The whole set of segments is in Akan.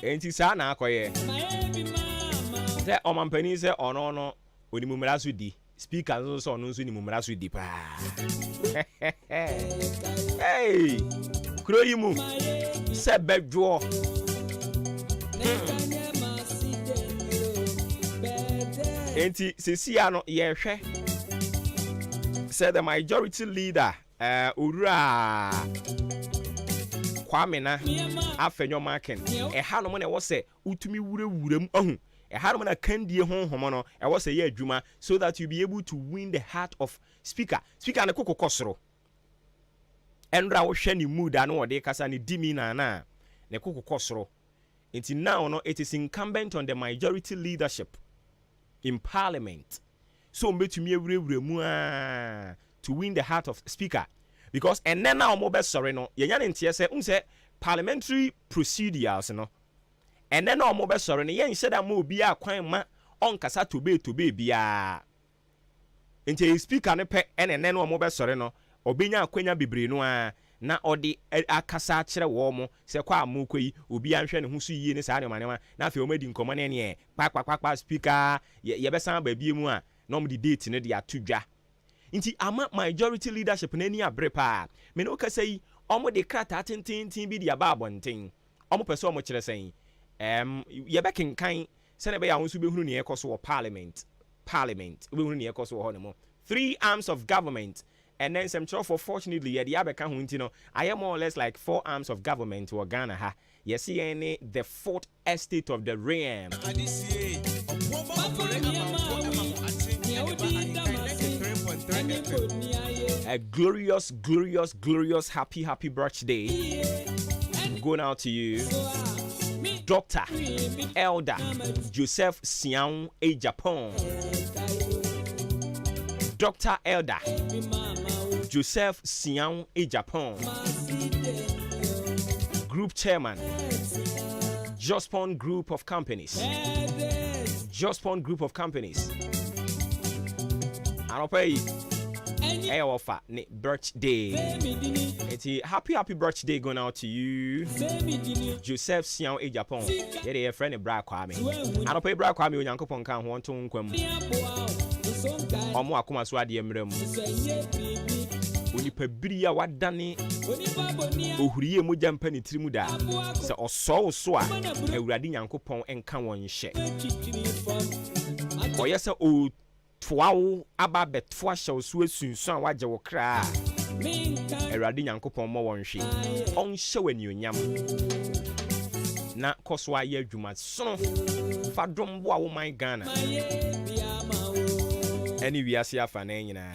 Enti saa na akɔyɛ sɛ ɔmampanin sɛ ɔno no onim mmara so di, speaker nso sɛ ɔno nso nim mmara so di paa. Hey, kuro yi mu sɛ bɛdwoɔ. Enti sesia no yɛhwɛ sɛ the majority leader Owura Kwame na Afenyo Markin, ɛhanom na ɛwɔ sɛ wotumi wurawura mu ahu. Ɛhanom na kandie honhom no ɛwɔ sɛ ɛyɛ adwuma so that you be able to win the heart of speaker. Speaker no koko kɔ soro. Ɛnora wohwɛ ne mood a na ɔde kasa ne demeanor no a, ne koko kɔ soro. Nti now no it is incumbent on the majority leadership in parliament sɛ wɔn bɛtumi awurawura mu aa to win the heart of speaker because ɛnɛ no a wɔn bɛsɔre no yɛnya ne nteɛ sɛ wohu sɛ parliamentary procedures no ɛnɛ no a wɔn bɛsɔre no yɛnhyɛ da ma obiara kwan ma ɔnkasa tobee tobee biara. Nti ɛyɛ speaker no pɛ ɛna ɛnɛ no wɔn bɛsɔre no ɔbɛnya akwanya bebree no ara na ɔde akasa akyerɛ wɔn sɛ kɔ a morekɔ yi obiara nhwɛ ne ho so yie ne saa nneɛma nneɛma na afei wɔn adi nkɔmmɔ ne ɛneɛ kpakpakpakpa speaker yɛ yɛbɛsan aba bie mu a na wɔn de date no de ato dwa. Nti ama majority leadership no ani abere paa. Me ne wo kasa yi wɔn de krataa tententen bi de aba abɔnten. Wɔn pɛ sɛ wɔn kyerɛ sɛn? Ɛɛm yɛbɛkenkan Sɛnea ɛbɛyɛ a wo nso wobɛhunu nea ɛrekɔ so wɔ Parliament, Parliament, wobɛhunu nea ɛrekɔ so wɔ hɔnom. Three arms of government, ɛnnɛ nsɛmtwerɛfoɔ fortunately yɛde abɛka ho nti no, ayɛ more or less like four arms of government wɔ Ghana ha. Yɛse yɛn ne the fourth estate of the realm. A glorious, glorious, glorious, happy, happy birthday going out to you. Doctor Elder Joseph Siao Agyapong. Doctor Elder Joseph Siao Agyapong. Group Chairman, Jospong Group of Companies. Jospong Group of Companies. Anɔpa yi, ɛyɛ wɔfa ne birthday. Nti happy happy birthday going out to you Joseph Siaw Agyapong. Yɛ deɛ yɛfrɛ no Bra Kwame. Anɔpa yi Bra Kwame Onyankopɔn nka ho ɔnto wo nkwa mu. Ɔmo akoma so adeɛ mmra mu. Onipa biri a wadane ohuriyɛ mogya mpa ne tiri mu da. Sɛ ɔsɔ wo so a Awurade Nyankopɔn nka wɔn nhyɛ. Ɔyɛ sɛ Toa wo aba abɛto ahyɛ wo so asunsuan woagye wo kra a, Awurade Nyankopɔn mmɔ wɔn nhwe, ɔnhyɛ wo anuonyam, na kɔ so ara yɛ adwuma sono fa dom boa wo man Ghana ɛne wiase afanan nyinaa.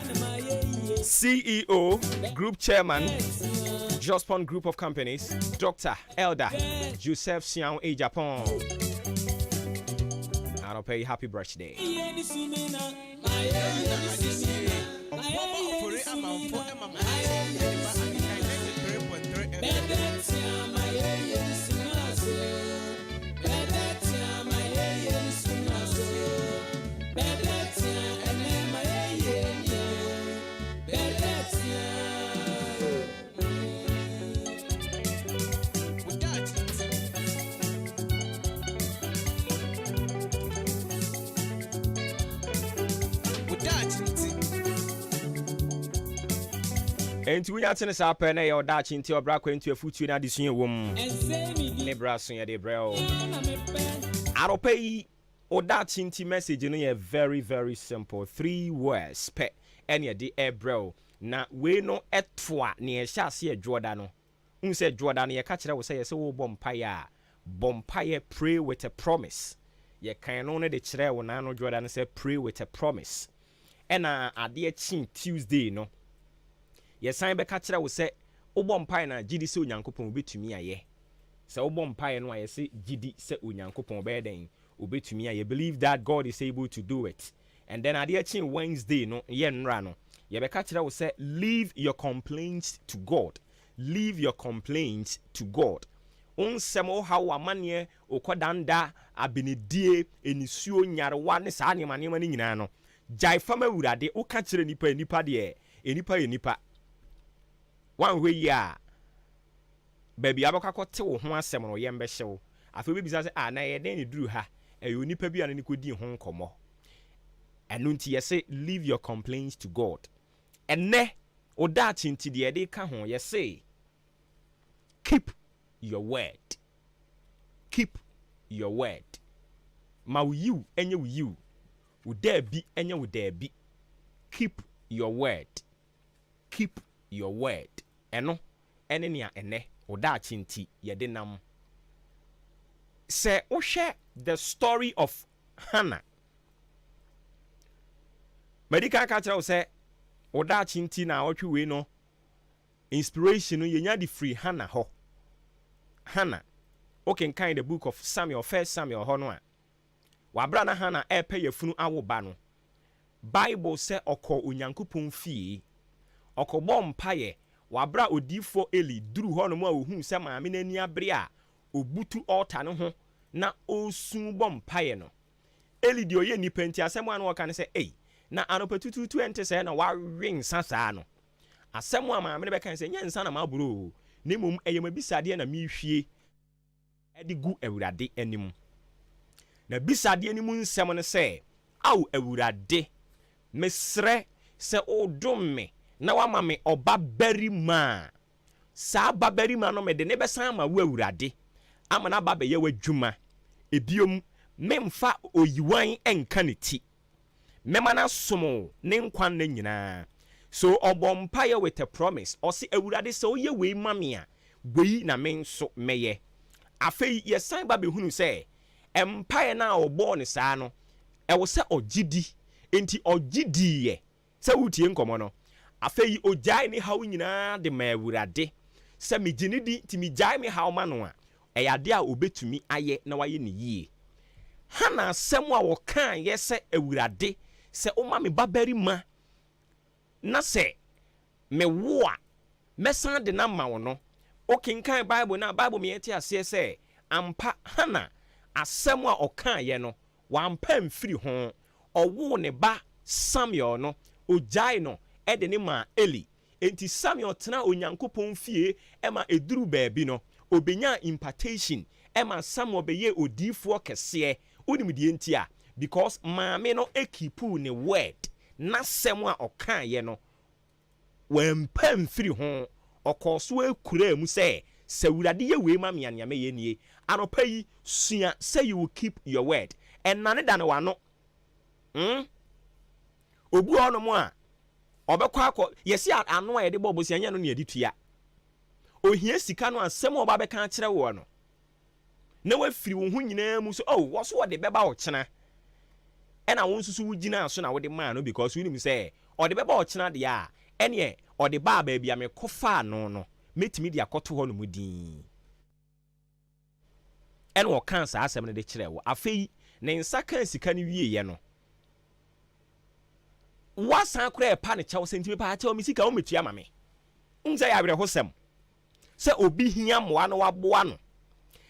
CEO, Group Chairman, Jospong Group of Companies, Doctor Elder Joseph Siaw Agyapong. Anɔpa yi, happy birthday. Enti wonya te ne saa pɛ na ɛyɛ ɔdaakye nti ɔbra akwantu afutuo ne adesua ɛwɔ mu ne bra so yɛde brɛ o. Anɔpa yi ɔdaakye nti message no yɛ very very simple, three words pɛ ɛne ɛde ɛbrɛ o. Na wei no ɛtoa nea ɛhyɛ aseɛ dwoɔda no. Wohu sɛ dwoɔda no yɛka kyerɛ wo sɛ yɛsɛ worebɔ mpaeɛ a, bɔ mpaeɛ pray with a promise. Yɛkan no no de kyerɛɛ wo naano dwoɔda no sɛ pray with a promise. Ɛna adeɛ kyee Tuesday no, yɛsan bɛka kyerɛ wo sɛ wobɔ mpaeɛ no a, gye di sɛ Onyankopɔn obɛtumi ayɛ. Sɛ wobɔ mpaeɛ no a, yɛse gye di sɛ Onyankopɔn ɔbɛyɛ dɛn? Obɛtumi ayɛ. Believe that God is able to do it. And then adeɛ kyee Wednesday no, yɛ nnora no, yɛbɛka kyerɛ wo sɛ leave your complaints to God, leave your complaints to God. Wo nsɛm, wo haw, w'amanneɛ, wo kɔdanda, abenedie, nisuo, nyarewa ne saa nneɛma nneɛma no nyinaa no, gyae fa ma Awurade. Woka kyerɛ nnipa, nnipa deɛ, nnipa yɛ nnipa. Woanhwɛ yie a, Baabi a wobɛkɔ akɔte wo ho asɛm no, yɛn bɛhyɛ wo. Afei wobɛbisa sɛ, ah, na ɛyɛ dɛn na ɛduru ha? Ɛyɛ onipa bi a ne ne kɔdii ho nkɔmmɔ. Ɛno nti yɛse leave your complaints to God. Ɛnnɛ, wo daakye nti deɛ yɛde ka ho, yɛse keep your word. Keep your word. Ma wo yiw nyɛ wo yiw, wo daabi nyɛ wo daabi. Keep your word. Keep your word. Ɛno ɛne nea ɛnnɛ, wo daakye nti yɛde nam. Sɛ wohwɛ the story of Hannah, madi kan ka kyerɛ wo sɛ wo daakye nti na awɔtwe wei no inspiration no yɛnya de firi Hannah hɔ. Hannah, wokenkan the book of Samuel, First Samuel hɔ no a, wabra na Hannah ɛrepɛ yafunu awo ba no, Bible sɛ ɔkɔ Onyankopɔn fie, ɔkɔbɔ mpaeɛ. Wabra odiifoɔ Eli duru hɔ nom a, ohuu sɛ maame n'ani abere a obutu altar no ho na ɔresu bɔ mpaeɛ no, Eli deɛ ɔyɛ nipa nti, asɛm a na ɔka ne sɛ, "Ei, na anɔpa tutuutu ɛnte sɛ na wawe nsa saa no?" Asɛm a maame no bɛka sɛ, "Nyɛ nsa na maboro o, na mmom ɛyɛ m'abisadeɛ na mehwie ɛde gu Awurade anim." Na bisadeɛ no mu nsɛm no sɛ, "Ao Awurade, mesrɛ sɛ wodom me na wama me ɔba barima a, saa ba barima no mede ne bɛsan ama wo Awurade ama no aba bɛyɛ w'adwuma. Ebiom, memfa oyiwan nka ne ti. Mɛma no asom wo ne nkwa nna nyinaa." So ɔbɔ mpaeɛ with a promise. Ɔse, "Awurade, sɛ woyɛ wei ma me a, wei na me nso mɛyɛ." Afei yɛsan ba bɛhunu sɛ mpaeɛ no a ɔbɔɔ no saa no, ɛwɔ sɛ ɔgye di. Enti ɔgye diiɛ sɛ wotie nkɔmmɔ no. Afei ogyae ne haw nyinaa de ma Awurade sɛ megye ne di nti megyae me haw ma no a, ɛyɛ adeɛ a obɛtumi ayɛ na wayɛ ne yie. Hana asɛm a wɔkaeɛ sɛ, "Awurade, sɛ woma me babarima na sɛ mewo a, mɛsan de no ama wo" no, wokenkan Bible no a, Bible ma yɛte aseɛ sɛ ampa Hana asɛm a ɔkaeɛ no, wampa mfiri ho. Ɔwoo ne ba Samuel no, ogyae no de ne maa Eli. Enti Samuel tena Onyankopɔn fie ma ɛduru baabi no, obɛnyaa impartation ma Samuel bɛyɛɛ odiyifoɔ kɛseɛ. Wonim deɛ nti a? Because maame no keep ne word. N'asɛm a ɔkaeɛ no, wampa mfiri ho. Ɔkɔɔ so akuraa mu sɛ, sɛ Awurade yɛ wei ma me a, nea mɛyɛ nie. Anɔpa yi, sua sɛ you will keep your word. Ɛnane da ne w'ano. Obi wɔ hɔnom a ɔbɛkɔ akɔ yɛsi ano a yɛde bɔ bosia nyɛ no ne yɛde tua. Ohia sika no, asɛm a ɔba bɛka akyerɛ wɔ no na wafiri wo ho nyinaa mu so, oh, wɔ so wɔde bɛba ɔkyena, ɛna wo nso so wogyina so na wode maa no because wonim sɛ ɔde bɛba ɔkyena deɛ a, ɛneɛ ɔde baa baabi a mekɔ faa no, mɛtumi de akɔto hɔ no mu din. Ɛna ɔkaa saa asɛm no de kyerɛ wo. Afei ne nsa kaa sika no wieɛ no, wasan koraa ɛpa ne kyɛw sɛ, "Ntimi paa kyɛw, me sika womɛtua ma me." N sɛ yɛ awerɛhosɛm sɛ obi hia mmoa no, waboa no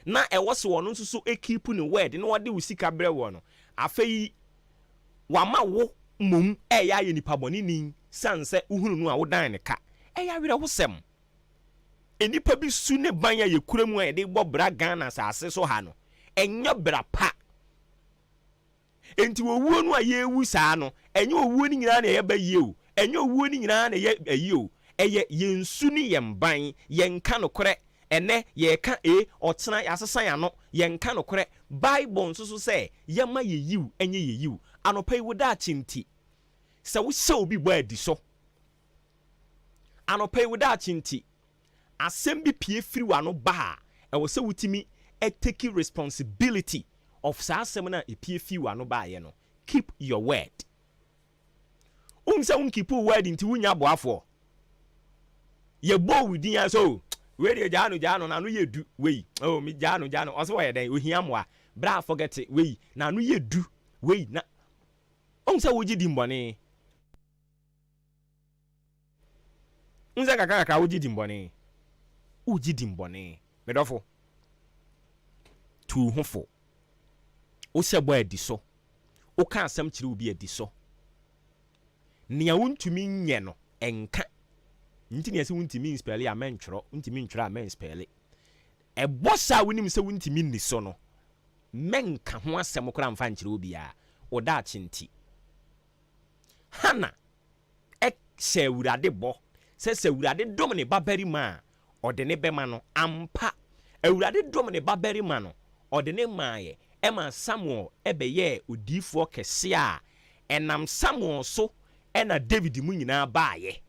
na ɛwɔ sɛ ɔno nso so keep ne word na wɔde wo sika brɛ wɔ no. Afei wama wo mmom ɛyɛ ayɛ nipa bɔne ni san sɛ wohunu no a wodan ne ka. Ɛyɛ awerɛhosɛm. Nnipa bi su ne ban a yɛkura mu a yɛde bɔ bra Ghana asase so ha no, ɛnyɛ bra pa. Nti owuo no a yɛrewu saa no, ɛnyɛ owuo no nyinaa na ɛyɛ ba yie o, ɛnyɛ owuo no nyinaa na ɛyɛ ayi o. Ɛyɛ yɛn su ne yɛn ban. Yɛnka nokorɛ. Ɛnɛ yɛreka e, ɔkyena yɛasesa yɛn ano. Yɛnka nokorɛ. Bible nso so sɛ yɛma yɛ yiw ɛnyɛ yɛ yiw. Anɔpa yi, wo daakye nti, sɛ wohyɛ obi bɔ adi so. Anɔpa yi, wo daakye nti, asɛm bi pie firi w'ano ba a, ɛwɔ sɛ wotumi take responsibility of saa asɛm no a epie firi w'ano baeɛ no. Keep your word. Wohu sɛ wonkeep wo word nti wonya aboafoɔ. Yɛbɔ wo din a so, wei deɛ, gyaa no, gyaa no, n'ano yɛ du. Wei, oh, me gyaa no, gyaa no, ɔsɛ wɔyɛ dɛn, ohia mmoa bra, forget it. Wei n'ano yɛ du, wei na wohu sɛ wogye di mbɔne. Wohu sɛ kakra kakra wogye di mbɔne, wogye di mbɔne. Medɔfo, tu ho fo. Wohyɛ bɔ adi so. Woka asɛm kyerɛ obi adi so. Nea wontumi nyɛ no, ɛnka. Nti nea sɛ wontumi nspell a, mɛntwerɛ. Wontumi ntwerɛ a, mɛnspell. Ɛbɔhyɛ a wonim sɛ wontumi nni so no, mɛnka ho asɛm koraa mfa nkyerɛ obiara, wo daakye nti. Hana hyɛɛ Awurade bɔ sɛ sɛ Awurade dom ne babarima a, ɔde no bɛma no. Ampa, Awurade dom ne babarima no, ɔde no maeɛ maa Samuel bɛyɛɛ odiyifoɔ kɛseɛ a ɛnam Samuel so na Dawid mu nyinaa baeɛ.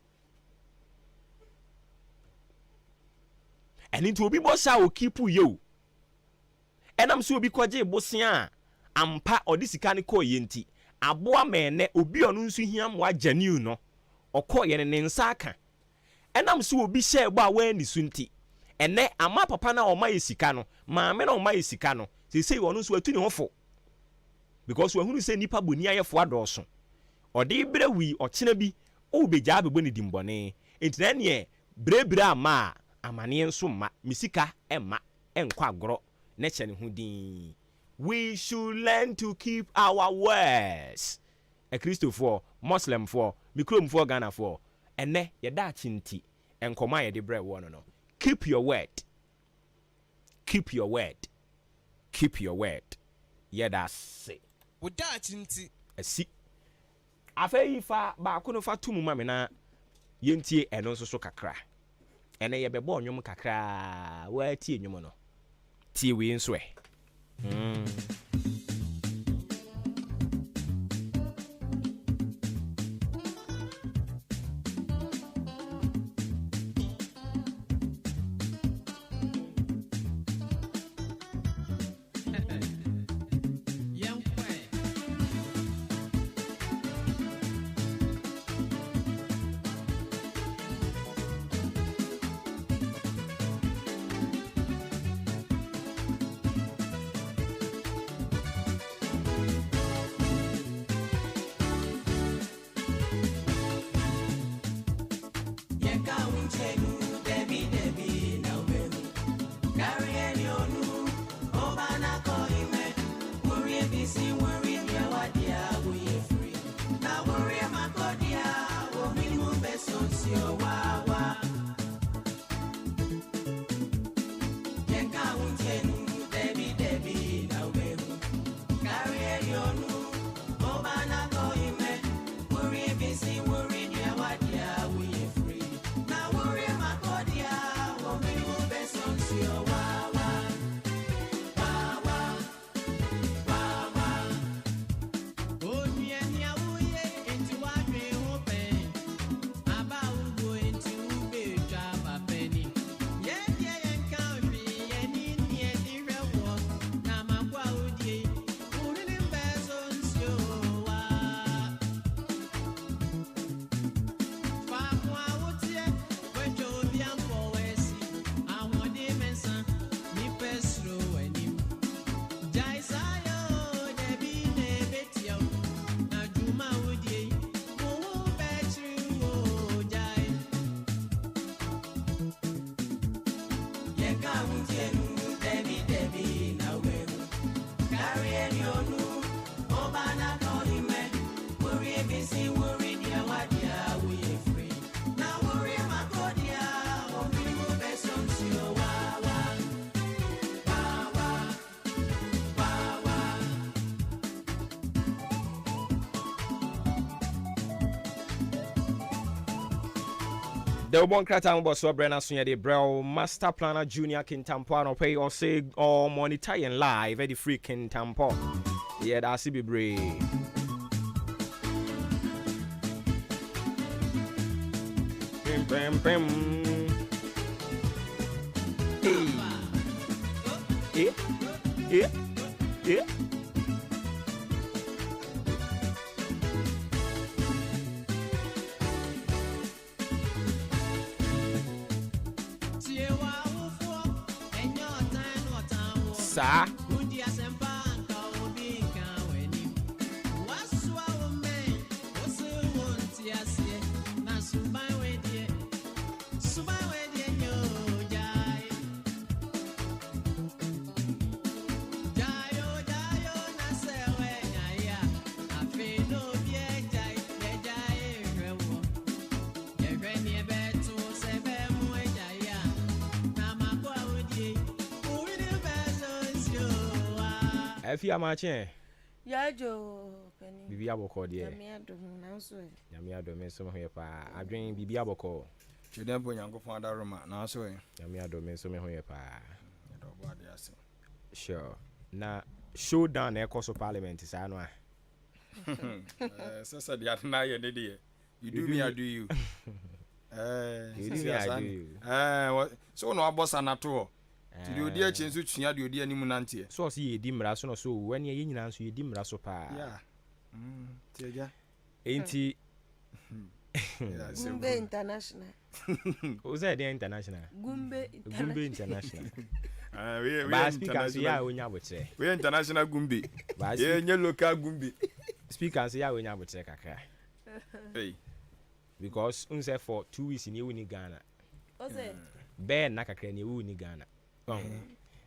Ɛno nti obi bɔ saa a ɔkeepu yɛ o. Ɛnam sɛ obi kɔgyee bosea a ampa ɔde sika no kɔeɛ nti, aboa ma ɛnnɛ obi a ɔno nso hia mmoa genuine no, ɔkɔeɛ no ne nsa aka. Ɛnam sɛ obi hyɛɛ bɔ a wanni so nti, ɛnnɛ ama papa no a ɔma yɛ sika no, maame no a ɔma yɛ sika no, seesei ɔno nso watu ne ho fo because wahunu sɛ nnipa boniayɛfoɔ adɔɔso. Ɔde rebrɛ wo yi, ɔkyena bi wobɛgyaa abɛbɔ no dimbɔne. Enti na ɛnneɛ Birebire amma a, amaneɛ nso mma, me sika mma, nkɔ agorɔ na kyɛ ne ho dinn. We should learn to keep our words. Akristofoɔ, Muslimfoɔ, me kuromfoɔ Ghanafoɔ, ɛnnɛ yɛ daakye nti, nkɔmmɔ a yɛde brɛ woɔ no no, keep your word, keep your word, keep your word. Yɛda ase. Wo daakye nti. Asi. Afei fa baako no fa to mu ma me na yɛntie ɛno nso so kakra. Ɛnnɛ yɛbɛbɔ nnwom kakra. Woatie nnwom no? Tie wei nso ɛ. Mm. Dawubɔ nkrataa mmobɔsoɔ berɛ no aso yɛde brɛ wo Master Planner Junior Kintampo anɔpa yi ɔse ɔmonitor yɛn live ɛde firi Kintampo yɛda ase bebree. Pim pim pim. Hey. Eh. Eh. Eh. Saa. Afi amakye ɛ. Yɛadwo panin. Biribi abɔkɔ deɛ. Nyame adom nanso ɛ. Nyame adom me nso me ho yɛ paa. Adwen biribi abɔkɔ. Twɛdɛ mpo Nyankopɔn adaworoma nanso ɛ. Nyame adom me nso me ho yɛ paa. Yɛda ɔbɔ adeɛ ase. Sure. Na showdown na ɛkɔ so parliament saa no a. Sɛ sɛ deɛ ade no ayɛ ne deɛ. You do me I do you. You do me I do you. Sɛ wo na wabɔ sa no ato hɔ. Nti deɛ ɔdi akyi nso sua deɛ ɔdi anim nanteɛ. So ɔse yɛdi mmara so na ɔsɛ owu ɛneɛ yɛn nyinaa nso yɛdi mmara so paa. Yeah. Nti agya. Enti. Gumbe International. Wo sɛ ɛdeɛn international? Gumbe International. Gumbe International. Baa speaker nso yɛ a onya abokyerɛ. Weyɛ international gumbe. Yɛ nyɛ local gumbe. Speaker nso yɛ a onya abokyerɛ kakra. Hey. Because n sɛ for 2 weeks ni ewu ni Ghana. Bɛɛ nna kakra ni ewu ni Ghana.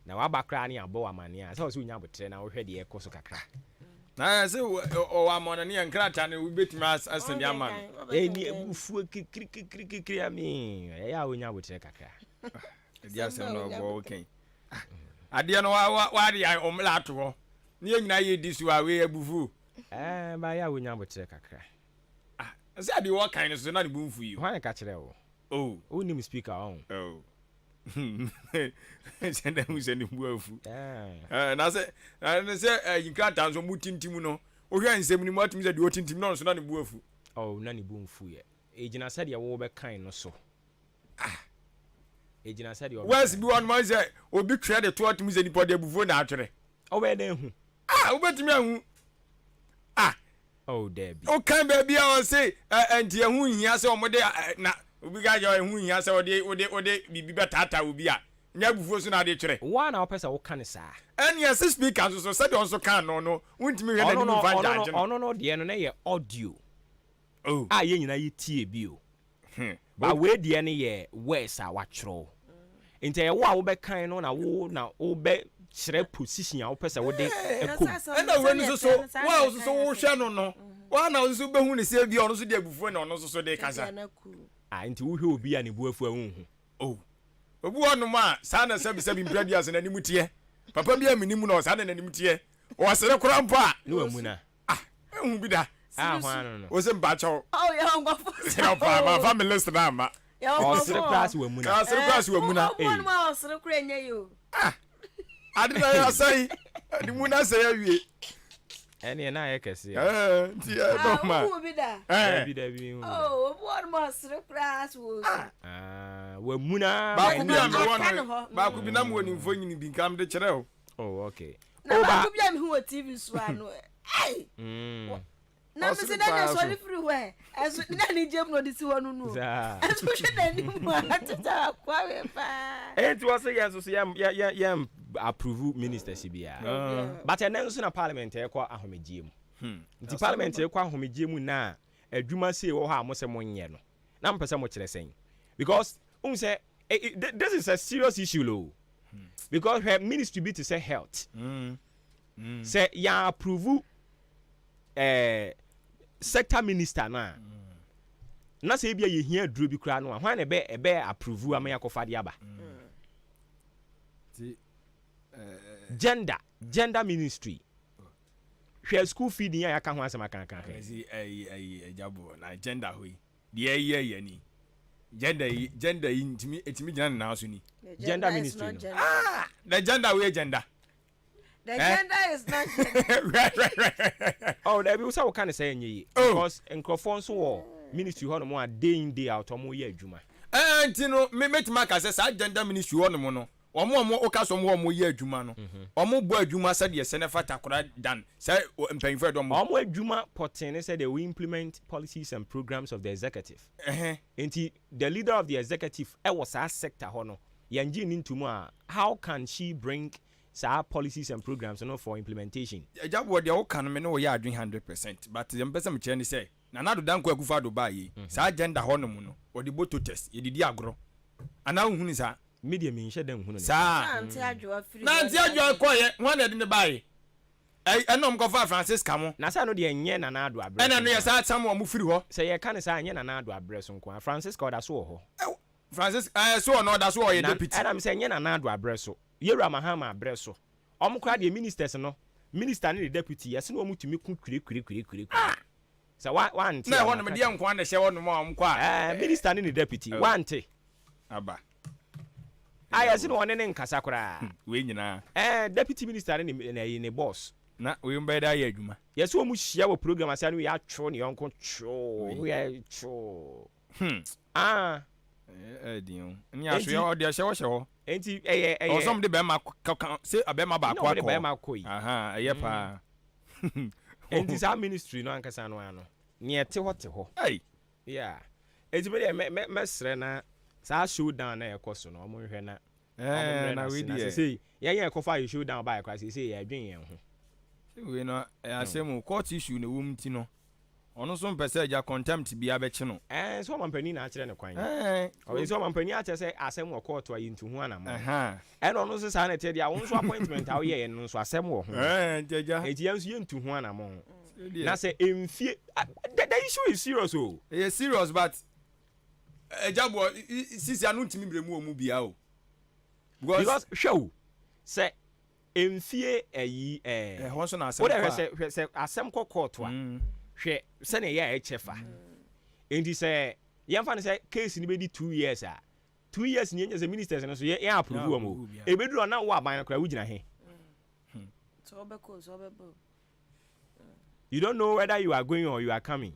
Na waba koraa ne abɔ wɔ amaneɛ a sɛ ɔsɛ onya abokyerɛ na wohwɛ deɛ ɛkɔ so kakra. Na sɛ ɔwɔ amɔne ne yɛ nkrataa no wobɛtumi asɛnde ama no. Ɛni ebufuo kikirikikirikiri ami ɛyɛ a onya abokyerɛ kakra. Ɛdi asɛm na ɔbɔ wo kɛn. Adeɛ no wade ɔmmla ato hɔ. Ne yɛn nyinaa yɛ di so a wei abufuo. Ɛɛ ba yɛ a onya abokyerɛ kakra. Ah, sɛ adeɛ wɔkan no so na ne bu mfu yi. Hwan ka kyerɛ wo? Oh. Wonim speaker ɔn. Oh. Sɛ na hu sɛ ne bu afu. Na sɛ na sɛ ɛyi nkrataa nso mu tintim no wohwɛ nsɛm no mu atumi sɛ deɛ ɔtintim no nso na ne bu afu. Oh, na ne bu mfu yɛ. Egyina sɛdeɛ wɔbɛkan no so. Ah. Egyina sɛdeɛ wɔbɛkan. Wɛs bi wɔn mo sɛ obi twerɛ de to atumi sɛ nipa de abufuo na atwerɛ. Ɔbɛyɛ dɛ hu. Ah, wobɛtumi ahu. Ah. Oh, dabi. Wokan baabi a ɔse ɛnti ɛho nhia sɛ ɔmode na obi ka kyerɛ ɛho nhia sɛ ɔde wode wode biribi bɛtaataa obi a nyɛ abufuo so na ade twerɛ. Woa na wopɛ sɛ woka ne saa. Ɛne ɛse speaker nso so sɛdeɛ ɔnso ka no no wontumi hwɛ n'anim mfa ngyagye no. Ɔno no deɛ no na yɛ audio. Oh. A yɛn nyinaa yɛtie bi o. Ba wei deɛ no yɛ words a watwerɛ. Nti ɛyɛ wo a wobɛkan no na wo na wobɛkyerɛ position a wopɛ sɛ wode ɛkɔm. Ɛna wei no nso so wo a wo nso so wohwɛ no no wo a na wo nso bɛhu ne sɛ bi a ɔno nso de abufuo na ɔno nso so de kasa. Ah, nti wohwɛ obi a ne bu afu a wonhu. Oh. Obi wɔ nom a saa na sɛbisɛbi mpira bi ase n'anim teɛ. Papa bi a menim no saa na n'anim teɛ. Ɔsere koraa mpo a. Ne wamuna. Ah, ehu bi da. Ah, hwan no no. Wo se mpakyɛw. Oh, yɛ nkɔfo. Sɛ ɔpa ma fa me list na ama. Ɔsere koraa se wamuna. Ɔsere koraa se wamuna. Ɔmo nom a ɔsere koraa nyɛ yi o. Ah. Ade na yɛ asɛe. Ade mu na asɛe awie. Ɛne na ayɛ kɛse. Eh, nti ɛ dɔ ma. Ah, wo bi da. Dabi dabi. Oh, obi wɔ nom a ɔsere koraa se wɔ su. Ah, wamuna. Baako bi a mewɔ no, baako bi na mewɔ ne mfonyin bi nka mede kyerɛ wo. Oh, okay. Na baako bi a mehu wɔ TV so a no. Ei! Na mesi dɛ na sɔre firi hɔ ɛ ɛso na ne gyem na ɔde si hɔ no no ɛso hwɛ n'anim a tete akoa wei paa. Enti wɔ sɛ yɛn nso so yɛn yɛn yɛn approve ministers biara but ɛnɛ nso na parliament ɛkɔ ahomegyeɛ mu nti parliament ɛkɔ ahomegyeɛ mu na adwuma sei wɔ hɔ a mo sɛ mo nyɛ no na mo pɛ sɛ mo kyerɛ sɛn because n sɛ this is a serious issue lo because hwɛ ministry bi te sɛ health sɛ yɛn approve sector minister no a na sɛ ebia yɛhia aduro bi koraa no a hwan na ɛbɛ ɛbɛ approve ama yɛakɔfa de aba. Gender ministry, hwɛ school feeding a yɛaka ho asɛm akankan. Ɛsi ɛyi ɛyi ɛgya bo na gender hɔ yi deɛ ɛyɛ yɛ ni gender yi ntumi etumi gyina ne nan so ni. Gender ministry no. Ah, the gender wey gender. The gender is not gender. Oh, dabi sɛ woka ne sɛ ɛnyɛ yie because nkurɔfoɔ nso wɔ ministry hɔ nom a day in day out ɔmo yɛ adwuma. Ɛɛ, nti no me mɛtumi aka sɛ saa gender ministry hɔ nom no, wɔn a wɔn woka sɛ wɔn a wɔyɛ adwuma no, wɔn bɔ adwuma sɛdeɛ sɛ ne fata koraa dan sɛ mpanyinfoɔ ɛdɔm. Ɔmo adwuma pɔtee ne sɛ they will implement policies and programs of the executive. Nti the leader of the executive ɛwɔ saa sector hɔ no, yɛn gye ne ntom a, how can she bring saa policies and programs no for implementation? Ɛgya wɔ deɛ woka no, me ne wɔyɛ adwene 100%, but deɛ mpɛ sɛ mekyerɛ ne sɛ Nana Addo Dankwa Akufo Addo baa yi, saa gender hɔ nom no wɔde bɔtɔ test yɛdidi agorɔ anaa wohunu saa? Me deɛ menhyɛ dɛ nhunu ne. Saa. Nante Adwoa firi. Nante Adwoa kɔyɛ wɔn na ɛde ne baayɛ ɛna ɔmo kɔfa Francisca mo. Na sɛ no deɛ nyɛ Nana Addo abrɛ. Ɛna no yɛ saa sam wɔn firi hɔ. Sɛ yɛka ne saa, nyɛ Nana Addo abrɛ so nko a. Francisca ɔda so wɔ hɔ. Francis ɛɛ so ɔno ɔda so ɔyɛ deputy. Ɛna mi sɛ nyɛ Nana Addo abrɛ so, Yewura Mahama abrɛ so, ɔmo koraa deɛ ministers no. Minister ne ne deputy, yɛse na wɔn tumi ko kwirekwirikwirikwiri. Sɛ wa wante Na a, ɛhɔ nom maka deɛ nkoa na ɛhyɛ hɔ nom a wɔn kɔ a. Ɛɛ, minister ne ne deputy, Oh. wante. Aba. A yɛse na ɔne ne nkasa koraa. Wei nyinaa. Ɛɛ, deputy minister ne ne ne ne boss. Na wei bɛyɛ dɛ ayɛ adwuma. Yɛse wɔn hyia wɔ program ase a na wei atwo ne yɔnko twoo, wei ayɛ twoo. Ah. Ɛyɛ den o. Ne aso yɛ ɔde ɛhyɛ hɔ hyɛ hɔ. Enti ɛyɛ ɛyɛ. Ɔsɔm de bɛrima kɔ se bɛrima baako akɔ. Na ɔde bɛrima akɔ yi. Aha ɛyɛ paa. Enti saa ministry no ankasa no ano nea ɛte hɔ te hɔ. Ei. Yeah. Enti me deɛ mɛ mɛ mɛsrɛ na saa showdown na ɛkɔ so no ɔmo nhwɛ na ɔmo mmerɛ na n'ase wei na deɛ. sesei yɛn yɛn ɛkɔfa yɛ showdown baeɛ koraa sesei yɛdwen yɛn ho. Sɛ wei no ɛyɛ asɛm o court issue na ɛwɔ mu nti no Ɔno nso mpɛ sɛ agya contempt biara bɛkye no. Ɛɛ sɛ ɔmampanin na akyerɛ no kwan. Ɛɛ. Ɔyɛ sɛ ɔmampanin akyerɛ sɛ asɛm wɔ kɔɔto a yɛntu ho anammɔn. Ɛhaa. Ɛna ɔno nso saa na ɛteɛ deɛ a wo nso appointment a woyɛeɛ no nso asɛm wɔ ho. Ɛɛ nti agya. Enti yɛn nso yɛntu ho anammɔn. Sɛdeɛ. Na sɛ mfie the issue is serious o. Ɛyɛ serious but agya boɔ sisi ano ntumi mbrɛ mu wɔ mu bia o. Because hwɛ o sɛ Mfie ayi ɛɛ. Ɛhɔ nso na asɛm Wode kɔ hwɛ a. sɛ hwɛ sɛ asɛm kɔ kɔɔto a, hwɛ sɛnea ɛyɛ a ɛkyɛ fa. Enti sɛ yɛmfa no sɛ case no bɛdi 2 years a, 2 years ni ɛnyɛ sɛ ministers no so yɛ yɛn approve wɔn o. Ɛbɛduru hɔ na wo aban no koraa wogyina he? Sɛ ɔbɛkɔ o, sɛ ɔbɛba o. You don't know whether you are going or you are coming.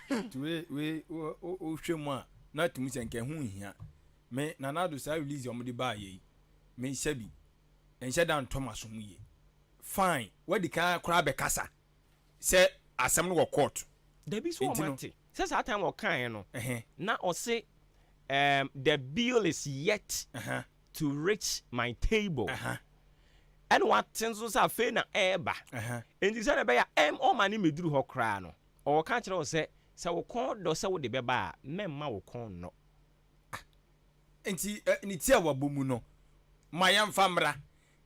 Nti wei wei wohwɛ mu a na tumi sɛ nka ɛho nhia. Me Nana Addo saa release a wɔde baayɛ yi me nhyɛ bi nhyɛ da ntɔ m'aso mu yie. Fine wadi kan koraa bɛkasa sɛ asɛm no wɔ court. Dabi so Nti wɔn no. ate sɛ saa time ɔkaeɛ no Ɛhɛn. na ɔse the bill is yet Ɛhɛn. to reach my table Ɛhɛn. ɛna wate nso sɛ afei na ɛreba Ɛhɛn. nti sɛdeɛ ɛbɛyɛ a ɛm ɔma ne mɛduru hɔ koraa no ɔka kyerɛ wo sɛ sɛ wo kɔn dɔ sɛ wode bɛba a mɛmma wo kɔn nnɔ. Nti ne ti a wabɔ mu no ma yɛmfa mmra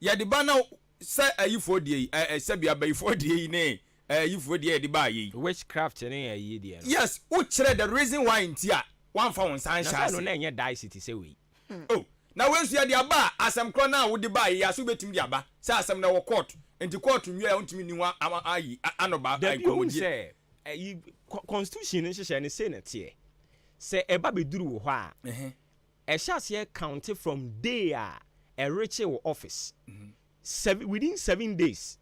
yɛde ba na sɛ ayifoɔ deɛ yi ɛ sɛbi abayifoɔ deɛ yi ne ayifoɔ deɛ yɛde baa yɛ yi. Witchcraft ne ayi deɛ no. Yes, wokyerɛ the reason why nti a wamfa wo nsa Na anhyɛ sɛ ɛno ase. na ɛnyɛ dice te sɛ wei. Oh, na wei nso yɛde aba a asɛm korɔ no a wode baa yi aso wobɛtumi de aba sɛ asɛm no ɛwɔ court nti court nwie a wontumi nni ho ayi anɔba Dabi ohun nkɔmmɔdie. sɛ ɛyi constitution no nhyehyɛ no sei na ɛteɛ sɛ ɛba bɛduru wɔ hɔ a ɛhyɛ aseɛ count from day a ɛrekye wɔ office within 7 days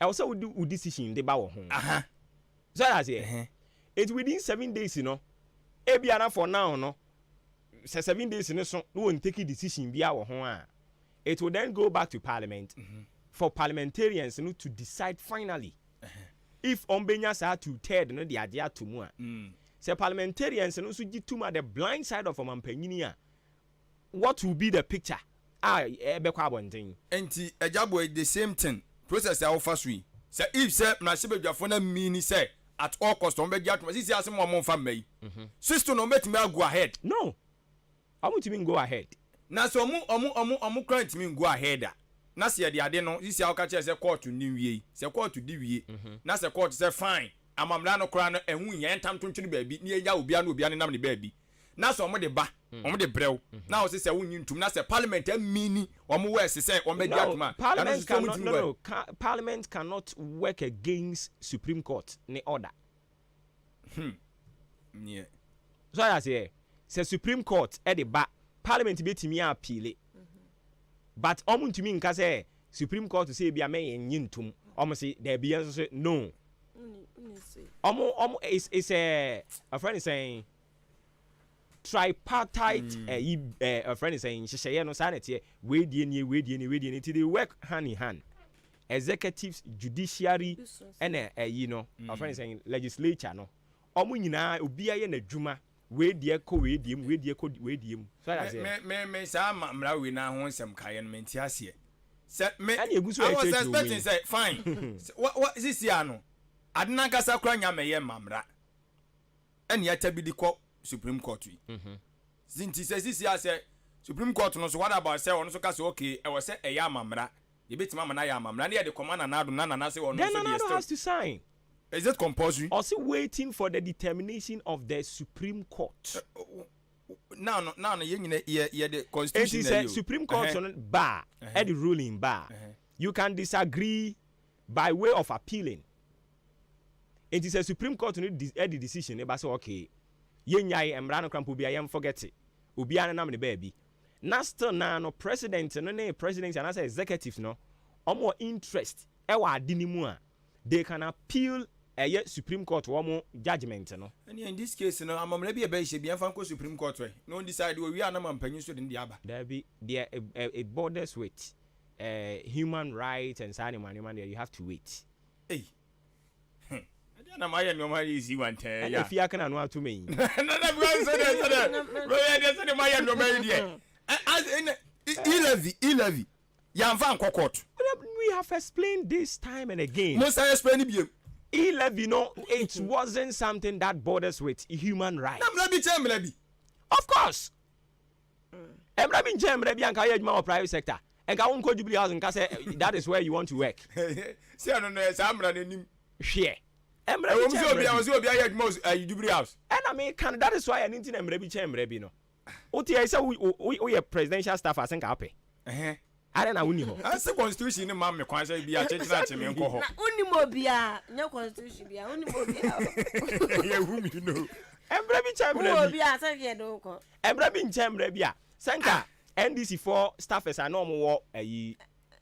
ɛwɔ sɛ wode wo decision de ba wɔ ho so ɛyɛ aseɛ eti within 7 days no ebia na for now no sɛ 7 days no so na wɔn take decision bia wɔ ho a, it will then go back to parliament for parliamentarians no to decide finally if ɔn bɛnya saa two third no de agye ato mu a. Sɛ parliamentarians no nso gye tum at the blind side of ɔmampanyini a, what will be the picture a ɛbɛkɔ abɔnten? Nti agya boy, the same thing process a wofa so yi sɛ if sɛ mmarahyɛbadwafoɔ no amini sɛ at all cost wɔn bɛgye atom sisi asɛm a wɔn mfa mma yi system no wɔn bɛtumi ago ahead. No, ɔmo tumi go ahead. Na sɛ ɔmo kora ntumi go ahead a na sɛ yɛde ade no sisi a wɔka kyerɛ sɛ court ni wie yi sɛ court di wie na sɛ court sɛ fine amammerɛ no koraa no ɛho hia yɛntam to ntwene baabi ne yɛnya obiara na obiara nenam ne baabi na sɛ ɔmo de ba ɔmo de brɛw na ɔsɛ sɛ wonyi ntum na sɛ parliament amini ɔmo wɔ ɛsɛ sɛ ɔmo bɛgye No, atom a parliament cannot, no, parliament cannot work against Supreme Court ne order. Yeah. So ayɛ aseɛ sɛ Supreme Court ɛde ba, parliament bɛtumi appeal but ɔmo ntumi nka sɛ Supreme Court sɛ ebi a mɛyɛ nye ntum ɔmo sɛ dɛbi yɛn nso sɛ no. Ɔmo is a ɔfrɛ ne sɛn tripartite ɛyi ɔfrɛ ne sɛn nhyehyɛeɛ no saa na ɛteɛ wei die nie wei die nie wei die nie nti they work hand in hand, executives, judiciary ɛna ɛyi no ɔfrɛ ne sɛn legislature no. Ɔmo nyinaa obiara yɛ n'adwuma, wei deɛ kɔ wei deɛ mu, wei deɛ kɔ wei deɛ mu so ayɛ aseɛ. Me saa ma mmara wei na ho nsɛm kaeɛ no mente aseɛ sɛ me Ɛna egu so I was ɛkyerɛkyerɛ mu expecting yi. Sɛ fine sɛ wa sisi ano ade nankasa kora nya mɛyɛ mmamra ɛne yɛta bi de kɔ Supreme Court yi nti sɛ sisi a sɛ Supreme Court no so what about sɛ ɔno nso ka sɛ okay ɛwɔ sɛ ɛyɛ amamra yɛbɛtumi ama no ayɛ amamra ne yɛde kɔma Nana Addo na Nana sɛ ɔno Then nso Nana deɛ Addo still has to sign. Is it compulsory? Ɔsi waiting for the determination of the Supreme Court. Now no yɛn nyina yɛ yɛde constitution Eti na sɛ yi o. Supreme Court no ba ɛde ruling ba. You can disagree by way of appealing. Nti sɛ Supreme Court no di ɛde decision no ba sɛ okay, yɛnnyae mmara no koraa mpo obiara yɛn forget obiara nenam ne baabi. Na still naa no President no ne Presidency anaasɛ Executives no wɔn wɔ interest ɛwɔ ade no mu a, they can appeal ɛyɛ Supreme Court wɔn judgement no. Ɛneɛ in this case no amammerɛ bi a ɛbɛhyehyɛ bi yɛmfa nkɔ Supreme Court ɛ na wɔn decide wɔwie a na mampanyin nso de ne deɛ aba. Daabi, deɛ it borders with human rights and saa nneɛma nneɛma deɛ you have to wait. Ei hmm ɛdeɛ na mayɛ nneɛma yi si wantɛɛ Ɛna ya. fie aka na ano ato me yi. Nana because sɛdeɛ sɛdeɛ bɛyɛ deɛ sɛdeɛ mayɛ nneɛma yi deɛ ɛ as ɛnɛ e-levy e-levy yɛamfa ankɔ court. We have explained this time and again. Mo san explain biem. E-levy no it wasn't something that borders with human rights. Na mmara bi kyɛn mmara bi. Of course. Mmara bi nkyɛn mmara bi a nka woyɛ adwuma wɔ private sector. Nka wonkɔ Jubilee House nka sɛ that is where you want to work. Sɛ ɛno no saa mmara no anim. Hweɛ. Mmara bi Ɛwɔ mu kyɛn sɛ mmara obi bi. sɛ obi ayɛ adwuma wɔ ayi Jubilee House. Ɛna meka no that is why ɛno nti na mmara bi kyɛn mmara bi no. Wote yɛ sɛ woyɛ presidential staff ase nka wopɛ. Adɛn na wonni hɔ? Ɛsɛ constitution no ma me kwan sɛ bi akyekyere akye me nkɔ hɔ. Na wonim obiara, nyɛ constitution biara, wonim obiara. Yɛhu mi no. Mmerɛ bi nkyɛn mmerɛ bi. Wowɔ obiara sɛ yɛde wo kɔ. Mmerɛ bi nkyɛn mmerɛ bi a sɛ nka NDC foɔ staffers a na wɔn wɔ ayi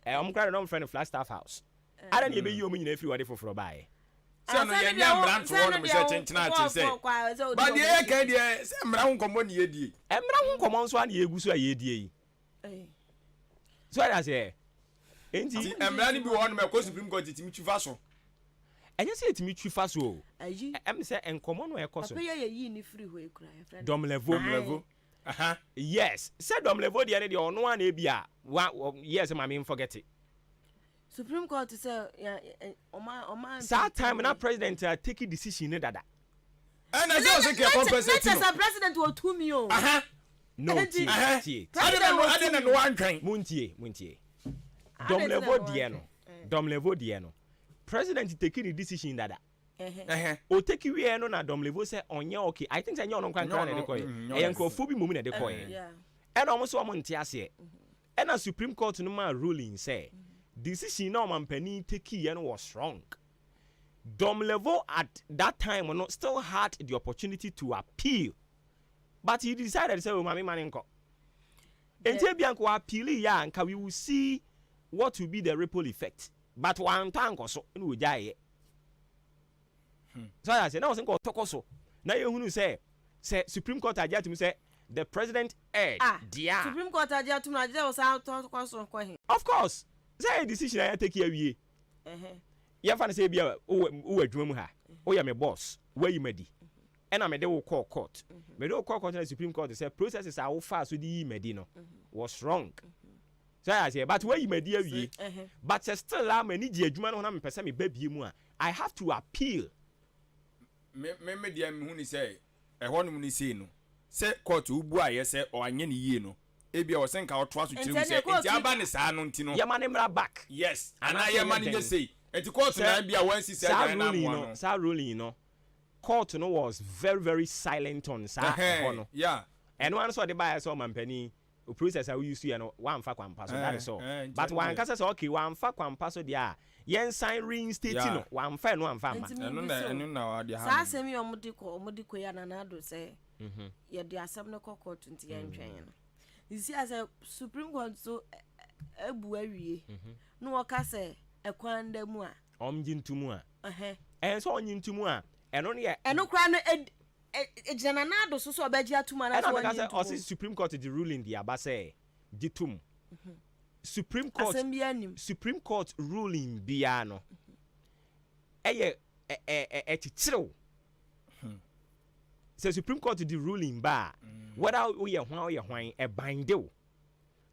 wɔn koraa de na wɔn frɛ no Flagstaff House. Adɛn na yɛbɛyi wɔn nyinaa firi hɔ de foforɔ baeɛ? Sɛ no yɛnyɛ mmara nto hɔ nom sɛ kyenkyena akye sɛ. Ba deɛ yɛka deɛ sɛ mmara ho nkɔmmɔ ne yɛdie. Mmara ho nkɔmmɔ nso a na yɛgu so a yɛdie yi. So ɔde aseɛ. Enti. Nti mmara no bi wɔ hɔ nom ɛkɔ Supreme Court yɛtumi twi fa so. Ɛnyɛ sɛ yɛtumi twi fa so o. Ayi. Ɛm sɛ nkɔmmɔ no a ɛkɔ so. Papa yi a yɛyii no firi hɔ yi koraa yɛfrɛ no. Domlevo. Domlevo. Aha. Yes. Sɛ Domlevo deɛ no deɛ ɔno ara na ebi a wa yes ma me nforget. Supreme Court sɛ ya ɔma ɔma. Saa time na president a take decision no dada. Ɛna sɛ ɔsɛ kɛ compensate no. Na kyɛ sɛ president wɔ tumi o. Aha. No tie tie. President wɔ tumi. Ade na no antwɛn. Muntie muntie. Domlevo deɛ no Domlevo deɛ no president take ne decision dada. Ɔteki wieɛ no na Domlevo sɛ ɔnyɛ okay. I think sɛ ɛnyɛ ɔno nkoraa na ɛde kɔeɛ. Ɛyɛ nkurɔfoɔ bi mmom na ɛde kɔeɛ. Ɛna wɔn nso wɔn nte aseɛ. Ɛna Supreme Court no maa ruling sɛ decision no a ɔmampanin takiiɛ no was wrong. Domelevo at that time no still had the opportunity to appeal but he decided sɛ oh ma me ma no nkɔ. Enti ebia nka wɔ appeal yɛ a nka we will see what will be the ripple effect but wantɔ ankɔ so ɛna ɔgyaeɛ. So ɔyɛ aseɛ na ɔsɛ nka ɔtɔkɔ so na yɛhunu sɛ sɛ Supreme Court agye atum sɛ the president erred Ah, deɛ a. Supreme Court agye atum na agye sɛ ɔsan tɔ kɔ so kɔ he? Of course, sɛ ɛyɛ decision a yɛatake awie. Yɛmfa no sɛ ebia wowɔ wowɔ adwuma mu ha, woyɛ me boss, woayi me adi, ɛna mede wo kɔɔ court. Mede wo kɔɔ court na Supreme Court sɛ processes a wofaa so de yii me adi no was wrong. So ayɛ aseɛ, but woayi me adi awie. But sɛ still a m'ani gye adwuma no ho na mepɛ sɛ meba bie mu a, I have to appeal. Me me me deɛ mehu ne sɛ ɛhɔnom no sei no sɛ court wobuaeɛ sɛ ɔanyɛ no yie no ebia ɔsɛ nka ɔtoa so kyerɛ mu sɛ nti aba ne saa no nti no Yɛma no mmra back. Yes anaa Anaasɛ yɛma yɛnyɛ no nyɛ dɛn? sei nti court na Sɛ ebia wansi saa saa gyinaeɛ no ruling ammoa no no. saa ruling no court no was very very silent on saa ɛhɔ Ɛhɛn no. yeah. Ɛno ara ne sɛ ɔde baeɛ sɛ ɔmampanin process a wo use yɛ no wamfa kwampa so that is all Ɛɛ, ɛɛ, but nti ɛno wanka deɛ. sɛ sɛ okay wamfa kwampa so deɛ a yɛnsan reinstate Yeah. no wamfa ɛno amfa amma. Nti Ɛno na mebisa o, ɛno na ɔde ha saa no. asɛm yi a wɔde kɔ wɔde kɔ yi a Nana Addo sɛ yɛde asɛm no kɔ court nti yɛntwɛn no. Sisi a sɛ Supreme Court nso abu awie na wɔka sɛ ɛkwan da mu a. Ɔngye nto mu a. Ɛhɛn. Ɛn sɛ ɔnye nto mu a ɛno no yɛ. Ɛno koraa no ed Egyina Nana Addo so sɛ ɔbɛgye atom anaasɛ Ɛna meka ɔnnye sɛ ntom ɔse o. Supreme Court de ruling de aba sɛ gye tom. Supreme Court Asɛm biara nnim. Supreme Court ruling biara no ɛyɛ ɛ ɛ ɛkyekyere wo. Sɛ Supreme Court de ruling ba a whether woyɛ hwan woyɛ hwan ɛbinde wo.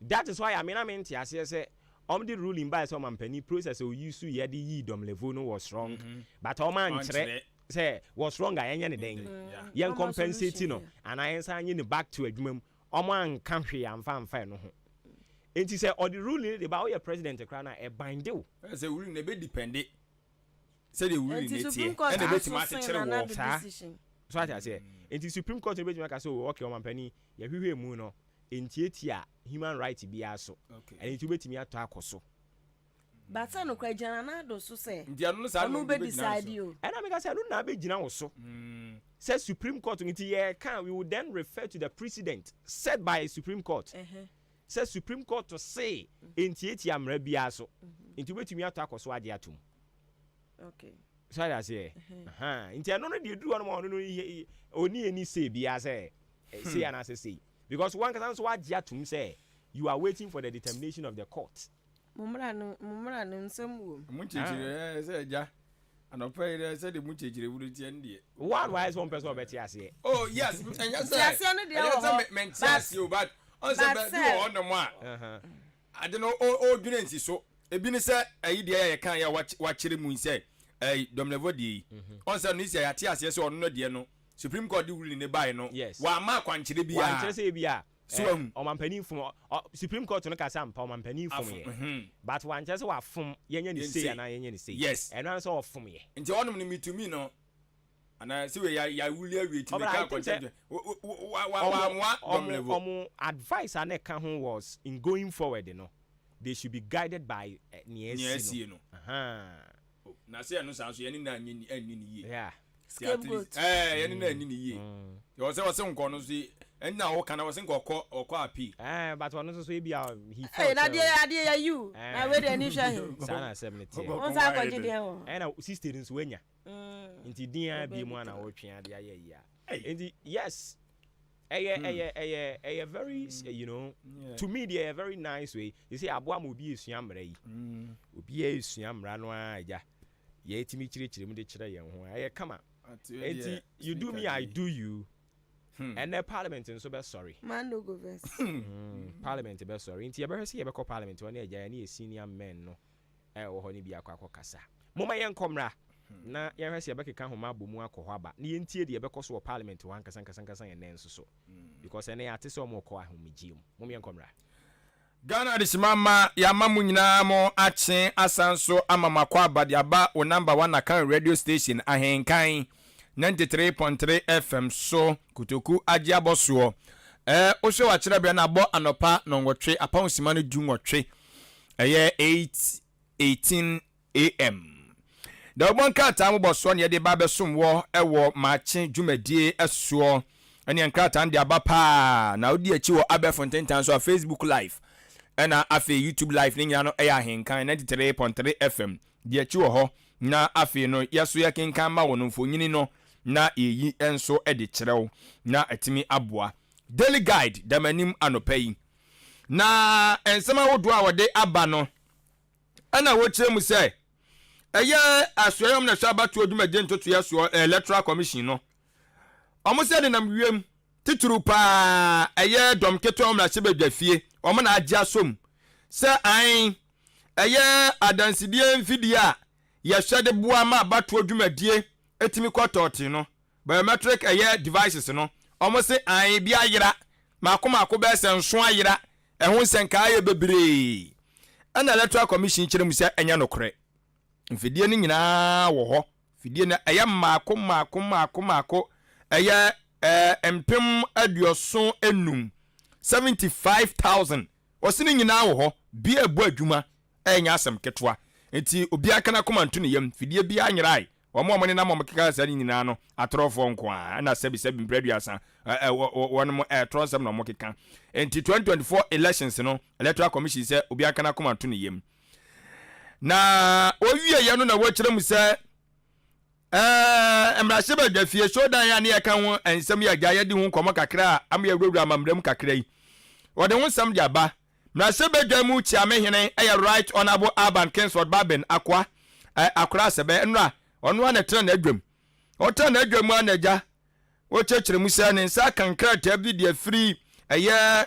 That is why a me na me nte aseɛ sɛ wɔn de ruling baeɛ sɛ ɔmampanin process a ɔyi so yɛ de yii Domlevo no was wrong but wɔn ankyerɛ sɛ was wrong a yɛnyɛ ne dɛn yɛn compensate no anaa yɛn san nye no back to adwuma mu wɔn anka hwee amfa amfa ɛno ho nti sɛ ɔde ruling no de ba woyɛ president koraa no a ɛbinde wo. Sɛ ruling no ɛbɛ depende sɛdeɛ ruling Nti no Supreme teɛ Court ɛna ɛbɛtumi aso sen akyekyere Nana wɔ. Addo Saa. decision. So ate aseɛ nti Supreme Court no bɛtumi aka sɛ oh okay ɔmampanin yɛhwehwɛ mu no ntiatia human right biara so ɛno nti wobɛtumi atɔ akɔ so. But sɛ nokorɛ gyina Nana Addo so sɛ Nti ɛno no saa na ɔno ɔmo bɛ bɛgyina ne decide so. o. Ɛna meka sɛ ɛno na abɛgyina wo so sɛ Supreme Court nti yɛreka a, we will then refer to the precedent set by Supreme Court sɛ Supreme Court se ɛntiatia mmara biara so nti wobɛtumi atɔ akɔ so agye atom. Okay. So ade aseɛ? Ahaa. Nti ɛno no deɛ ɛduru hɔ nom a ɔno no ɔnni any say biara sɛ sei anaasɛ sei because wo ankasa nso woagye atom sɛ you are waiting for the determination of the court. Mo mmara no, mo mmara no nsɛm wɔ mu. Mo nkyerɛkyerɛ ɛɛ sɛ agya anɔpa yi dɛ sɛdeɛ mo nkyerɛkyerɛ mu no teɛ no deɛ. Wo a na wayɛ sɛ wompɛ sɛ wɔbɛte aseɛ. Oh yes, ɛnyɛ sɛ Nteaseɛ no deɛ ɛnyɛ wɔ sɛ hɔ, me mente but aseɛ o but ɔn sɛ but baabi sɛ. wɔ hɔnom a ade no ɔredwene nsi so. Ebi ne sɛ ɛyi deɛ a yɛka yɛ a wakyerɛ mu yi sɛ ɛyi Domelevo deɛ yi ɔn sɛ no isi a yɛate aseɛ sɛ ɔno no deɛ no Supreme Court de ruling no baeɛ no wamma akwankyerɛ biara. Wankyerɛ sɛ ebi a So wahu? Ɔmampanin fom ɔ Supreme Court no ka sɛ ampa ɔmampanin fom Afom yɛ mhm. but wankyerɛ sɛ wafom yɛnyɛ no Yɛn sei sei. anaa yɛnyɛ no sei. Yes. Ɛno ara ne sɛ ɔfom yɛ. Nti ɔnom no metumi no anaa sɛ wei ya yawuli awie ti Ɔbra meka I think sɛ akwankyerɛ wa wa wa ɔmo wammoa ɔmo Domelevo. ɔmo advice a na ɛka ho was in going forward no they should be guided by nea Nea asi asie no. no. Ahaa. Oh, na sɛ ɛno saa nso yɛne no anyi anni no yie. Yeah. Ti at least Scapegoat. ɛɛ yɛne no anni no yie. Ɔsɛ ɔsɛ nkɔ no nso yi ɛnna ɔka na ɔsɛ nkɔ ɔkɔ ɔkɔ appeal. Ɛɛ but ɔno nso so ebi a he Ee felt na sɛ adeɛ adeɛ yɛ yi o. Na wei deɛ ani hwɛ he. Saa na asɛm no teɛ. Wo nsa akɔgye deɛ wɔ. Ɛna sister nso wanya. Nti din ara bie mu a na wotwe ade ayɛ yi a. Nti yes ɛyɛ ɛyɛ ɛyɛ ɛyɛ very you know to me deɛ ɛyɛ very nice way. You see aboa ma obi esua mmara yi. Obi esua mmara no ara agya. Yɛtumi kyerɛkyerɛ mu de kyerɛ yɛn ho a ɛyɛ kama. Nti you do me I do you. Ɛnɛ parliament nso bɛsɔre. Man no go vex. Parliament bɛsɔre. Nti yɛbɛhwɛ sɛ yɛbɛkɔ parliament hɔ ne agya yɛne yɛ senior men no ɛwɔ hɔ no bi akɔ akɔ kasa. Momma yɛnkɔ mmra na yɛnhwɛ sɛ yɛbɛkeka nhoma abɔ mu akɔ hɔ aba na yɛntie deɛ ɛbɛkɔ so wɔ parliament hɔ ankasa ankasa ankasa ɛnnɛ nso so. Because ɛnnɛ yɛate sɛ wɔrekɔ ahomegyeɛ mu. Mom yɛnkɔ mmra. Ghana adehyema mma yɛama mo nyinaa mo akye asan so ama mo akwaaba de aba wo number one Akan radio station Ahenkan 93.3 FM so Kotoku agye abɔ soɔ ɛɛ wohwɛ w'akyerɛberɛ no abɔ anɔpa nɔnwɔtwe apɔn sima no du nwɔtwe ɛyɛ 8:18 AM. Dawubɔ nkrataa mmobɔsoɔ na yɛde ba abɛsom wɔ wɔ Maakye dwumadie soɔ. Ɛneɛ nkrataa no de aba paa na wodi akyi wɔ abɛɛfo ntentan so a Facebook live ɛna afei YouTube live ne nyinaa no ɛyɛ Ahenkan 93.3 FM. Di akyi wɔ hɔ na afei no yɛso yɛkenkan ma wo no mfonyini no na yɛyi nso de kyerɛ wo na atumi aboa. Daily Guide da m'anim anɔpa yi. Na nsɛm ahodoɔ a wɔde aba no ɛna wɔkyerɛ mu sɛ ɛyɛ asoɛeɛ wɔn na ɛhwɛ abatoɔ dwumadie ntotoeɛ soɔ Electoral Commission no wɔn sɛ denam wiem titiriw paa ɛyɛ dɔm ketewa wɔn mmarahyɛbadwa fie wɔn na agye asom sɛ an ɛyɛ adansidie mfidie a yɛhwɛ de boa ma abatoɔ dwumadie ɛtumi kɔ tɔɔte no Biometric ɛyɛ devices no ɔmo se ae bi ayera maako maako bɛyɛ sɛ nson ayera ɛho nsɛnkaa yɛ bebree ɛna electoral commission kyerɛ mu sɛ ɛnyɛ nokorɛ mfidie no nyinaa wɔ hɔ fidie no ɛyɛ mmaako mmaako mmaako mmaako ɛyɛ ɛɛ mpem aduɔson enum 75,000 wɔse ne nyinaa wɔ hɔ bia ɛbɔ adwuma ɛnyɛ asɛm ketewa. Enti obiara nka n'akoma nto ne yam. Fidie biara nyerae. Wɔn a wɔnenam a wɔkeka saa no nyinaa no, atorɔfoɔ nko ara. Ɛna sɛbisɛbi mprɛ aduasa, ɛ, ɛ, wɔ, wɔ, wɔnom ɛtorɔ nsɛm na wɔkeka. Enti 2024 elections no, Electoral Commission sɛ obiara nka n'akoma nto ne yam. Na wɔwieɛ no na wɔkyerɛ mu sɛ, ɛɛ, mmarahyɛbadwafie showdown a ne yɛka ho nsɛm yi agya yɛde ho nkɔmmɔ kakra a ama yɛawurawura amammerɛ mu kakra yi. Wɔde ho nsɛm de aba. Mmarahyɛbadwa mu Kyeamehene yɛ Right Honourable Alban Kingsford Bagbin Akoa Akora Asɛbɛ. Nnora, ɔno ara na ɛtena n'adwam. Ɔtena n'adwam mu ara na agya ɔkyerɛkyerɛ mu sɛ ne nsa aka nkrataa bi de afiri ɛyɛ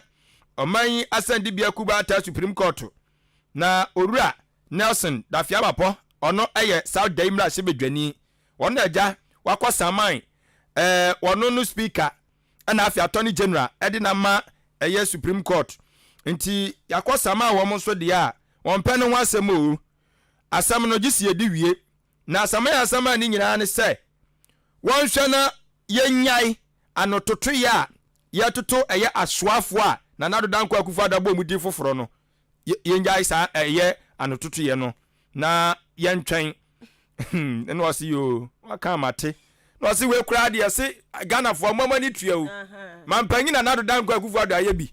ɔman yi asɛndibea kubaata Supreme Court na Owura Nelson Dafeamapɔ, ɔno yɛ South Dayi mmarahyɛbadwani. Ɔno na agya wakɔ saman ɛɛ ɔno no speaker ɛna afei attorney general ɛde no ama ɛyɛ supreme court nti yakɔ sama wɔn nso deɛ a wɔn pɛ no ho asɛm o asɛm no gye si yɛdi wie na asɛm yɛ asɛm a ne nyinaa ne sɛ wɔnhwɛ na yɛnyae anototoyɛ a yɛtoto ɛyɛ asoafoɔ a Nana Addo Dankwa Akufo-Addo abɔ mu din foforɔ no yɛnyae saa ɛyɛ anototoyɛ no. na yɛntwɛn. Ɛna ɔse yoo waka mate. Na ɔse wei koraa deɛ se Ghanafoɔ mo ani tua o. Mampanyin Nana Addo Dankwa Akufo Addo ayɛ bi.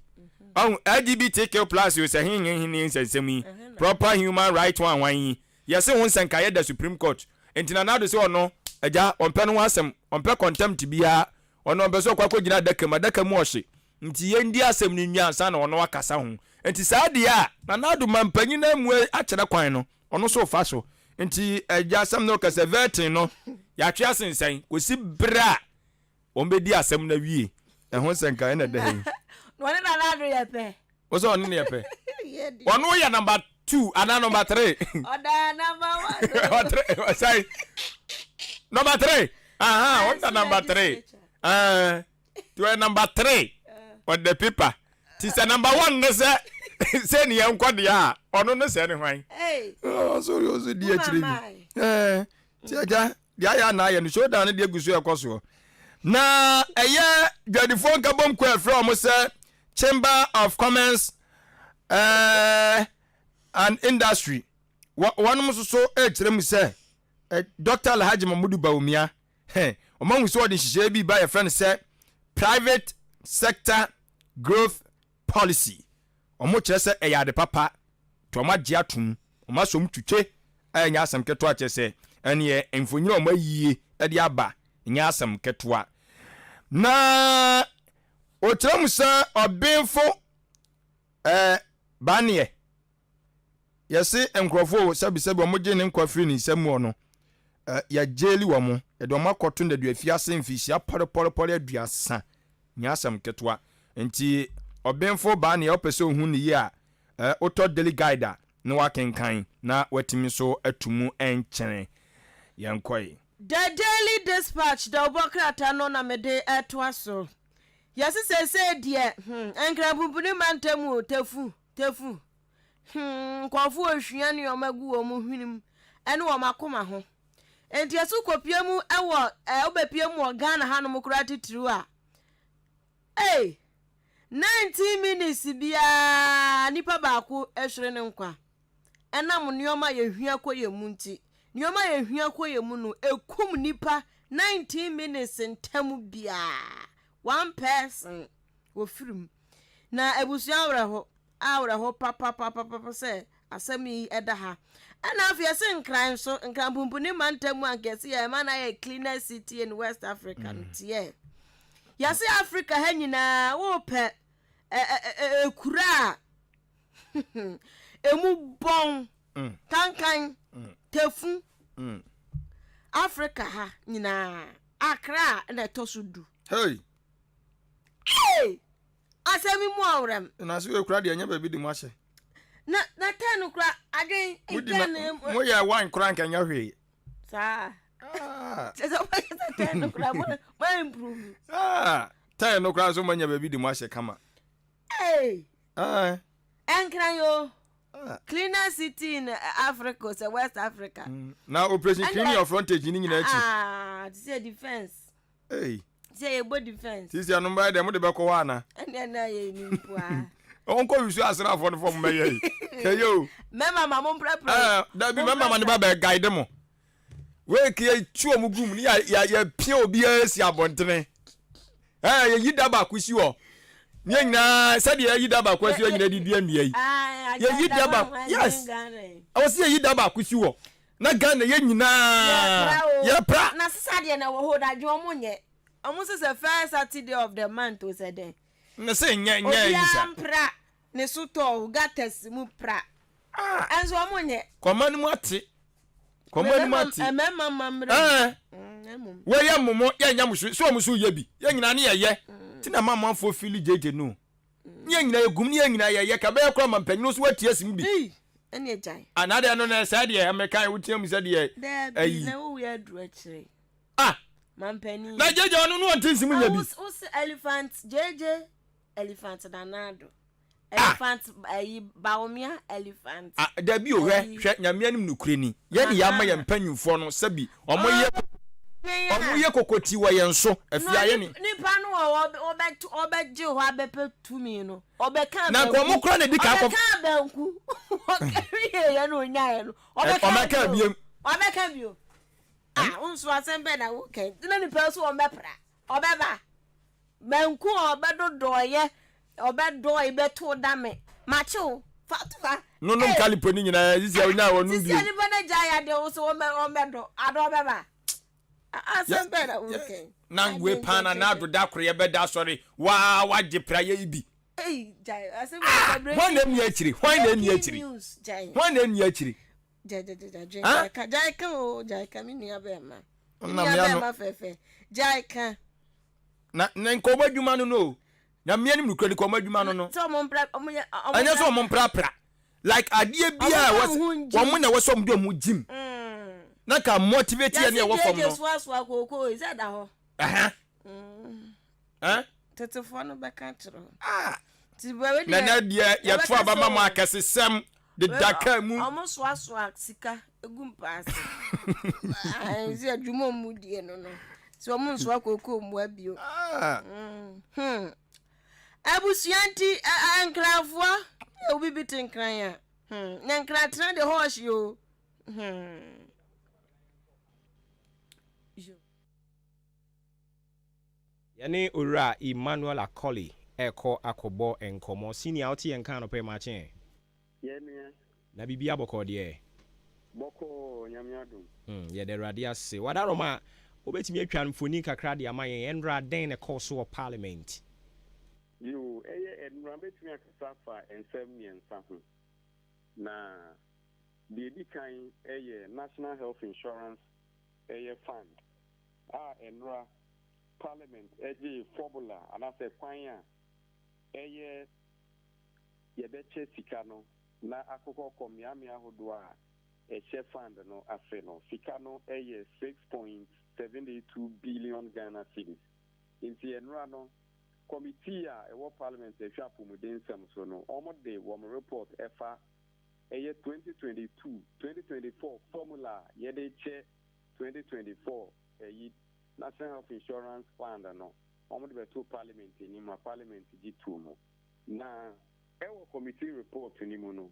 Ɔho LGBTQ plus o sɛ hehehe nsɛnsɛm yi proper human right ho ahwan yi yɛse ho nsɛnkaeɛ da Supreme Court. Nti Nana Addo se ɔno agya ɔmpɛ no ho asɛm ɔmpɛ contempt biara ɔno ɔmpɛ sɛ ɔkɔ akɔgyina adaka mu adaka mu ɔhye Nti yɛndi asɛm no nwie ansa na ɔno akasa ho. Nti saa deɛ a Nana Addo mampanyin amue akyerɛ kwan no, ɔno nso refa so. Nti agya asɛm no rekasa, vetting no, yɛatwe asensɛn kɔsi berɛ a wɔbɛdi asɛm no awie. Ɛho nsɛnka ɛna ɛda ha yi. Na ɔne Nana Addo yɛ pɛ. Wo sɛ ɔne no yɛ pɛ? Ɔno yɛ number 2 anaa number 3? Ɔda number 1. Ɔtre, ɔsɛe. Number 3. Aha, ɔda number 3. Ɛɛ. Nti ɔyɛ number 3 on the paper. Ti sɛ number 1 ne sɛ sɛ ne yɛn nkɔ deɛ a, ɔno ne sɛ ne hwan? Ɔso ɔso di akyire bi. Ɛɛ, ti agya deɛ ayɛ ana ayɛ no showdown no deɛ gu so ɛkɔ soɔ. Na ɛyɛ dwadifoɔ nkabom kɔ ɛfrɛ wɔn sɛ Chamber of Commerce eh, and Industry. Wɔnom nso so ɛkyerɛ mu sɛ eh, Dr. Alhaji Mahmudu Bawumia wɔn ahu sɛ wɔde nhyehyɛeɛ bi ba yɛfrɛ no sɛ Private Sector Growth Policy. Wɔn kyerɛ sɛ ɛyɛ ade papa nti wɔn agye atom, wɔn asɔ mu twitwe a ɛnyɛ asɛm ketewa kyerɛ sɛ ɛneɛ mfonyin a wɔn ayie de aba nyɛ asɛm ketewa. Na ɔkyerɛ mu sɛ ɔbenfo ɛɛ Baneɛ yɛse nkurɔfoɔ o sɛbisɛbi wɔn gye ne nkwa firi ne nsam mu no yɛgyeli wɔn yɛde wɔn akɔto nnaduafiase mfirihyia pɔrepɔrepɔre 30 nyɛ asɛm ketewa nti ɔbenfo baa nea ɔpɛ sɛ ohun ne yie a wotɔ Daily Guide a na wakenkan na watumi nso atu mu nkyene. Yɛnkɔe. The Daily Dispatch dawubɔ krataa no na mede retoa so. Yɛse seesei deɛ, hmm, Nkranpumpuni mantam o, Tefu, Tefu, hmm, nkurɔfoɔ rehwia nneɛma gu wɔn hwenem ne wɔn akoma ho. Enti yɛse wokɔpue mu wɔ, eh, wobɛpue mu wɔ Ghana hanom koraa titiriw a, Ei! 19 minutes biara nipa baako hwere ne nkwa ɛnam nneɛma a yɛhia kɔ yɛn mu nti. Nneɛma a yɛhia kɔ yɛn mu no, ɛkum nipa 19 minutes ntam biara. One person wɔfiri mu. Na abusua awerɛho. Awerɛho papapapapa sɛ asɛm yi da ha. Ɛna afei yɛse Nkran nso, Nkran Pumpuni mantam mu anka yɛse yɛma no ayɛ cleanest city in West Africa no tiɛ. Yɛse Africa ha nyinaa wopɛ ekura a emu bɔn, kankan, tefu, Africa ha nyinaa Accra na ɛtɔ so du. Hey! Hey! Asɛm yi mu ɔwerɛm. Na so ekura deɛ ɛnyɛ baabi de mu ahyɛ. Na na tɛn no kura adwen. Mudi na mo yɛ wine kura nka nyɛ hwee. Saa. Ah. Kyɛ sɛ wɔyɛ sɛ tɛn no kura mo mo improve. Ah. Tɛn no kura nso mo anya baabi de mu ahyɛ kama. Hey. Ah. Ɛnkran yo. Ah. Cleaner city in Africa sɛ West Africa. Mm. Na operation cleaning your frontage ni nyinaa akyi. Ah, te sɛ defense. Ei. Sɛ yɛbɔ defense. Sisi ɛno mbɛyɛ dɛ mo de bɛkɔ hɔ ana? Ɛnna ɛnna yɛ ni mpo a. Wɔn kɔ wisu asraafoɔ no fam bɛyɛ yi. Kɛyɛ o. Mɛma ma mo mprɛprɛ. Ɛɛ dabi mɛma ma ne ba bɛ guide mo. Wei ke yɛ tu wɔn gu mu ne yɛ yɛ yɛ pia obiara si abɔntene. Ɛɛ yɛ yi da baako si hɔ. Ne yɛ nyinaa sɛdeɛ yɛ yi da baako asi hɔ nyinaa de dua nnua yi. Yɛ yi da baako yes. Ɛwɔ sɛ yɛ yi da baako si hɔ. Na Ghana yɛ nyinaa yɛpra. Na sesa deɛ na wɔ hɔ dadwen ɔmo nyɛ ɔmo se sɛ first Saturday of the month o sɛ dɛn. Na sɛ nyɛ nyɛ ayi sa. Obiara mpra ne so tɔ gutters mu pra ɛnso ɔmo nyɛ. Kɔma no mu ate kɔma no mu ate. Ɛmɛɛma ma mmerɛ mu. Ɛɛ wɔyɛ momo yɛ nyɛ mo so sɛ ɔmo so yɛ bi yɛ nyinaa ne yɛ yɛ ti na ma amanfoɔ fili gyegye no. Ne yɛn nyinaa yɛgum ne yɛn nyinaa yɛyɛ ka bɛyɛ koraa ma mpanyin nso wɔate asi mu bi. Ei, ɛne agyae. Anaa deɛ no na sɛ deɛ meka wotea mu sɛ deɛ Daabi, ayi. na wowie aduru akyire. Ah! Mampanin. Na gyegye ɔno no ɔnte nsi mu nya bi. Wo se elephant gyegye, elephant Nana Addo. Ah! Elephant ayi Bawumia elephant. Ah, dabi o, hwɛ, hwɛ, Nyame anim nokorɛ ni. Yɛn ne yɛama yɛn mpanyinfoɔ no sɛbi, ɔmo yɛ. Ɔmo yɛ kokoti wɔ yɛn so. Afia yɛ ni. Nipa no a ɔbɛgye hɔ abɛpɛ tumi no, ɔbɛka Na nka ɔmo kora na di kan kɔ. Ɔbɛka banku. Ɔkari yɛ no onyaeɛ no. Ɔbɛka bio. Ɔbɛka bio. Ah, nso asɛm bɛn na woka? Na nipa nso ɔbɛpra. Ɔbɛba. Banku a ɔbɛdodɔeɛ, ɔbɛdɔe bɛto dame. Makye wo, fa to ha. Nonom kalipo no nyinaa, sisi a onyaa wɔnom bio. Sisi a nipa no agyae adeɛ wo so ɔmmɛdɔ, ade ɔbɛba. Asɛm bɛn na woka yi? Na wei paa na na adoda koro yɛbɛda asɔre waa wagye praeɛ yi bi. Ei, gyae, asɛm ah, hwan na ɛnni akyiri? Hwan na ɛnni akyiri? Hwan na ɛnni akyiri? Gyae, gyae, gyae, gyae, gyae ka, gyae ka o, gyae ka, me nua bɛrima. Me nua bɛrima fɛfɛ, gyae ka. Na na nka ɔmo adwuma no no o. Na mmea nim nokura nka ɔmo adwuma no no. Sɛ ɔmo mpra ɔmo yɛ ɔmo. Ɛnyɛ sɛ ɔmo mprapra. Like adeɛ bi a ɛwɔ wɔn na ɛwɔ sɛ ɔmo de ɔmo gyim. Mm. Na ka motivate yɛ ne ɛwɔ fam no. Yɛsi gyegye soasoa kookoo yi sɛ da hɔ. Ɛhɛn. Mm. Tetefoɔ no bɛka kyerɛ o. Ah. Na na deɛ yɛto aba ma mo akɛsesɛm deda kaa mu. Ɔmo soasoa sika egu mpaase. Sɛ adwuma ɔmo die no no. Sɛ ɔmo nsoa kookoo mua bio. Ah. Mm. Hmm. Abusua nti nkranfoɔ obi bi te nkran a. Hmm. Na nkratena de hɔ ɔhye o. Hmm. Yɛne Owura Emmanuel Akoli rekɔ akɔbɔ nkɔmmɔ. Senior, wote yɛn nka anɔpa yi, makye ɛ? Yɛ nua. Na biribiara bɔkɔɔ deɛ? Bɔkɔɔ, Nyame adom. Hmm, yɛda Awurade ase. Wadaroma, wobɛtumi atwa mfoni kakra de ama yɛn? Ɛnora, dɛn na ɛkɔɔ so wɔ Parliament? Yoo, ɛyɛ ɛnora mɛtumi akasa afa nsɛm mmiɛnsa ho. Na deɛ ɛdi kan yɛ National Health Insurance ɛyɛ Fund a ɛnora Parliament gyee formula anaasɛ kwan a ɛyɛ yɛbɛkyɛ sika no na akokɔ kɔ mmeammea ahodoɔ a ɛhyɛ fund no ase no. Sika no yɛ 6.782 billion Ghana cedis. Nti ɛnora no, committee a ɛwɔ Parliament a ɛhwɛ apɔmuden nsɛm so no, wɔde wɔn report ɛfa ɛyɛ 2022, 2024 formula a yɛde kyɛ 2024 ɛyi National Health Insurance Fund no, wɔde bɛtoo Parliament anim ma Parliament gye too mu. Na ɛwɔ committee report no mu no,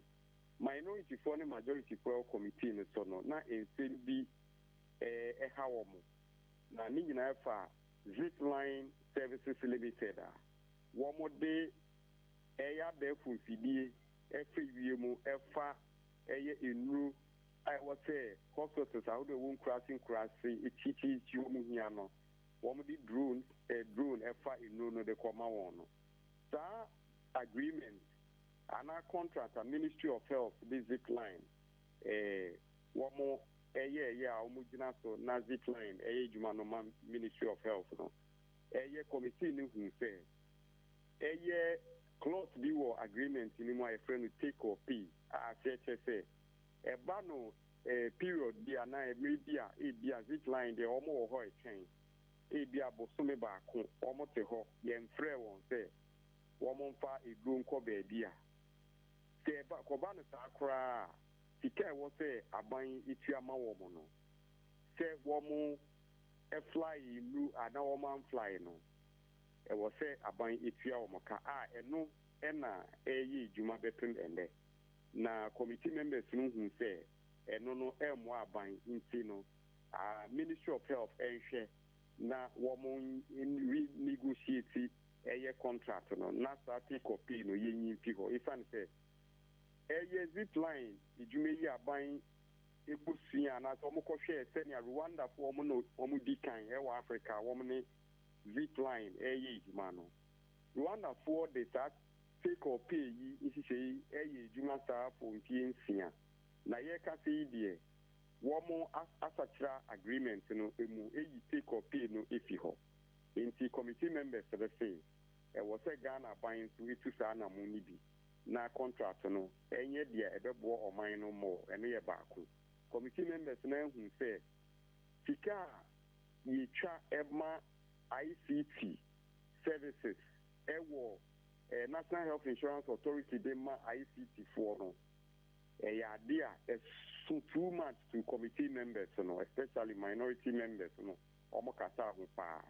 minority foɔ ne majority foɔ ɛwɔ committee no so no, na nsɛm bi ɛha wɔn. Na ne nyinaa ɛfa Zipline Services Limited a wɔde ɛyɛ abɛɛfo mfidie ɛfa wiem ɛfa ɛyɛ nnuro a ɛwɔ sɛ hospitals ahodoɔ a ɛwɔ nkuraase nkuraase akyirikyirikyiri wɔn hia no, wɔde drone eh, drone ɛfa nnuro no de kɔma wɔn no. Saa agreement anaa contract a Ministry of Health de Zipline eh, wɔn ɛyɛɛyɛ a wɔn gyina so na Zipline ɛyɛ adwuma no ma Ministry of Health no, ɛyɛ committee no hu sɛ ɛyɛ clause bi wɔ agreement no mu a yɛfrɛ no take or pay a aseɛ kyerɛ sɛ Ɛba no period bi anaa mmere bi a ebia zipline deɛ wɔn wɔ hɔ retwɛn, ebia bosome baako wɔn te hɔ, yɛnfrɛɛ wɔn sɛ wɔn mfa aduro nkɔ baabi a. Sɛ ɛba kɔba no saa koraa a, sika a ɛwɔ sɛ aban tua ma wɔn no, sɛ wɔn fly nnuru anaa wɔn anfly no, ɛwɔ sɛ aban tua wɔn ka a ɛno na ɛreyɛ adwuma bɛpem ɛnnɛ. Na committee members no huu sɛ ɛno no ɛmmoa aban nti no Ministry of Health nhwɛ na wɔn re-negotiate ɛyɛ contract no na saa take or pay no yɛnyi mfi hɔ esiane sɛ ɛyɛ zipline adwuma yi aban kɔsua anaasɛ wɔn kɔhwɛɛ sɛnea Rwandafoɔ wɔn na wɔn di kan ɛwɔ Africa wɔn ne zipline ɛyɛ adwuma no. Rwandafoɔ de saa Take or pay yi nhyehyɛe yi reyɛ adwuma saa for mfie nsia. Na yɛrekasa yi deɛ, wɔn asakyera agreement no mu ayi take or pay no afi hɔ. Enti committee members no se ɛwɔ sɛ Ghana aban nso tu saa anamon no bi na contract no nyɛ deɛ ɛbɛboa ɔman no more. Ɛno yɛ baako. Committee members no ahu sɛ sika a yɛtwa ma ICT services wɔ National Health Insurance Authority de ma ICT foɔ no, ɛyɛ ade a ɛso too much to committee members no, especially minority members no. Wɔkasaa ho paa.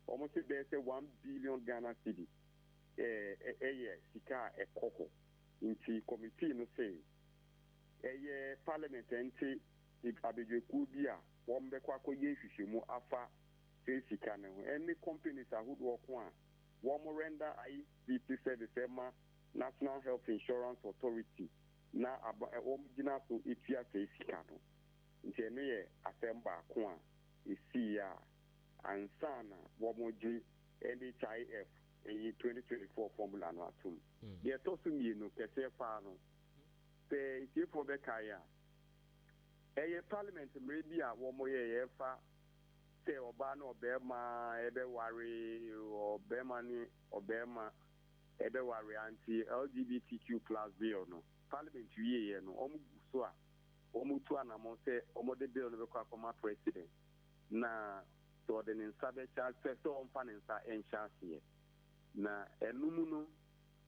Wɔse bɛyɛ sɛ 1 billion Ghana cedi ɛyɛ sika a ɛkɔ hɔ. Nti committee no se ɛyɛ parliament nte abadwakuo bi a wɔbɛkɔ akɔyɛ nhwehwɛmu afa saa sika no ho, ɛne companies ahodoɔ ko a wɔn render ICT service ɛma National Health Insurance Authority na aba wɔn gyina so etua saa sika no. Nti ɛno yɛ asɛm baako a esii a ansa na wɔn gye NHIF ɛyi 2024 formula no atom. Deɛ ɛtɔ so mmienu kɛseɛ paa no, sɛ etiefoɔ bɛkae a, ɛyɛ parliament mmerɛ bi a wɔn yɛ yɛfa sɛ ɔbaa ne ɔbɛrima ɛbɛware, ɔbɛrima ne ɔbɛrima ɛbɛware, anti LGBTQ+ bill no, parliament wieɛ no, wɔn gu so a wɔn tu anamɔ sɛ wɔde bill no bɛkɔ akɔma president na sɛ ɔde ne nsa bɛhyɛ sɛ ɔmfa ne nsa nhyɛ aseɛ. Na ɛno mu no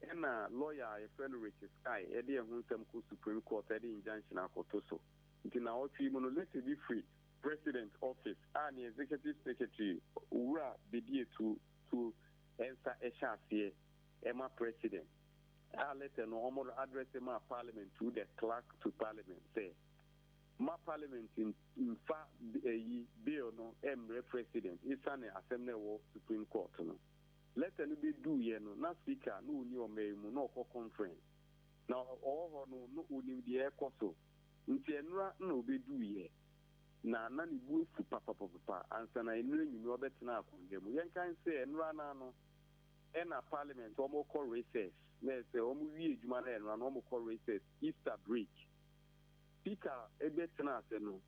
ɛna lawyer a yɛfrɛ no Richard Sky ɛde ɛho nsɛm kɔ Supreme Court, ɛde injunction akɔto so. Nti na ɔtwe mu no, letter bi firi president office a ne executive secretary, Owura Bediatuo nsa ɛhyɛ aseɛ ɛma president, a letter no wɔn address ma parliament through the clerk to parliament sɛ ma parliament mfa ɛyi bill no ɛmbrɛ president esiane asɛm no ɛwɔ Supreme Court no. Letter no bɛduiɛ no, na speaker na ɔni ɔman yi mu na ɔkɔ conference na ɔwɔ hɔ no na onim deɛ ɛkɔ so. Nti ɛnora na ɔbɛduiɛ na ne bu efu papapapa ansa na nnura nwumire ɔbɛtena akonnwa mu. Yɛnkan sɛ ɛnora n'ano ɛna parliament wɔn kɔ recess, na ɛsɛ wɔn wie adwuma no ɛnora na wɔn kɔ recess, Easter break. Speaker ɛbɛtena ase no,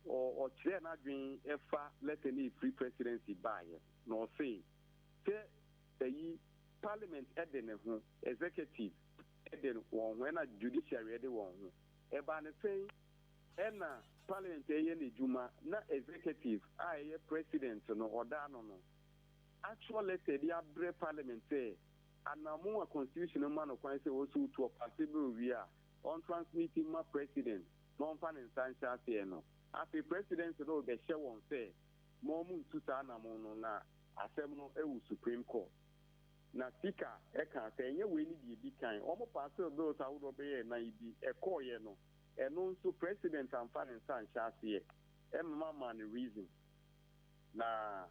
ɔkyerɛ n'adwene ɛfa letter no efiri presidency baayɛ, na ɔse sɛ ɛyi parliament ɛde ne ho, executive ɛde wɔn ho, ɛna judiciary ɛde wɔn ho. Ɛbaa ne sɛn ɛna parliament ɛyɛ n'adwuma na executive a ɛyɛ president no ɔda no actual letter de abrɛ parliament sɛ anamo a constitution no ma no kwan sɛ wɔsɛ wotu ɔpass bill wie a ɔntransmit ma president na ɔmfa ne nsa nhyɛ aseɛ no, afei president no rebɛhyɛ wɔn sɛ ma ɔmo ntu saa anamo no na asɛm no ɛwɔ Supreme Court. Na speaker ɛka sɛ ɛnyɛ wei ne deɛ di kan ɔmo pass bills ahodoɔ bɛyɛ nan bi ɛkɔɔyɛ no, ɛno nso president amfa ne nsa nhyɛ aseɛ ɛmama ma ne reason na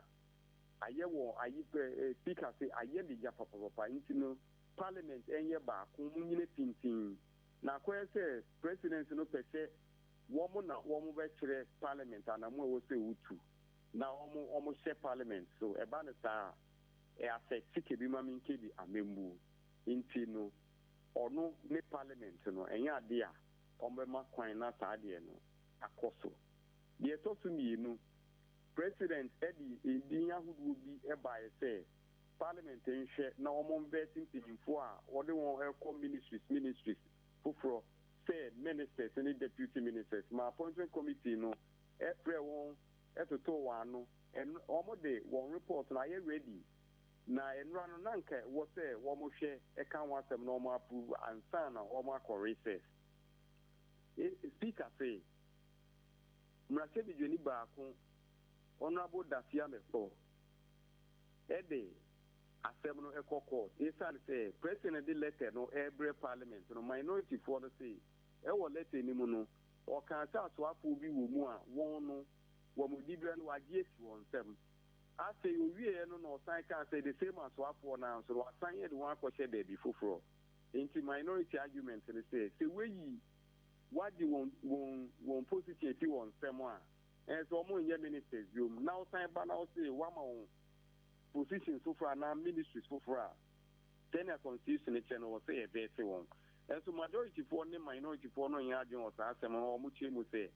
ayɛ wɔ ayi pɛ. Speaker sɛ ayɛ de gya papapapa, nti no parliament ɛnyɛ baako mu nyina pintin na akɔyɛ sɛ president no pɛ sɛ wɔn na wɔn bɛkyerɛ parliament anamu a ɛwɔ sɛ wotu na wɔn hyɛ parliament so. Ɛba no saa ɛ affect kebi ma mi nkebi amembu. Nti no ɔno ne parliament no ɛnyɛ adeɛ a wɔn bɛma kwan na saa adeɛ no akɔ so. Deɛ ɛtɔ so mmienu, president ɛde edin ahodoɔ bi ɛbaeɛ sɛ parliament nhwɛ na wɔn vet mpanyinfoɔ a wɔde wɔn ɛkɔ ministries foforɔ sɛ ministers ne deputy ministers, ma appointment committee no ɛfrɛ wɔn ɛtoto wɔn ano. Ɛno wɔn de wɔn report no ayɛ ready na nnura no na nka wɔ sɛ wɔn hwɛ ɛka ho asɛm na wɔn approve ansa na wɔn akɔ recess. Speaker sɛ mmarahyɛbadwani baako, Honourable Dafeamekpor, ɛde asɛm no ɛkɔ court esiane sɛ president de letter no ɛrebrɛ parliament no, minority foɔ no sɛ ɛwɔ letter no mu no ɔka sɛ asoafoɔ bi wɔ mu a wɔn no wɔn diberɛ no wagye asi wɔn nsam. Afei owieɛ no na ɔsan kaa sɛ the same asoafoɔ no nso no wasan yɛ de wɔn akɔhyɛ baabi foforɔ. Nti minority argument no sɛ weyi wagye wɔn position fi wɔn nsam a ɛn sɛ wɔn nyɛ ministers biom, na ɔsan ba na ɔse wama wɔn positions foforɔ anaa ministries foforɔ a sɛnea constitution kyerɛ no wɔ sɛ yɛbɛɛte wɔn. Ɛnso majority foɔ ne minority foɔ no nyɛ adwene wɔ saa asɛm no. Wɔn kyerɛ mu sɛ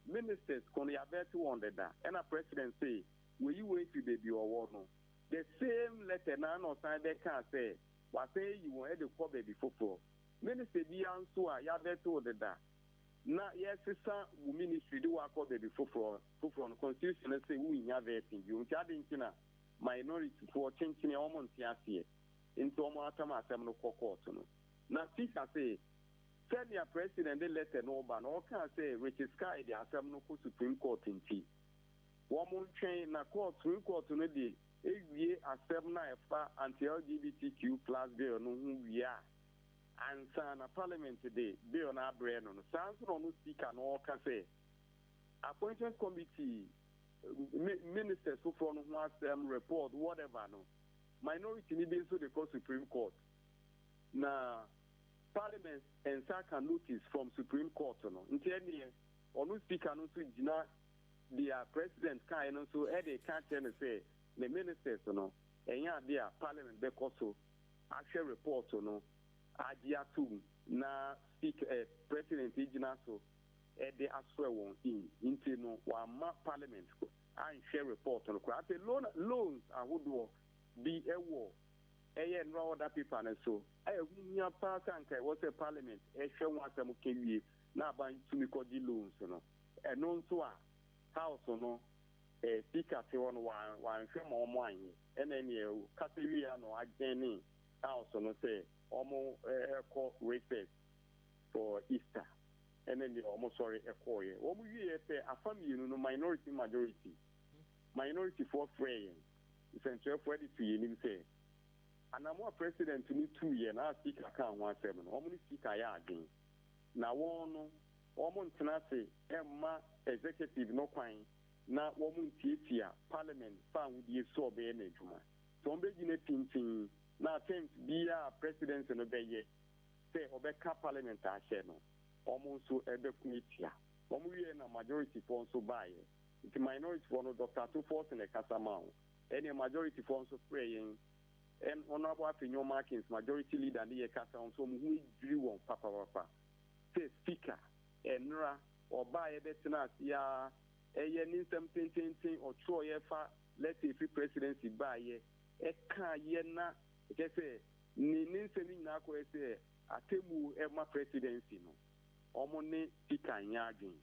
ministers ko no yɛabɛɛte wɔn deda, ɛna president sɛ wɔyi wɔn afiri baabi ɔwɔ no, the same letter na ɔsan bɛka sɛ wasan ayi wɔn ɛde kɔ baabi foforɔ. Minister biara nso a yɛabɛte wo deda na yɛsesa wo ministry de wakɔ baabi foforɔ no, constitution no sɛ wonnya vetting bio. Nti ade nti na minority foɔ kyenkyene a wɔn nte aseɛ, nti wɔn atam asɛm no kɔ court no. Na speaker sɛ sɛnea president de letter no ba no, ɔka sɛ Richard Sky de asɛm no kɔ Supreme Court, nti Wɔn ntwɛn na court, Supreme Court no de ewie asɛm no a ɛfa anti-LGBTQ+ bill no ho wie a, ansa na Parliament de bill no abrɛ no no. Saa nso na ɔno Speaker no ɔreka sɛ Appointment Committee ministers foforɔ no ho asɛm, report, whatever no, minority no bi nso de kɔ Supreme Court. Na Parliament nsa aka notice from Supreme Court no. Nti ɛneɛ ɔno Speaker no nso gyina deɛ President kaeɛ no nso de reka akyerɛ no sɛ ne ministers no, ɛnyɛ adeɛ a Parliament bɛkɔ so ahwɛ report no agye atom na Speaker, eh, President gyina so de aswear wɔn in. Nti no wamma Parliament anhwɛ report no koraa. Afei loan, loans ahodoɔ bi wɔ ɛyɛ nnora order paper no so a ɛho hia paa sɛ anka ɛwɔ sɛ Parliament hwɛ ho asɛm ka wie na aban tumi kɔgye loans no. Ɛno nso a House no eh, Speaker te hɔ no wanhwɛ ma wɔn anyɛ. Ɛna ɛneɛ kasa wie a na ɔadjourne House no sɛ wɔn kɔ recess for Easter. Ɛne deɛ wɔn sɔre kɔeɛ. Wɔn wieɛ pɛ, afa mmienu no, minority ne majority, minority foɔ frɛɛ yɛn, nsɛntwerɛfoɔ de too yɛn anim sɛ, anamo a president no tuiɛ na speaker kaa ho asɛm no, wɔn ne speaker yɛ adwene. Na wɔn no, wɔn ntena ase mma executive no kwan na wɔn ntiatia parliament fawohodie so ɔbɛyɛ n'adwuma. Sɛ wɔn bɛgyina pintinn na attempt biara a presidency no bɛyɛ sɛ ɔbɛka parliament ahyɛ no, wɔn nso bɛko atia. Wɔn wieɛ na majority foɔ nso baeɛ. Nti minority foɔ no, Doctor Ato Forson na ɛkasa maa wɔn. Ɛneɛ majority foɔ nso frɛɛ yɛn, ɛn Honourable Afenyo Markins, majority leader ne yɛ kasa, wɔn nso wɔn ho adwiri wɔn papapapa sɛ speaker ɛnora ɔbaeɛ bɛtena ase ara ɛyɛ ne nsɛm tententen ɔtwerɛeɛ fa letter ɛfiri presidency baeɛ ɛkaeɛ na kyerɛ sɛ Ne ne nsɛm no nyinaa kɔyɛ sɛ atemmuo ma presidency no, wɔn ne speaker nyɛ adwene.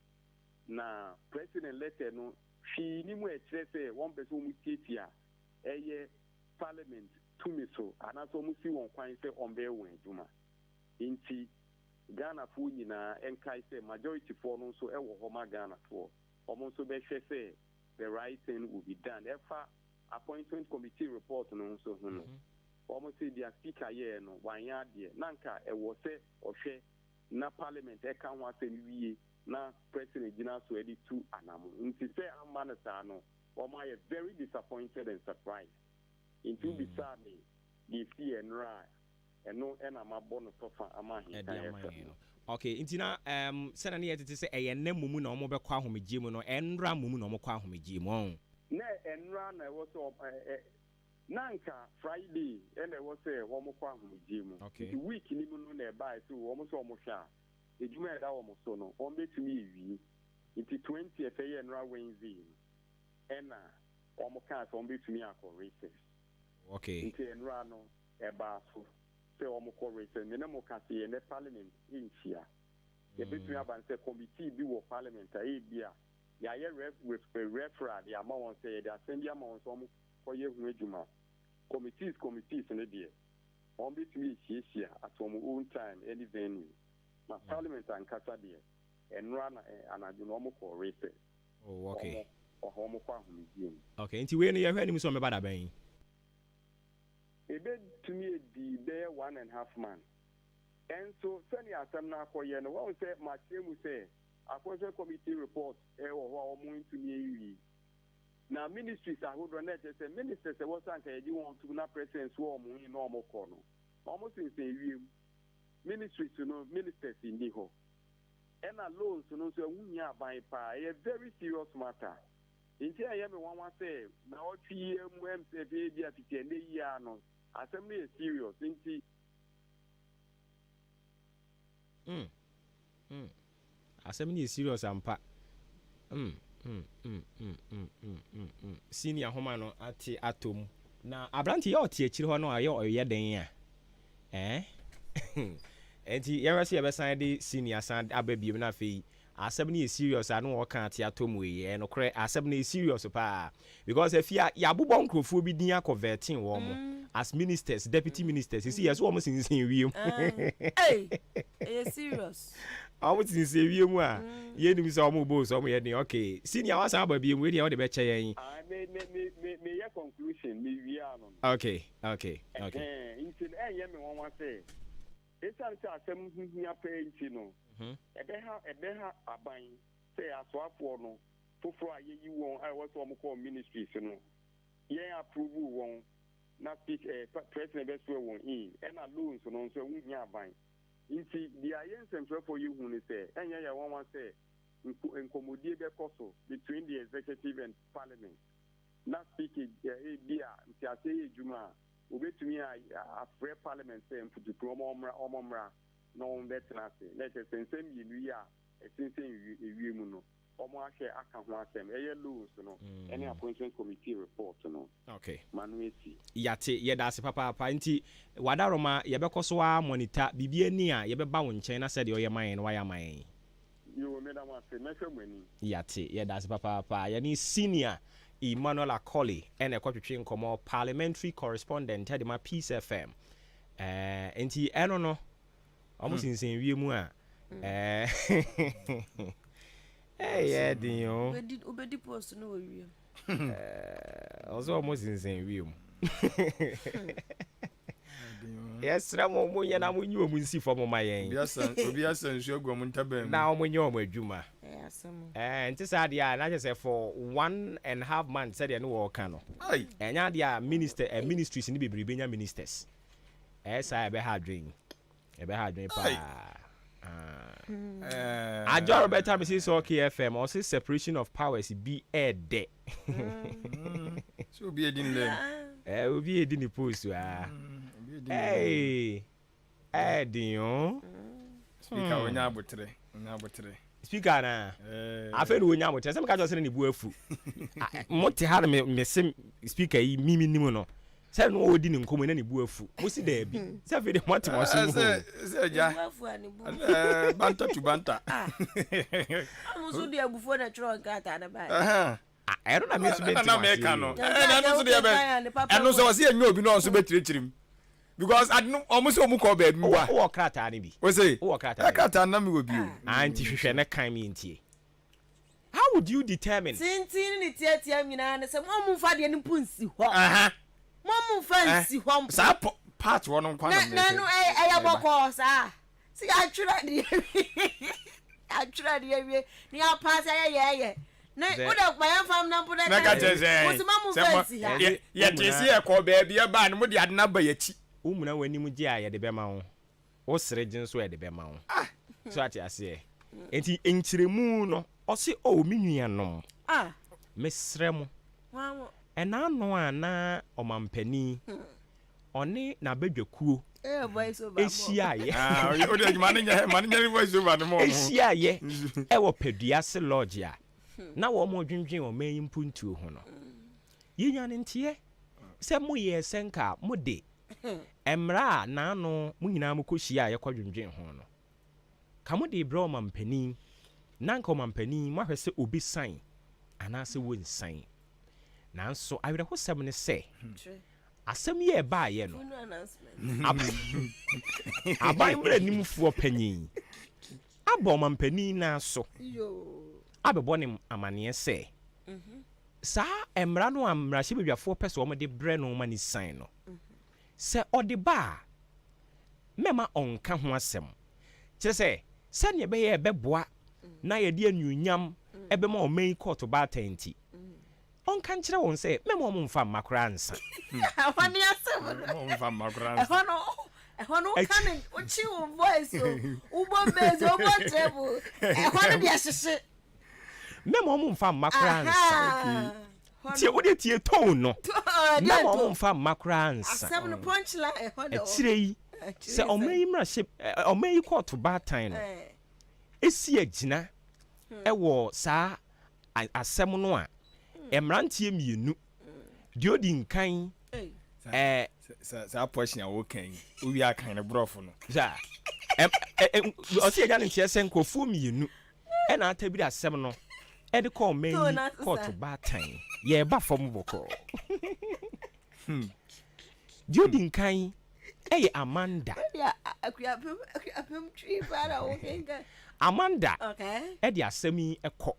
Na president letter no hwee nni mu a ɛkyerɛ sɛ wɔn pɛ sɛ wɔn tiatia ɛyɛ parliament tumi so anaasɛ wɔn si wɔn kwan sɛ wɔn bɛyɛ wɔn adwuma. Nti Ghanafoɔ nyinaa nkae sɛ majority foɔ no nso wɔ hɔ ma Ghanafoɔ. Wɔn nso bɛhwɛ sɛ the right thing will be done. Ɛfa Appointment Committee report no nso ho no, wɔn se deɛ Speaker yɛɛ no wanyɛ adeɛ, na anka ɛwɔ sɛ ɔhwɛ na Parliament ɛka ho asɛm wie na President gyina so de tu anamo. Nti sɛ amma no saa no, wɔn ayɛ very disappointed and surprised. Nti wobisaa me deɛ ɛsiiɛ nnora a, ɛno na mabɔ no tɔfa ama Ɛde Ahenkan ama FM yɛn no. no. Okay, nti na um, sɛnea ne yɛtete sɛ ɛyɛ nnɛ mmom na wɔbɛkɔ ahomegyeɛ mu no, ɛnnora mmom na wɔkɔ ahomegyeɛ mu, ɔn? Na ɛnora na ɛwɔ sɛ ɔ ɛ ɛ na anka Friday na ɛwɔ sɛ wɔkɔ ahomegyeɛ mu. Okay. Nti week no mu no na ɛbaeɛ sɛ wɔn sɛ wɔhwɛ a, adwuma a ɛda wɔn so no, wɔbɛtumi awie. Nti twentieth ɛyɛ ɛnora Wednesday no ɛna wɔkaa sɛ wɔbɛtumi akɔ recess. Okay. Nti ɛnora no ɛbaa so sɛ wɔkɔ recess. Me ne mo ka sɛ yɛn nɛ parliament nhyia. Ɛbɛtumi aba no sɛ committee bi wɔ parliament a ebia Yɛayɛ referral de ama wɔn sɛ yɛde asɛm bi ama wɔn sɛ wɔnkɔyɛ ho adwuma. Committees committees no deɛ, wɔbɛtumi ahyiahyia at wɔn own time ne venue. Na Parliament ankasa deɛ, ɛnora na anadwo no wɔkɔɔ recess. Oh, okay. Wɔn, wɔkɔ ahomegyeɛ mu. Okay, nti wei no yɛhwɛ anim sɛ wɔbɛba da bɛn? Ɛbɛtumi adi bɛyɛ one and half month. Nso sɛnea asɛm no akɔyɛ no, woahu sɛ makyerɛ mu sɛ Appointment Committee report wɔ hɔ a wɔntumi nwie. Na ministries ahodoɔ na ɛkyerɛ sɛ ministers a ɛwɔ sɛ anka yɛgye wɔn tom na president soa wɔn in na wɔkɔ no, wɔsensɛn wiem. Ministries no, ministers nni hɔ. Ɛna loans no nso ɛho hia aban paa. Ɛyɛ very serious matter. Nti ɛyɛ me nwanwa sɛ naawɔtwe yi ara mu ɛm sɛ ebia fiti ɛnnɛ yi ara no, asɛm no yɛ serious nti. Mm mm asɛm no yɛ serious ampa mm mm mm mm mm mm mm mm senior homa no ate atɔ mu na aberante yɛ ɔte akyire hɔ no a yɛ ɔyɛ dɛn a eh ɛnti yɛhwɛ sɛ yɛbɛsan de senior san aba biom na afei Asɛm no yɛ serious a na wɔka ate atɔ mu ei, ɛyɛ nokorɛ asɛm no yɛ serious paa because afie a yɛabobɔ nkorɔfoɔ bi din akɔ vetting wɔn as ministers, deputy ministers, sisi yɛse wɔn sensɛn wiem. Ei, ɛyɛ serious. Ɔmo te sɛ wiem a yɛnnim sɛ ɔmo bɔ o sɛ ɔmo yɛ den. Okay, senior wasan aba bio, wei deɛ wode bɛkyɛ yɛn. Ae, me, me, me, me, meyɛ conclusion, mewie a no no. Okay, okay, okay. Ɛhɛn, nti no ɛnyɛ me nwanwa sɛ, esiane sɛ asɛm no ho hia paa nti no, ɛbɛha, ɛbɛha aban sɛ asoafoɔ no foforɔ a yɛyi wɔn a ɛwɔ sɛ wɔn kɔ wɔn ministries no, yɛn approve wɔn na speak, eh, president bɛ swear wɔn in, ɛna loans no nso ɛho hia aban. Nti deɛ yɛn nsɛmtwerɛfoɔ yɛ hu ne sɛ, ɛnyɛ yɛn nwanwa sɛ nko, nkɔmmɔdie bɛkɔ so between the executive and parliament, na speaker, eh, ebi a nteaseɛ yɛ adwuma a, wɔbɛtumi a, afrɛ parliament sɛ mfutukuro wɔn mmra, wɔn mmra na wɔn bɛtena ase, na ɛkyerɛ sɛ nsɛm mmienu yi a ɛsensɛn ewiem no, wɔahwɛ aka ho asɛm, ɛyɛ loans no ne appointment committee report no Okay. ma no asi. Yɛate, yɛda ase papaapa. Nti Wadaroma, yɛbɛkɔ so ara monitor, biribi ani a, yɛbɛba wo nkyɛn na sɛdeɛ ɔyɛ ma yɛn no wayɛ ama yɛn. Yoo, meda mo ase, mɛhwɛ mo anim. Yɛate, yɛda ase papaapa. Yɛne Senior Emmanuel Akoli na ɛkɔtwetwe nkɔmmɔ, Parliamentary Correspondent de ma Peace FM. Ɛɛ, nti ɛno no, Wɔn sensɛn wiem a ɛɛ ɛyɛ den o. Wobɛdi post no wɔ wiem. Ɔsɛ wɔn sensɛn wiem. Yɛsrɛ mo mo nyɛ na mo nyi wɔn nsi fam ma yɛn. Obi asa nsuo agu wɔn ntaban mu. Na wɔn nyɛ wɔn adwuma. Ɛɛ nti saa adeɛ a na kyerɛ sɛ for one and half months sɛdeɛ ne wɔɔka no. Ɛnyɛ adeɛ a minister eh, ministries ne bebree benya ministers. Ɛyɛ saa a ɛbɛha adwene. Ɛbɛha adwene paa. Ah. Adwo Roberta me sɛ okay FM ɔse separation of powers bi ɛɛdɛ. So obi edi ne lane. Eh obi edi ne post ah. Hey. Ɛɛden o. Speaker onya abotere, onya abotere. Speaker na. Afei na onya abotere. Sɛ meka kyerɛ sɛ ne bu afu. Mo te ha no me me se speaker yi mi mi nim no. Sɛ no ɔdi ne nkɔmmɔ na ne bu afu. Mo si daabi. Sɛ afei de mo ate mo aso mu. Sɛ sɛ agya. Banta tu banta. Ɔmo nso de abufuo na twerɛ nkrataa no baeɛ. Ɛno na me nso bɛnti mo aseɛ yi. Ɛna ɛno nso deɛ bɛ ɛno nso ɔsi enyo obi na ɔnso bɛkyerɛkyerɛ mu because ade no ɔmo sɛ ɔmo kɔ baabi wa. Wowɔ krataa no bi. Ose wowɔ krataa no bi. Krataa no na mi wɔ bi o. Ah nti hwehwɛ ne kan mi ntie. How would you determine? Tenten ne ne tiatia nyinaa ne sɛ mo a momfa adeɛ no mpo nsi hɔ. Mo a momfa nsi hɔ mpo. Saa part hɔ no nkwa na na ɛno ɛyɛ bɔkɔɔ saa. Sɛ yɛatwerɛ adeɛ awie yɛatwerɛ adeɛ awie na yɛapaase ayɛ yɛɛyɛ na wode ma yɛmfa mmra mpo na ka kyerɛ sɛ mo se ma momfa nsi ha. Yɛtee se yɛkɔɔ baabi ɛbaa no mode ade no aba yɛakyi. Womuna w'anim gye a yɛde bɛma wo. Wo sere gye nso a yɛde bɛma wo. So ate aseɛ? Enti nkyerɛmu no, ɔse, O me nuanom, mesrɛ mo, ɛna ano a na ɔmampanin, ɔne n'abadwakuo hyiaeɛ hyiaeɛ wɔ Paduase Lodge a na wɔredwendwen ɔman yi mpuntuo ho no, yɛnyaa no nteɛ sɛ moyɛɛ sɛ nka mode Mmara a n'ano mo nyinaa mokɔhyiaeɛ kɔdwendwen ho no, ka mode rebrɛ ɔmampanin, na anka ɔmampanin moahwɛ sɛ ɔbɛsiane anaasɛ wɔnsiane. Nanso awerɛhosɛm ne sɛ, asɛm yi a ɛbaeɛ no, aban mmaranimfoɔ panin abɔ ɔmampanin nan so abɛbɔ no amaneɛ sɛ, Saa mmara no a mmarahyɛbadwafoɔ pɛ sɛ wɔde brɛ no ma no siane no, sɛ ɔde ba a, mɛma ɔnka ho asɛm. Kyerɛ sɛ, sɛdeɛ ɛbɛyɛ a ɛbɛboa na yɛde anuonyam bɛma ɔman yi kɔɔto baatan nti, ɔnka nkyerɛ wɔn sɛ mɛma wɔmfa mma koraa nsa. Ɛhɔ ne asɛm no. Ɛhɔ no, ɛhɔ no woka ne wokye wo voice o, wobɔ bass o, wobɔ treble, ɛhɔ no deɛ hyehye. Mɛma ɔmo nfa mma koraa nsa. Tie wo deɛ tie tone no. Mɛma ɔmo nfa mma koraa nsa. Akyire yi sɛ ɔman yi mmarahyɛ ɔman yi kɔɔto baatan no esi agyina ɛwɔ saa asɛm no a mmeranteɛ mmienu deɛ odi nkan ɛɛ. Saa portion a woka yi wowie akan no borɔfo no. Saa ɔsi agya ne nteɛ sɛ nkurɔfoɔ mmienu Ɛna atabiri asɛm no de kɔɔ ɔman yi kɔɔto baatan. Yɛreba fam bɔkɔɔ. Hmm. Deɛ odi nkan yɛ Amanda. Amanda de asɛm yi kɔ.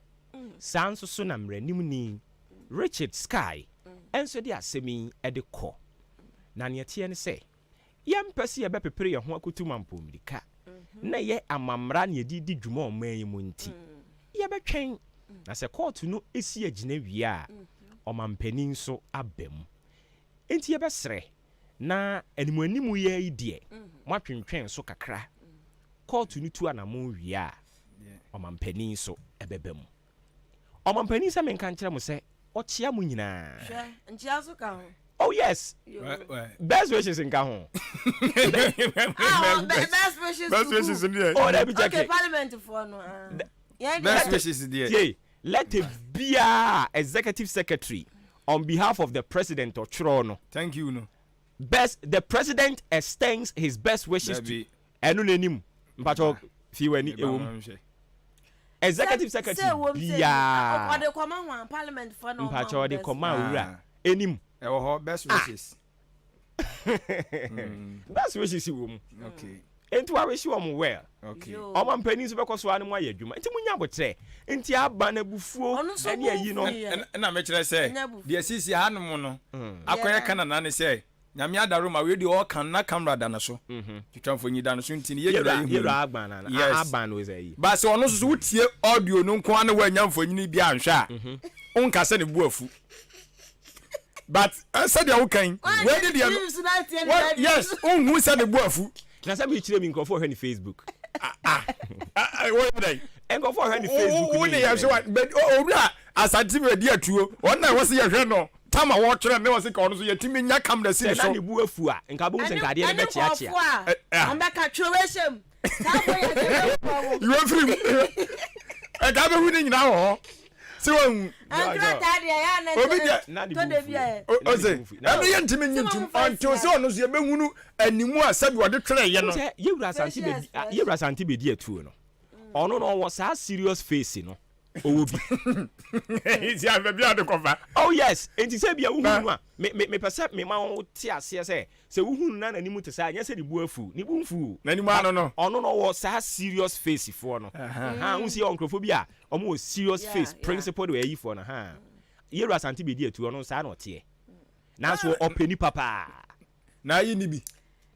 Saa nso so na mmaranimni Richard Sky nso de asɛm yi de kɔ. Na nea ɛteɛ ne sɛ, yɛmpɛ sɛ yɛbɛpepere yɛn ho akotu mampɔmmirika na ɛyɛ amammara na yɛde redi dwuma ɔman yi mu nti, yɛbɛtwɛn na sɛ kɔɔto no si agyina wie a, ɔmampanin nso aba mu. Enti yɛbɛsrɛ na animuanimu yi ara yi deɛ, moatwentwɛn so kakra. Kɔɔto no tu anammɔn wie a, ɔmampanin nso bɛba mu. Ɔmampanin sɛ menka nkyerɛ mo sɛ ɔkyea mo nyinaa. Hwɛ, nkyea nso ka ho. Oh yes, best wishes nka ho. Ah, best wishes Best wishes deɛ. Oh, dabi check. Okay, parliament foɔ no. Ah. Best wishes deɛ. Tie, letter biara executive secretary on behalf of the president ɔtwerɛ no. Thank you no. Best, the president extends his best wishes to. Ɛno n'anim, mpatsɔ fi w'ani ɛwɔ mu. Executive secretary biara. Ɔde kɔma hwan parliament fɔ na ɔma. Mpatsɔ ɔde kɔma owura anim. Ɛwɔ hɔ best wishes. Best wishes wɔ mu. Okay. Nti wa wish wɔn well. Okay. Ɔma mpanyin nso bɛkɔ so ara ne mu ayɛ adwuma. Nti mo nya abotrɛ. Nti aba na abufuo ɛne ayi no. Ɛna mekyerɛ sɛ deɛ sisi hanom no akɔyɛ Canada ne sɛ Nyame adaro ma wei deɛ ɔɔka no na camera da no so twitwa mfonyin da no so nti no yɛn nyinaa yɛhu no yes but sɛ ɔno nso so wotie audio no nko ara na woannya mfonyin bi anhwɛ a wonka sɛ ne bo afu but sɛdeɛ woka yi wei ne deɛ no yes wonhu sɛ ne bo afu. Na sɛ mekyerɛ mi nkurɔfoɔ hwɛ ne Facebook. Wɔyɛ dɛn? Nkurɔfoɔ hwɛ ne Facebook. Wo ne yɛhwɛ wa owura Asante bɛdi atuo wɔn na ɛwɔ sɛ yɛhwɛ no. Tam a wɔtwerɛ ne ɔse ka ɔno nso yɛtumi nya camera si ne Sɛ so. na ne bo afu a, nka wobɛhu sɛ nka adeɛ no bɛkyeakyea. Ɛne nkurɔfoɔ a wɔbɛka twerɛ wei hyɛ mu. Saa bɔ yɛ sɛ bɛnkɔ ho. Yi wei firi mu. Ɛka bɛhu ne nyinaa wɔ hɔ. Sɛ wahu. Nkrataa deɛ ɛyɛ a na Obi deɛ. Na ne tɔ bo da mfu bi a ɛ. ɛ. Na ne Ɔse bo mfu. Na ɛno yɛntumi nye Sɛ ntom wɔmfa until nsi sɛ ɔno nso yɛbɛhunu animu a sɛdeɛ ɔde twerɛeɛ no. Wohu sɛ Yɛwura Asante Facial bɛdi, expression. Yɛwura Asante bɛdi atuo no, ɔno no ɔwɔ saa serious face no. Ɔwɔ bi. Nti a baabi a de kɔfa. Oh yes, nti sɛ ebia wohunu no a, me me mepɛ sɛ mema wo te aseɛ sɛ, sɛ wohunu no na n'anim te saa a, nyɛ sɛ ne bo afu, ne bo mfu o. N'anim ano no. Ɔno no ɔwɔ saa serious face foɔ no. Ahaa, wohu sɛ yɛwɔ nkorɔfoɔ bi a wɔn wɔ serious face, principled ayi foɔ no, ahaa. Yɛwura Asante Bedi Atu, ɔno saa na ɔteɛ. Nanso ɔpɛ nipa paa. Na ayi ni bi.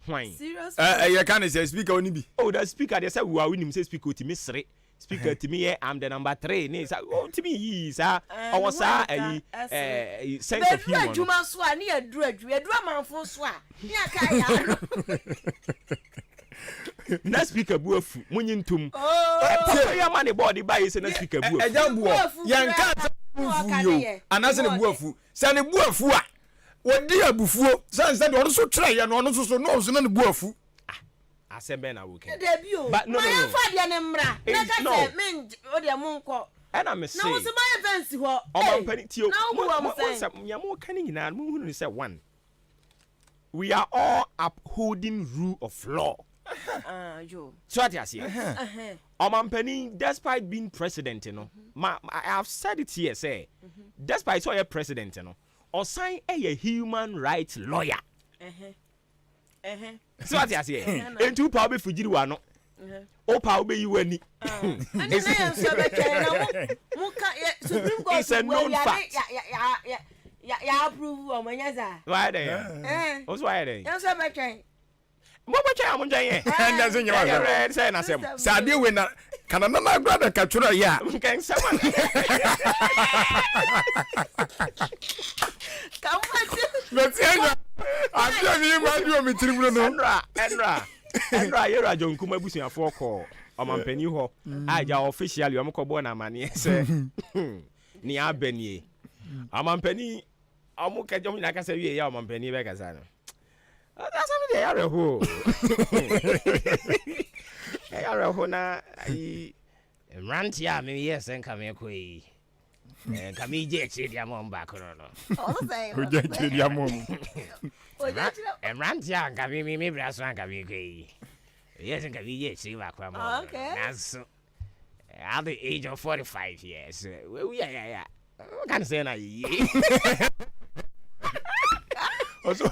Hwan? Serious Ɛ face. ɛ yɛka ne sɛ speaker ɔni bi. Oh, da speaker deɛ sɛ wo a wonim sɛ speaker otumi sere Speaker tumi yɛ I'm the number 3 ne sa ɔtumi yiyi saa ɔwɔ saa ayi ɛɛ sense of humour no. Bɛduru adwuma so a ne yɛduru adwuma yɛduru amanfo so a ne yɛaka yɛ ano. Na speaker bu afu munyi ntom. Papa yi ama ne bɔɔde ba yi sɛ na speaker bu afu. Ɛgya boɔ yɛn nka sɛ bu fu yi o anaasɛ ne bu afu sɛ ne bu afu a wɔdi abufuo sɛ nsɛ deɛ ɔno nso twerɛ yɛ no ɔno nso so na ɔno nso na ne bu afu. Asɛm bɛn na woka yi? Dabi o, But no ma no no. yɛmfa adeɛ no mmra na It's ka no. sɛ mengye, wo deɛ monkɔ. Ɛna me se. Na wo nso ma yɛmfa nsi hɔ. Ei, Ɔmampanin, tie o, na wobu mo, wɔn mo, mo sɛn? nsɛm, nea moka no nyinaa no, monhunu no sɛ one, we are all upholding rule of law. Ah, yo. So ate aseɛ? Ɛhɛn. Ɔmampanin, despite being president no, ma, I have said it here sɛ, despite sɛ ɔyɛ president no, ɔsan yɛ human rights lawyer. Ɛhɛn. So ate aseɛ? Enti wo paa wobɛfigyiri w'ano, wo paa wobɛyi w'ani. It's a known fact. Wayɛ dɛn? Wo so wayɛ dɛn? Mobɛtwɛn a montwɛn yɛ. Ɛnna sɛ nyɛ wasɛm. Ɛyɛ sɛ n'asɛm. Sɛ adeɛ wei na kana nana agorɔ na ka twerɛ yɛ a. Nka nsɛm a. Mɛti anya adeɛ mi ma di omi tirim no no. Ɛnra ɛnra ɛnra yɛwura John Kuma abusuafoɔ kɔɔ ɔmampanin hɔ a gya officially wɔn kɔ bɔɔ no amaneɛ sɛ nea aba nie. Ɔmampanin wɔn kɛ wɔn nyinaa kasa wie yɛ ɔmampanin bɛkasa no. Asɛm no deɛ ɛyɛ awerɛho o. Ɛyɛ awerɛho na ayi mmeranteɛ a meyɛ sɛ nka mekɔ yi. Nka megye akyire de ama wɔn baako no no. Ogye akyire de ama wɔn. Mmeranteɛ a nka me me me bra so a nka mekɔ yi. Meyɛ sɛ nka megye akyire baako ama wɔn no. Nanso at the age of 45 years, wawu yayaya. Woka no sɛ na yɛyie. Ɔsɛ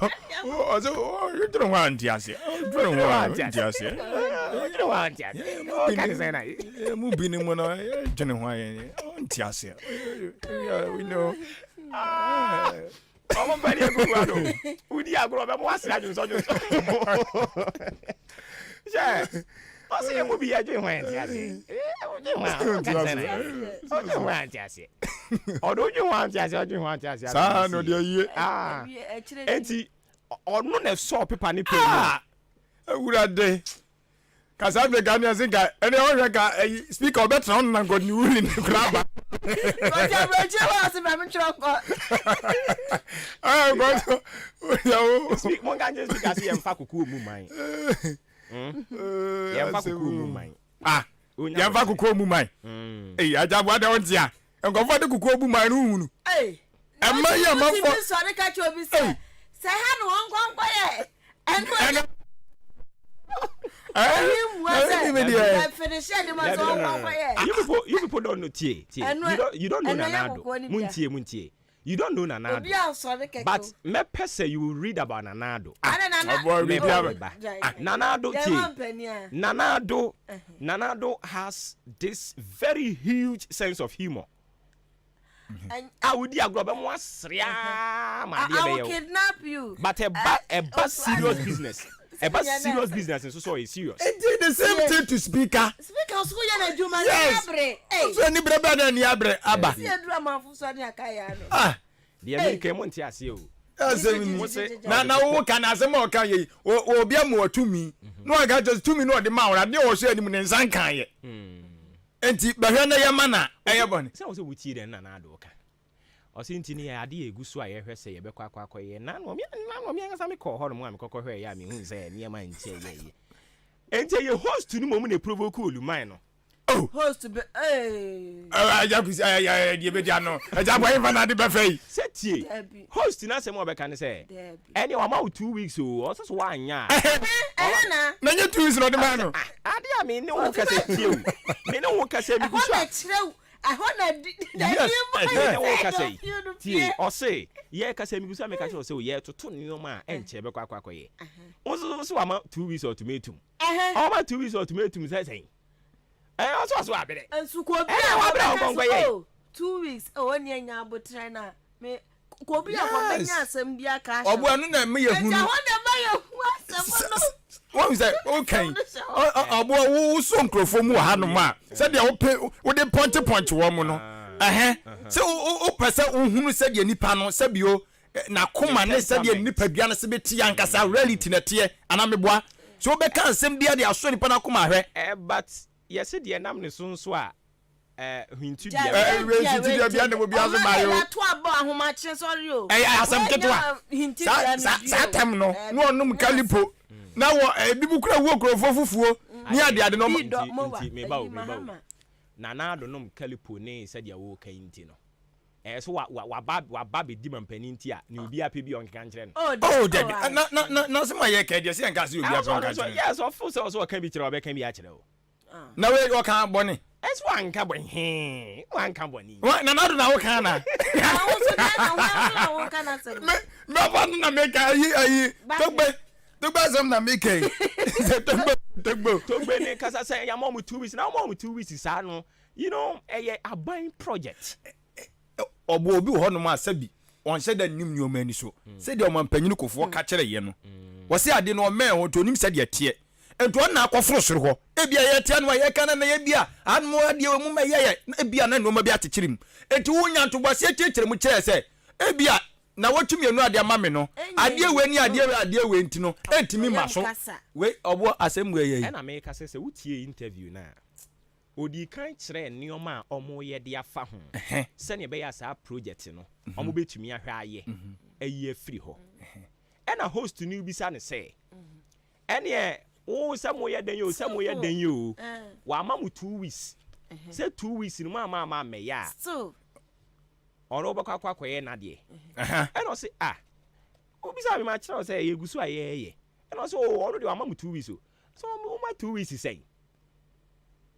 ɔsɛ ɔdwene ho a nte aseɛ. Ɔdwene ho a nte aseɛ. Wodwene ho a wonte aseɛ. Ɔka ne sɛn na. Yɛn mu binom no yɛdwene ho a yɛn ɔnte aseɛ. You know. Ɔmo mpɛ deɛ gugu ano. Wodi agorɔ ɔbɛmo asere adwonsɔ dwonsɔ. Hyɛ ɔsɛ yɛn mu bi yɛdwene ho a yɛnte aseɛ. Wodwene ho a ɔka ne sɛn na. Wodwene ho a nte aseɛ. Ɔde wodwene ho a nte aseɛ ɔdwene ho a nte aseɛ. Saa na ɔde ayie. Enti ɔno na ɛsɔɔ pepa ne pɛn mu. Awurade ka saa afei ka ne ase nka ɛne ɔhwɛ ka ɛyi speaker ɔbɛtena ɔno na nkɔde ne wuli ne kura aba. Kɔsi aburokyire hɔ ase ma me twerɛ nkɔ. Ɛɛ nkɔsɔ oyɛ o. Speak mo nka nkyɛn speaker se yɛn fa kukuo mu man. Yɛn fa kukuo mu man. Ah yɛn fa kukuo mu man. Eyi agyaboa dɛ ɔnte a nkɔfoɔ de kukuo bu man no nhunu. Ɛma yi amanfoɔ. Wotumi sɔre ka kyerɛ obi sɛ sɛ ha na wɔn nkɔ nkɔ yɛ ɛno ɛno. You people, you people don't know tie tie. You don't know Nana Addo. Muntie muntie. You don't know Nana Addo. But mɛpɛ sɛ you will read about Nana Addo. Nana Addo tie. Nana Addo Nana Addo has this very huge sense of humor. A wodi agorɔ bɛ mo asere aa ma adeɛ bɛyɛ wo. kidnap you. But ɛba ɛba serious business ɛba serious business nso sɛ ɔyɛ serious. Nti the same thing to speaker. Speaker nso yɛ n'adwuma n'ani abere. Yes nso ani bere bɛɛ na ani abere aba. Esi eduru amanfo so ne aka yɛ ano. Ah. Deɛ mi nka mo nte aseɛ o. Asɛm ni na na wo ka na asɛm a ɔka yɛ yi obi ama wɔ tumi na ɔka kyerɛ tumi na ɔde ma wɔn adeɛ ɔhyɛ anim ne nsa nkan yɛ. Enti bɛhwɛ na yɛ ma na ɛyɛ bɔne. Sɛ wo sɛ wotie dɛn na Nana Addo ka. Ɔse nti no yɛ ade a ɛgu so a yɛhwɛ sɛ yɛbɛkɔ akɔ akɔyɛ. Na no me na no me ankasa me kɔɔ hɔ nom a me kɔkɔ hwɛɛ yɛ a me huu sɛ nneɛma nkyɛ yɛ yie. Enti ɛyɛ host no mmom na ɛprovoke Oluman no. Oh! Host bɛ eeii. Agya Kwesi ɛyɛ ɛyɛ deɛ bɛdi ano. Agya bɔ hefa na ade bɛfɛ yi. Sɛ tie, Dabi. host no asɛm a ɔbɛka ne sɛ, Dabi. ɛneɛ wama wo 2 weeks oo, ɔse so woanyɛ a. Ɛhɛ, Ɛhɛ na. Na nyɛ 2 weeks na ɔde maa no. Ah, ade a me ne wo kasa tie o, me ne wo kasa mi gu Ɛhɔ so na a. kyerɛ wo, ɛhɔ na di, na Yes, di mu Me ne wo sɛ kasa yi, dɔfio no tie, pie. ɔse yɛ kasa mi gu so a meka kyerɛ wo sɛ o, yɛtoto nneɛma a ɛnkyɛ bɛkɔ akɔ akɔyɛ. Wo nso wo se wama 2 weeks ultimatum. Ɛhɛ. Ɔma 2 weeks ultimatum sɛ sɛn? Ɛɛ ɔse ɔse wabrɛ. Nso kɔ obi Ɛna a wabrɛ ɔbɛka ɔnkɔnkɔ sɛ yɛ. oh 2 weeks oh ɔne anya abotrɛ na me kɔ obi a kɔbɛnya Yes. asɛm bi aka ahyɛ Ɔboa no. no na ɛma yɛ Ɛnti hunu. ɛhɔ na ɛma yɛ hu asɛm no. Wɔn sɛ wokan Asɛm no hyɛ hɔ. ɔboa wo wosɔ nkurɔfoɔ mu wɔ hanom a sɛdeɛ wopɛ wode pɔnkye pɔnkye wɔn mu no ɛhɛ sɛ wopɛ sɛ wohunu sɛdeɛ nipa no sɛbio n'akoma ne sɛdeɛ nipadua no sɛ bɛti ankasa reality na ɛteɛ anaa meboa sɛ wobɛka nsɛm biara de asɔ nipa no akoma ahwɛ. But yɛse deɛ nam ne so nso a hwintidua Gya bia. wei Wei gya wei hwintidua bia gya ne obi aso ɔma ma na yo. yɛato abɔ ahomakye sɔre o. Ɛyɛ asɛm Wei ketewa. nyɛ hwintidua Saa no saa dua saa o. tɛm no Daabi na ɔnom nyɛ asɛm. kalipo na wɔ ebi mu kura wuo nkurɔfoɔ fufuo ne ade ade no Bi ɔmo. dɔ Nti mowa nti meba o ayi meba o. mahama. Nana Addo nom kalipo ne sɛdeɛ woka yi nti no ɛyɛ so wa wa waba waba bɛdi mampanin nti a nea obiara pɛ bi a ɔnkeka nkyerɛ no. Oh Oh dabi oh dabi ayi. na na na na asɛm a yɛka yi deɛ sɛ yɛnka sɛ obiara Ɛwɔ pɛ sɛ ɔno ɔnka nso nkyerɛ no. yes ɔfo sɛ ɔsɛ ɔka bi kyerɛ wo ɔbɛka bi akyerɛ wo. Na wei ɔka bɔne. Ɛsɛ wanka bɔne hee wanka bɔne. Wa Nana Addo na woka ana? Na wo nso dɛn na wo nso na woka n'asɛm. Me mɛfa no na meka ayi ayi Back Togbe Togbe asɛm na meka yi sɛ Togbe Togbe. Togbe ne kasa sɛ yɛama ɔmo 2 weeks na wɔma ɔmo 2 weeks saa no you know ɛyɛ aban project. Ɔboa obi wɔ hɔnom a sɛbi ɔnhyɛ da nnim nneɛma ani so. Sɛdeɛ ɔmampanin Kufuor ka kyerɛeɛ no, wɔse ade no ɔmmɛn ho nti ɔnim sɛdeɛ ɛteɛ. Nti ɔno na akɔforo soro hɔ. Ebia yɛte ano a yɛka no na ebia ano adeɛ wɔ mu ma ɛyɛ na ebia na nneɛma bi akyekyere mu. Nti wonya ntoboaseɛ kyerɛkyerɛ mu kyerɛɛ sɛ ebia nnawɔtwe mmienu a ade ama me no, Ɛnyɛ adeɛ wei ne adeɛ wei adeɛ wei nti no ɛntumi mma Ɔyam so. kasa. Wei ɔboɔ asɛm wei yɛ yi. Ɛna meka sɛ sɛ wotie interview no a Ɔdii kan kyerɛɛ nneɛma a wɔreyɛ de afa ho sɛnea ɛbɛyɛ a saa project no wɔbɛtumi ahwɛ ayɛ ayi afiri hɔ. Ɛna host no rebisa no sɛ, ɛneɛ wo sɛ moyɛ dɛn o sɛ moyɛ dɛn o, wama mo 2 weeks, sɛ 2 weeks no moamma amma ammɛyɛ a, ɔno wobɛkɔ akɔ akɔyɛ n'adeɛ. Ɛna ɔse ah, wobisa me makyerɛ wo sɛ yɛgu so a yɛreyɛ. Ɛna ɔse oh, ɔno deɛ wama mo 2 weeks o. So woma 2 weeks sɛn?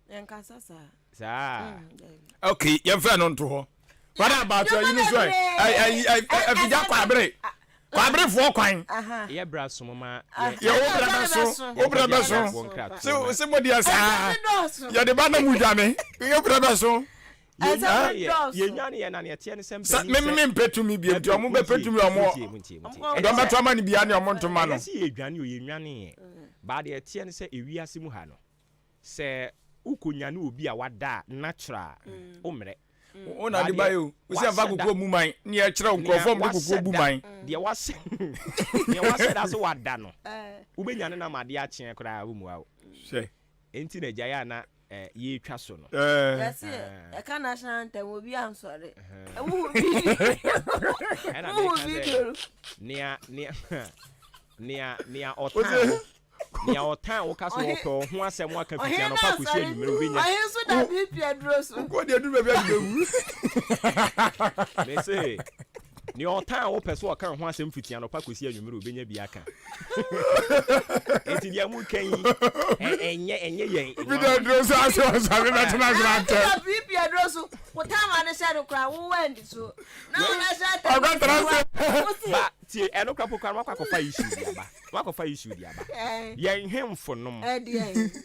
Yɛnkasa saa. Saa. Okay, yɛmfa no nto hɔ. What about ayi no so ɛ? Ayi ayi afigya kɔ abere. Kwaberefoɔ kwan. Yɛ bra som ma yɛ. Yɛ wo bra bɛso, wo bra bɛso. Se se mo deɛ saa. Yɛde ba na mo dwane. Yɛ bra bɛso. Yɛnwane yɛ na neɛ teɛ ne sɛ mpanin sɛ. Me me mpɛ tumi biem nti ɔmo bɛpɛ tumi ɔmo. Deɛ ɔmo bɛto ama no biara ne ɔmo nto ma no. Ɛnyɛ sɛ yɛdwane o, yɛnwane yɛ. But deɛ ɛteɛ ne sɛ ewiase mu ha no, sɛ wokɔnyane obi a wada a natural a, wommrɛ. Wo na ade ba yi o. Wo sɛ nfa kukuo mu man ne yɛ kyerɛ nkurɔfoɔ mu de kukuo bu man. Deɛ wahyɛ deɛ wahyɛ da so wada no wobɛnya ne nam adeɛ akyeɛ koraa wommua wo. Hwɛ. Enti na agyae a na yɛretwa so no. Yɛse ɛka national anthem obi ansɔre. Wohu video. Wohu video no. Nea nea nea nea ɔtan wo Nea ɔtan wo ka sɛ ɔpɛ wo ho asɛm aka fiti anɔpa kɔsi anwummere wobɛnya. Ɔhe nso da BP aduro so. Wokɔ deɛ duru baabi a bɛwu. Mese nea ɔtan wo pɛ sɛ ɔka ho asɛm fiti anɔpa kɔsi anwummere wobɛnya bi aka. Enti deɛ moka yi ɛnyɛ ɛnyɛ yɛn. Obi da aduro so ase ɔsɔre bɛtena ase atɛ. Da BP aduro so wo taama no hyɛ no koraa wo wandi so. Na wo na hyɛ atɛ. Ɔkɔtena ase. Ba tie ɛno koraa po koraa no wakɔ akɔfa issue bi aba. Wakɔfa issue de aba. Yɛn hemfo nom.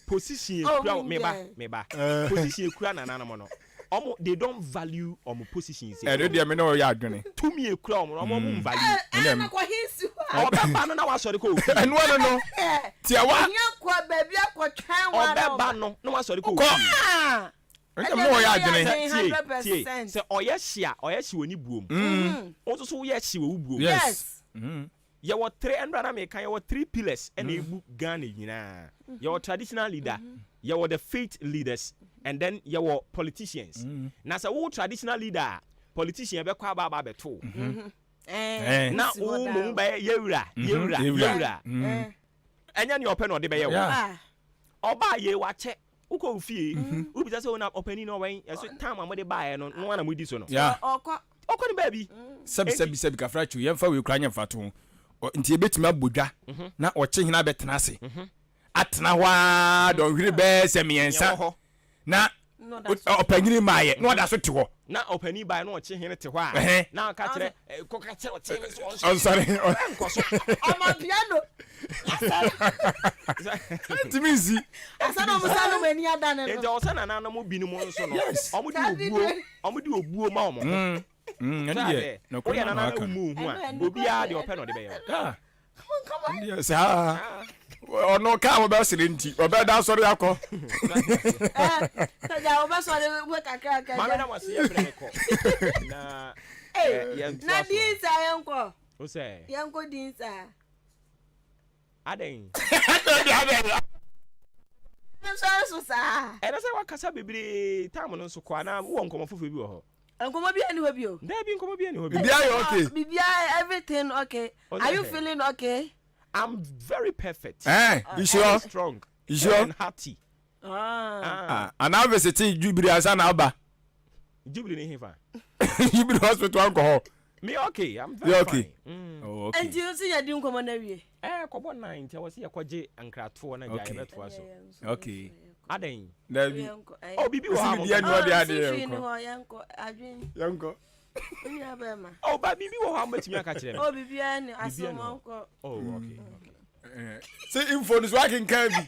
Position ekura meba meba. Position ekura nananom no. Ɔmo they don't value ɔmo positions. Ɛno deɛ me ne ɔyɛ adwene. Tumi ekura ɔmo no ɔmo ɔmo nvalue. Ɔbɛba no na wasɔre kɔ ofie. Ɛno ano no tiawa. Ɔbɛba no na wasɔre kɔ ofie. Ɛnna me ne ɔyɛ adwene. Tie tie sɛ ɔyɛ hye a ɔyɛ hye wɔ ne buom. Wo nso so woyɛ hye wɔ wo buom. Yes. Yɛwɔ tre ɛnora na meka yɛwɔ tre pillars ɛna ebu Ghana nyinaa yɛwɔ traditional leader yɛwɔ the faith leaders and then yɛwɔ politicians na sɛ wo traditional leader a politician bɛkɔ aba aba abɛto wo na wo mmom bɛyɛ yɛwura yɛwura yɛwura ɛnyɛ nea ɔpɛ na ɔde bɛyɛ wo ɔbaa yei wakyɛ Wokɔ wo fie, wobisa sɛ, na ɔpanin no ɔwɛn? Ɛso time a mode baeɛ no, no ara na modi so no. Ɔkɔ. Ɔkɔ ne baabi. Sɛbi sɛbi sɛbi kafra kyew yɛmfa wei koraa nyɛ mfatoho. Nti yɛbɛtumi abɔ dwa na ɔkyehene abɛtena ase atena hɔ ara dɔnhwere bɛɛ sɛ mmiɛnsa na ɔpanyini mmaeɛ na ɔda so te hɔ. Na ɔpanin baeɛ na ɔkyehene te hɔ a, na ɔka kyerɛ kɔka kyerɛ ɔkyehene sɛ ɔnsɔre. Ɛnkɔ so. Ɔma piano. Ntumi nsi. Asa na ɔmo sa nom ani ada ne no. Nti ɔsɛ nananom binom nso no, ɔmo de obuo, ɔmo de obuo ma ɔmo ho. Ɛno deɛ, nɔkorɛ na na aka. Woyɛ nana na wo ho a, obiara deɛ ɔpɛ na ɔde bɛyɛ wo. Ɛndeɛ saa, ɔno kaa wɔbɛsere nti, ɔbɛda asɔre akɔ. Sɛgya wɔbɛsɔre wɔ kakra kakra. Maame na mo ase yɛ brɛ ne kɔ. Na yɛn to aso. Na din saa yɛn kɔ. O sɛ. Yɛn kɔ din saa. Adɛn? Adɛn? Nsɔre so saa. Ɛna sɛ wakasa bebree tam no nso kɔ anaa wowɔ nkɔmmɔ foforɔ bi wɔ hɔ? Nkɔmmɔ bi ani hɔ bio. Daabi nkɔmmɔ bi ani hɔ bio. Biribiara yɛ okay. Biribiara everything okay. Are you feeling okay? I'm very perfect. Eh, you sure? Strong. You sure? And hearty. Ah. Anaa visite Jubilee ansa na aba. Jubilee ni hefa? Jubilee hospital ankɔ hɔ. Me okay, I'm very You're okay. fine. Mm. Oh, okay. Nti nso yɛ di nkɔmɔ na wie. Eh, kɔbɔ nine nti ɛwɔ sɛ yɛkɔgye nkratoɔ na gya yɛbɛtoa so. Okay. Adɛn? Dabi. Oh, bibi wɔ ha mo. Bibi ɛni ɔde adeɛ yɛnkɔ. Yɛnkɔ adwen. Yɛnkɔ. Nua bɛrima. Oh, ba bibi wɔ hɔ a mobɛtumi aka kyerɛ me. Oh, bibi ɛni asɛm ɔnkɔ. Oh, okay. Okay. Sɛ info no so akenkan bi.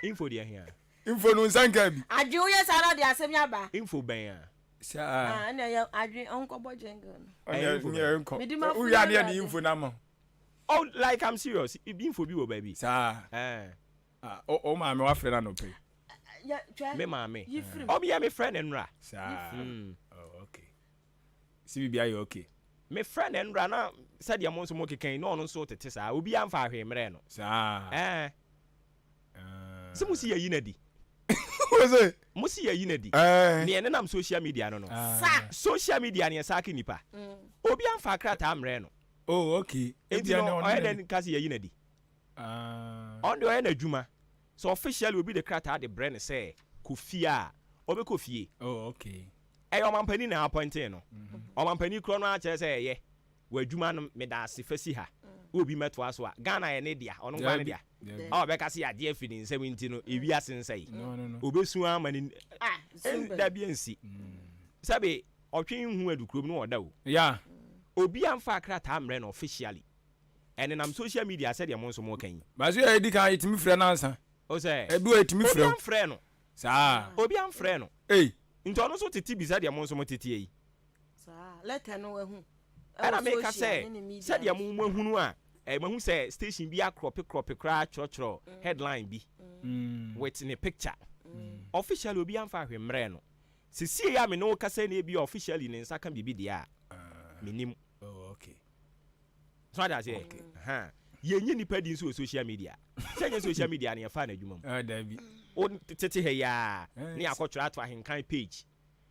Info deɛ hia. Info no nsa nka bi. Adwen woyɛ saa na ɔde asɛm yɛ aba. Info bɛn a. Saa. Ah, ɛna yɛ adwen ɔnkɔbɔ jingle no. Ɔnyɛ nyɛ nkɔ. Wowie a ne yɛde info no ama. Oh, like I'm serious. Info bi wɔ baabi. Saa. Eh. Ah, o maame wafrɛ no anɔpɛ yi. Me maame. Ɔmo yɛ me frɛ ne nnora. Saa. Oh, okay. Si biribi ayɛ okay. Me frɛ ne nnora na sɛdeɛ mo nso mo keka yi na ɔno nso tete saa. Obi amfa ahwee mmerɛ no. Saa. Eh. Sɛ mo si yɛ yi na di. Mo si yɛ yi na di. Neɛ nenam social media no no. Social media neɛ saake nipa. Obi amfa krataa mmerɛ no. Oh, okay. Enti no ɔyɛ dɛn ka sɛ yɛ yi na di. Ɔno deɛ ɔyɛ n'adwuma. Sɛ officially obi de krataa de brɛ no sɛ kɔ fie a, ɔbɛkɔ fie. Oh, okay. Ɛyɛ ɔmampanin na appointee no. Ɔmampanin korɔ no ara kyerɛ sɛ ɛyɛ w'adwuma no meda ase fa si ha. Wo obi mmɛtoa so a, Ghana yɛ ne dea, ɔno nko ara ne dea. A ɔbɛka sɛ yɛagye afiri ne nsam nti no, ewiase nsɛe. Ɔbɛsu ara ma ne dabi ɛnsi. Sɛbe ɔtwe nhu adukurom no ɔda o. Yeah. Obi amfa krataa mmrɛ no officially. Ɛnenam social media sɛdeɛ mo nso moka yi. But so yɛ di kan yɛtumi frɛ no ansa. O sɛ. Ebi wɔ yɛtumi frɛ o. Obi amfrɛ no. Saa. Obi amfrɛ no. Ei. Nti ɔno nso tete bi sɛdeɛ mo nso mo teteɛ yi. Saa, letter no wahu. Ɛna meka sɛ, sɛdeɛ mo moahunu a, eh, mahu sɛ station bi akrɔpe krɔpe koraa twerɛtwerɛ headline bi with ne picture. Officially obi amfa ahwe mmerɛ no. Sesie a me ne wo kasa yi na ebia officially ne nsa ka biribi deɛ a, mennim. Oh, okay. So ate aseɛ? Okay. Aha. Yɛnyi nipa di nso wɔ social media. Sɛ nyɛ social media na yɛfaa no adwuma mu. Ah, dabi. Wo tete ha yi ara Eh, ne yɛakɔtwerɛ ato ahenkan page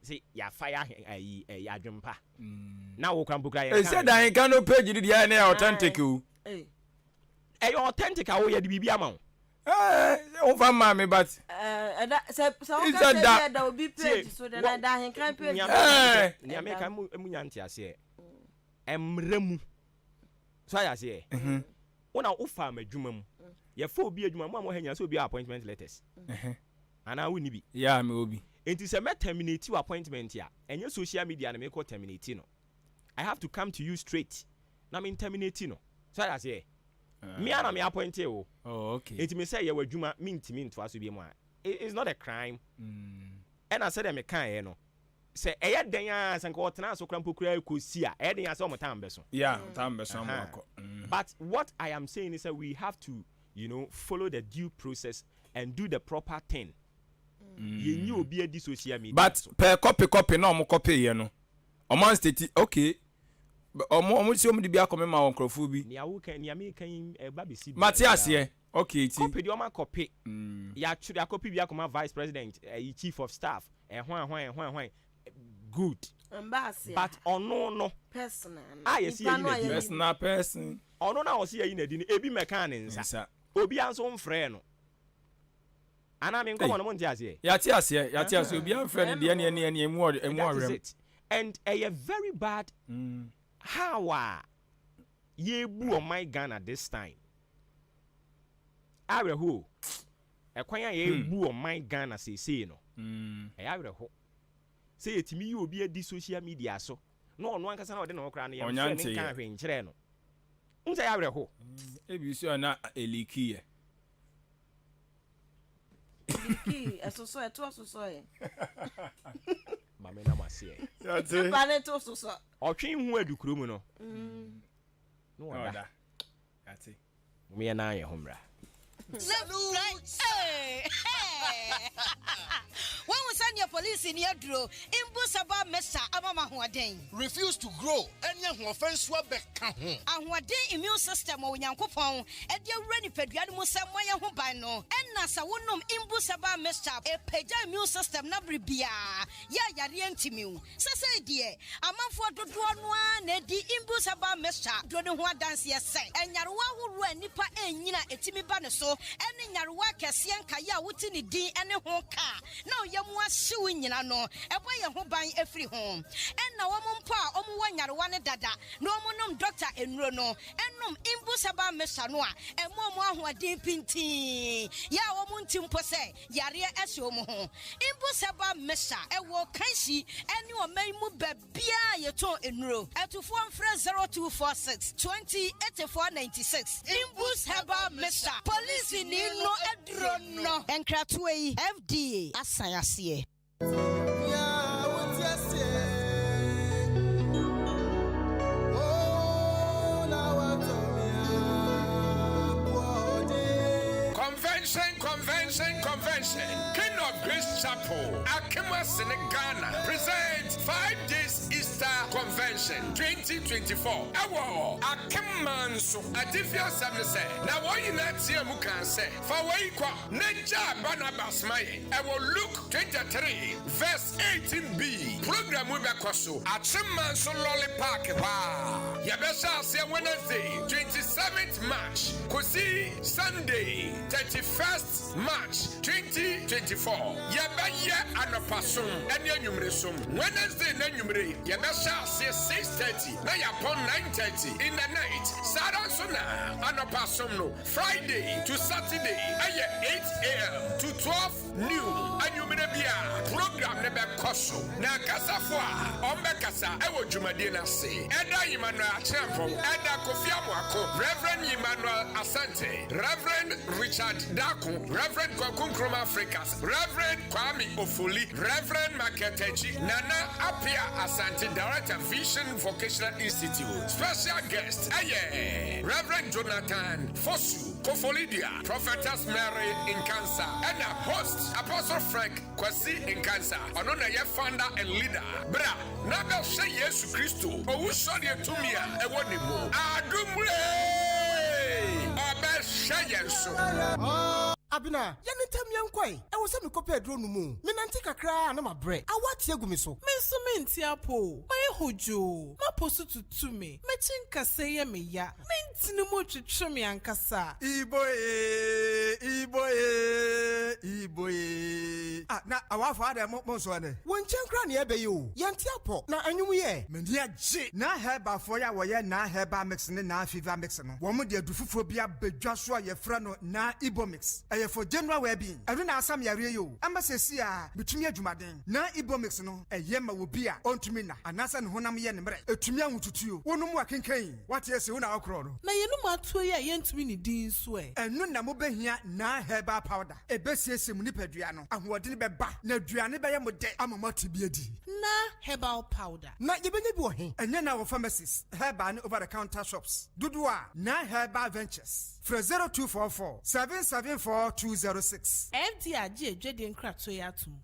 sɛ yɛafa yɛ ahen ayi ɛyɛ adwempa. Mm. Na wo kora mpo kora Eh, yɛnka sɛ ahenkan. da ahenkan no page no deɛ ɛyɛ na ɛyɛ authentic o. Ei. Ɛyɛ authentic a woyɛ de biribi ama wo. Eh, wofa maa me but. Eh, ɛda sɛ sɛ woka It's a sɛ bi da. ɛda obi Tie, page so deɛ wɔ- na ɛda ahenkan page Nea so. Eh. meka nea meka mu mu nya nteaseɛ. Mmara mu. So ayɛ aseɛ. Mhm. Wo na wofaa m'adwuma mu. Yɛfa obi adwuma mu a mo ha nyinaa sɛ obi a appointment letters. Anaa wonni bi. Yeah, me obi. Enti sɛ mɛ terminate wo appointment a, ɛnyɛ social media na mekɔ terminate no. I have to come to you straight na me terminate no. So ayɛ aseɛ. Me ara na me appointee wo. Oh, okay. Enti me sɛ yɛwɔ adwuma mentumi ntoa so biom a, it's not a crime. Ɛna sɛdeɛ mekaeɛ no, sɛ ɛyɛ dɛn ara sɛ nka ɔtenaa so koraa mpo koraa kɔsi a, ɛyɛ den ara sɛ wɔn time bɛso. Yeah, time bɛso ama Aha. wakɔ. Mm. But what I am saying is that we have to, you know, follow the due process and do the proper thing. Yɛnyi obi adi social media But so. pɛ copy copy na ɔmo copy yɛ no, ɔmo an state okay. Ɔmo ɔmo si ɔmo de bi akɔmɛ ma wɔ nkorɔfoɔ bi. Nea woka nea meka yi ɛba bɛsi Mate aseɛ. Okay ti. Copy deɛ ɔmo akɔpe. Yɛatwerɛ akɔpe bi akɔma vice president, ɛyi chief of staff, ɛhwan hwan ɛhwan hwan. Good. Mba ase a. But ɔno no. Personal no. A yɛsi Nipa yɛyi no a n'adi no. yɛyi Personal person. Ɔno no a ɔsi yɛyi n'adi no, ebi mmɛkaa ne nsa. Nsa. Obiara nso mfrɛɛ no. Anaa me nkɔmɔ no mo nte aseɛ? Yɛate aseɛ, yɛate aseɛ. Obiara mfrɛ no deɛ ɛne ɛne ɛne emu ɔre emu That is ɔrɛm. it. And ɛyɛ very bad how a yɛbu ɔman Ghana this time. Awerɛho o. Ɛkwan a yɛbu ɔman Ghana seesei no, ɛyɛ awerɛho. Sɛ yɛtumi yi obi adi social media so na ɔno ankasa na ɔde ne ho koraa no yɛmfrɛ Ɔnya ne nteeɛ. nka hwee nkyerɛ no. Wohu sɛ ɛyɛ awerɛho. Ebi nso a na eliki yɛ. Eliki ɛsosɔ ɛto asosɔ yɛ. Maame na mo aseɛ. Yate. Nipa ne to sosɔ. Ɔtwe ho adu kuro mu no. Na ɔda. Yate. Mom yɛn nan yɛn ho mmra. Woahu sɛdeɛ polisini aduro mbu sɛ ba mesa ama ma ahoɔden. Refuse to grow ɛne ahoɔfɛ nso abɛka ho. Ahoɔden immune system a Onyankopɔn de awura nipadua no mu sɛ mmɔ yɛn ho ban no, ɛna sɛ wonom mbu sɛ ba mesa ɛpagya immune system no abere biara yɛ a yareɛ ntumi wo. Sesei deɛ, amanfoɔ dodoɔ no ara na adi mbu sɛ ba mesa duro no ho adanseɛ sɛ nyarewa ahoroɔ a nnipa ɛnnyina a ɛtumi ba ne so ɛne nyarewa akɛseɛ nkaeɛ a wote ne din ne ho ka na ɔyɛ mu ahye wo nyina no, ɛbɔ yɛn ho ban firi ho. Ɛna wɔn mpo a wɔn wɔ nyarewa no dada na wɔn nom dɔkta nnuro no, ɛnom mbu sɛ ba mesa no a, ɛma wɔn ahoɔden pintinn, yɛ a wɔn nte mpo sɛ yareɛ ɛhyɛ wɔn ho. Mbu sɛ ba mesa ɛwɔ Kanshi ɛne ɔman mu baabiara a yɛtɔn nnuro. Atufoɔ mfrɛ 0246 20 84 96. Imbus Herbal Mixture, Polisi ni no aduro no. Nkratoɔ yi, FDA asan aseɛ. Convention, convention, convention. King of Grace Chapel, Akemasene, Ghana presents 5 days Easter Convention 2024. Ɛwɔ Akemanso. Atifi asɛm ne sɛ, na wɔn nyinaa teɛ mu kaa sɛ, fa wei kɔ na gyaa Barnabas ma yɛn. Ɛwɔ Luke 23 verse 18b. Program mu bɛkɔ so Akyemmanso Lolly Park hɔ a. Yɛbɛhyɛ aseɛ Wednesday 27th March kɔsi Sunday 31st March 2024. Yɛbɛyɛ anɔpa ɛne anwummere som. Wednesday na anwummere yɛbɛhyɛ aseɛ 6:30 na yɛapɔn 9:30 in the night. Saa ara nso na anɔpa som no Friday to Saturday ɛyɛ 8 a.m. to 12 noon. Anwummere bia. Program no bɛkɔ so, na akasafo a wɔbɛkasa wɔ dwumadie no ase, Elder Emmanuel Acheampong, Elder Kofi Amoako, Rev. Emmanuel Asante, Rev. Richard Darko, Rev. Kwaku Nkrumah Africas, Rev. Kwame Ofoli, Rev. Michael Takyi, Nana Appiah Asante, Director, Vision Vocational Institute. Special guest yɛ Rev. Jonathan Fosu Kofolidua, Prophetess Mary Nkansah, ɛna host Apostle Frank Kwasi Nkansah, ɔno na ɛyɛ founder and leader. Bra na bɛhwɛ Yesu Kristo owusɔreɛ tumi a ɛwɔ ne mu. Adom ee! Ɔbɛhwɛ yɛn so. Abena, yɛ no ntɛm yɛnkɔ ɛ! Ɛwɔ sɛ mekɔpɛ aduro nom o. Menante kakra a na mabrɛ. Awɔ ate agu me so. Me nso mente apɔ o. Mayɛ hodwoo. M'apɔ so tutu me. M'akyi nkasɛɛ yɛ me ya. Me ntini mu retwetwe me ankasa. Ibo ee, Ibo ee, Ibo ee. Ah, na awafo adɛn mo mo nso ɛnɛ? Wo nkyɛn koraa na yɛbɛyɛ o. Yɛnte apɔ, na anwom yi ɛ? M'ani agye. Naa Herbalfoɔ yi a wɔyɛ Naa Herbal Mix ne Naa Fever Mix no, wɔn de adu foforɔ bi aba dwa so a yɛfrɛ no Naa Ibo Mix. Ɛyɛ for general well-being. Ɛno na asam yareɛ yi o. Ama seesei a metumi adwumaden. Naa Ibo Mix no, ɛyɛ ma obi a ɔntumi nna anaasɛ ne honam yɛ no mmerɛ. Ɛtumi ahotutuo. Wonom a kenkan. Wate ase, wo na wokorɔ no. Na yɛnom atuo yi a yɛntumi ne din nso ɛ? Ɛno na mobɛhia Naa Herbal Powder. Ɛbɛsiesie mo nipadua no, ahoɔden bɛba, na aduane bɛyɛ mo dɛ ama moate bi adi. Naa Herbal Powder. Na yɛbɛnya bi wɔ he? Ɛnyɛ na wɔ pharmacies, herbal ne over the counter shops dodoɔ a Naa Herbal Ventures. Frɛ 0244 774 206. FDA agye adwadie nkratoɔ yi atom.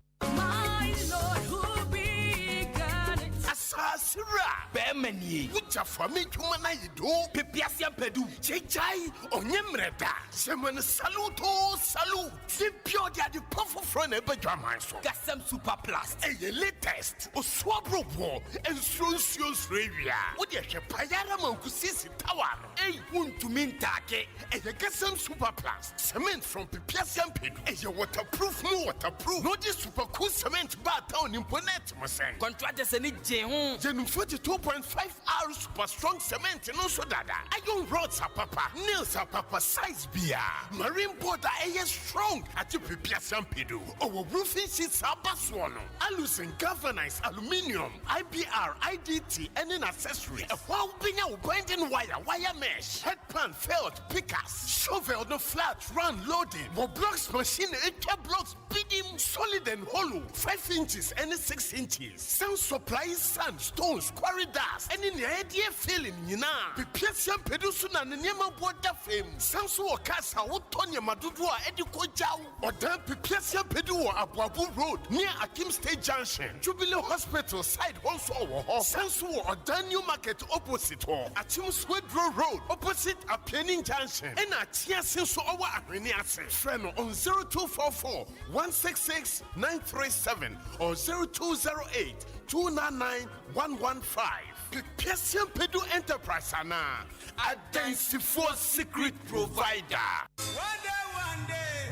Asaase wura bɛɛma nie. Wo gya fa me dwuma no ayɛ doo. Pepease ampadu gyaegyae ɔnyɛ mmerɛ da. Hyɛ ma no salute oo salute. Da bia ɔde ade pa foforɔ na ɛba dwaman so. Gasɛm super plus ɛyɛ latest. Osuo aboroboɔ nsuro nsuo nsuro awia. Wo deɛ hwɛ pae ara ma nkosiesie tower no. Ei wontumi ntaake ɛyɛ Gasɛm super plus. Cement from Pepease Ampedu ɛyɛ waterproof mu waterproof. Na ɔde super cool cement baa town mpo na ɛte mo sɛn. Contractors ani gyee ho. Yɛnim 42.5 R super strong cement no nso dada. Iron rods apapa, nails apapa, size biara. Marine board a ɛyɛ strong agye Pepease Ampedu. Ɔwɔ roofing sheets a aba soɔ no. Aluzinc, galvanized, aluminium, IBR, IDT ɛne n'accessories. Ɛhɔ a wobɛnya wo binding wire, wire mesh, headpan, felt, pickaxe, shovel no flat, round, loading. Wɔ blocks machine a ɛtwa blocks bidim, solid and hollow, 5 inches ɛne 6 inches. San supply sand, stones, quarry dust ɛne nea yɛde filling nyinaa. Pepease Ampedu so na ne nneɛma boɔ da fam. San so wɔ cars a wotɔ nneɛma dodoɔ a ɛde kɔ gyaw. Ɔdan Pepease Ampedu wɔ Aboabo Road near Akim State Junction. Jubilee Hospital side hɔ nso ɔwɔ hɔ. San so wɔ Ɔdan New Market opposite hɔ. Akyem Swedro Road opposite Apianin Junction. Ɛna Akyease nso ɔwɔ Ahwene ase. Frɛ no on 0244 166 937 or 0208 299 115. Pepease Ampedu Enterprise anaa Adansifoɔ secret provider. One day, one day,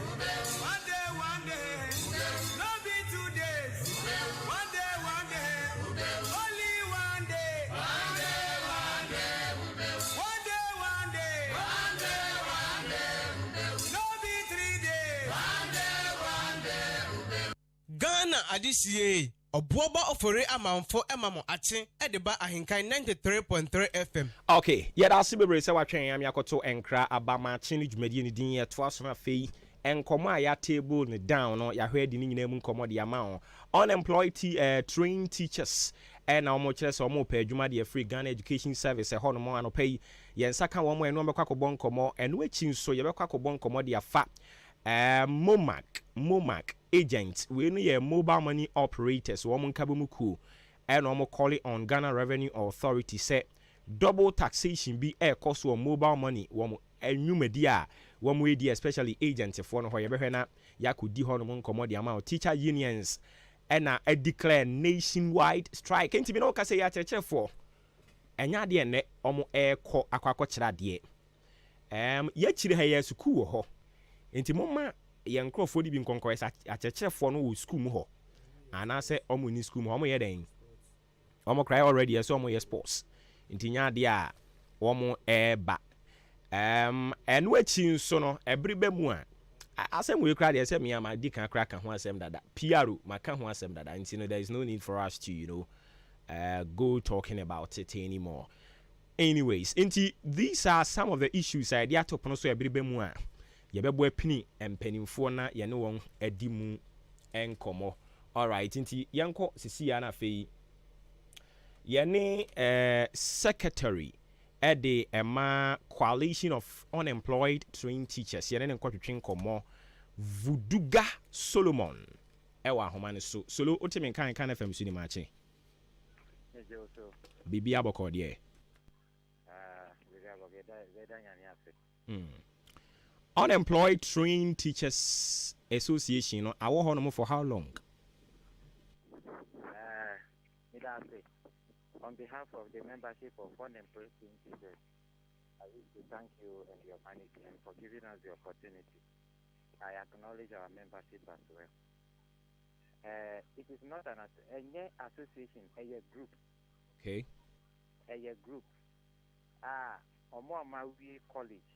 one day, one day, no be 2 days. One day, one day, only one day. One day, one day, one day, one day, one day, one day, no be 3 days. One day, one day. Ghana adehyie ɔboɔba ɔfɔre amanfo ɛma mo akye ɛde ba Ahenkan 93.3 FM. Ok, yɛda ase bebree sɛ watwɛn ame akɔto nkra aba maakye no dwumadie no din. Yɛtoa so no, afei nkɔmmɔ a yɛatable no down no, yɛahwɛ adi ne nyinaa mu nkɔmmɔ de ama wo. Unemployed trained teachers ɛna wɔn kyerɛ sɛ wɔn pɛ adwuma deɛ firi Ghana Education Service ɛhɔ nom. Anɔpa yi yɛn nsa ka wɔn, ɛno wɔbɛkɔ akɔbɔ nkɔmmɔ. Ɛno akyi nso yɛbɛkɔ akɔbɔ nkɔmmɔ de afa MOMAC agent. Wei no yɛ mobile money operators wɔn nkabɔ mu kuo, ɛna wɔn calling on Ghana Revenue Authority sɛ double taxation bi ɛrekɔ so wɔ mobile money wɔn nnwumadi a wɔn redi, especially agentfoɔ no hɔ. Yɛbɛhwɛ na yɛakɔdi hɔ nom nkɔmmɔ de ama wo. Teacher unions ɛna declare nationwide strike, nti bi na wɔka sɛ yɛ akyerɛkyerɛfoɔ ɛnyɛ adeɛ nnɛ wɔn ɛrekɔ akɔkyerɛ adeɛ. Yɛakyire ha yɛ sukuu wɔ hɔ, nti momma yɛn nkurɔfoɔ de bi nkɔnkɔɛ sɛ akyerɛkyerɛfoɔ no wɔ sukuu mu hɔ anaasɛ ɔmo ni sukuu mu hɔ. Ɔmo yɛ dɛn? Ɔmo koraa already ɛsɛ ɔmo yɛ sports, nti nyɛ adeɛ a wɔn ɛɛba. Ɛno akyi nso no, ɛbere bɛ mu a Asɛm wei koraa deɛ, sɛ me a madi kan koraa ka ho asɛm dada. PRO maka ho asɛm dada, nti no there is no need for us to go talking about it anymore. Anyways, nti these are some of the issues a yɛde ato pono so. Ɛbere bɛ mu a yɛbɛbɔ apini mpanimfoɔ na yɛne wɔn adi mu nkɔmmɔ. Alright, nti yɛnkɔ sisi ya na afei yɛne secretary ɛde ɛma Coalition of Unemployed Trained Teachers, yɛne ne nkɔtwetwe nkɔmmɔ. Vuduga Solomon ɛwɔ ahoma no so. Solo, wote me nka nka no fam so ni maakye biribi abɔkɔ deɛ. Unemployed Trained Teachers Association no awɔ hɔ nom for how long? On behalf of the membership of Unemployed Trained Teachers, I wish to thank you and your management for giving us the opportunity. I acknowledge our membership as well. It is not an any association, a group. A group. Ah, ɔmo a we college,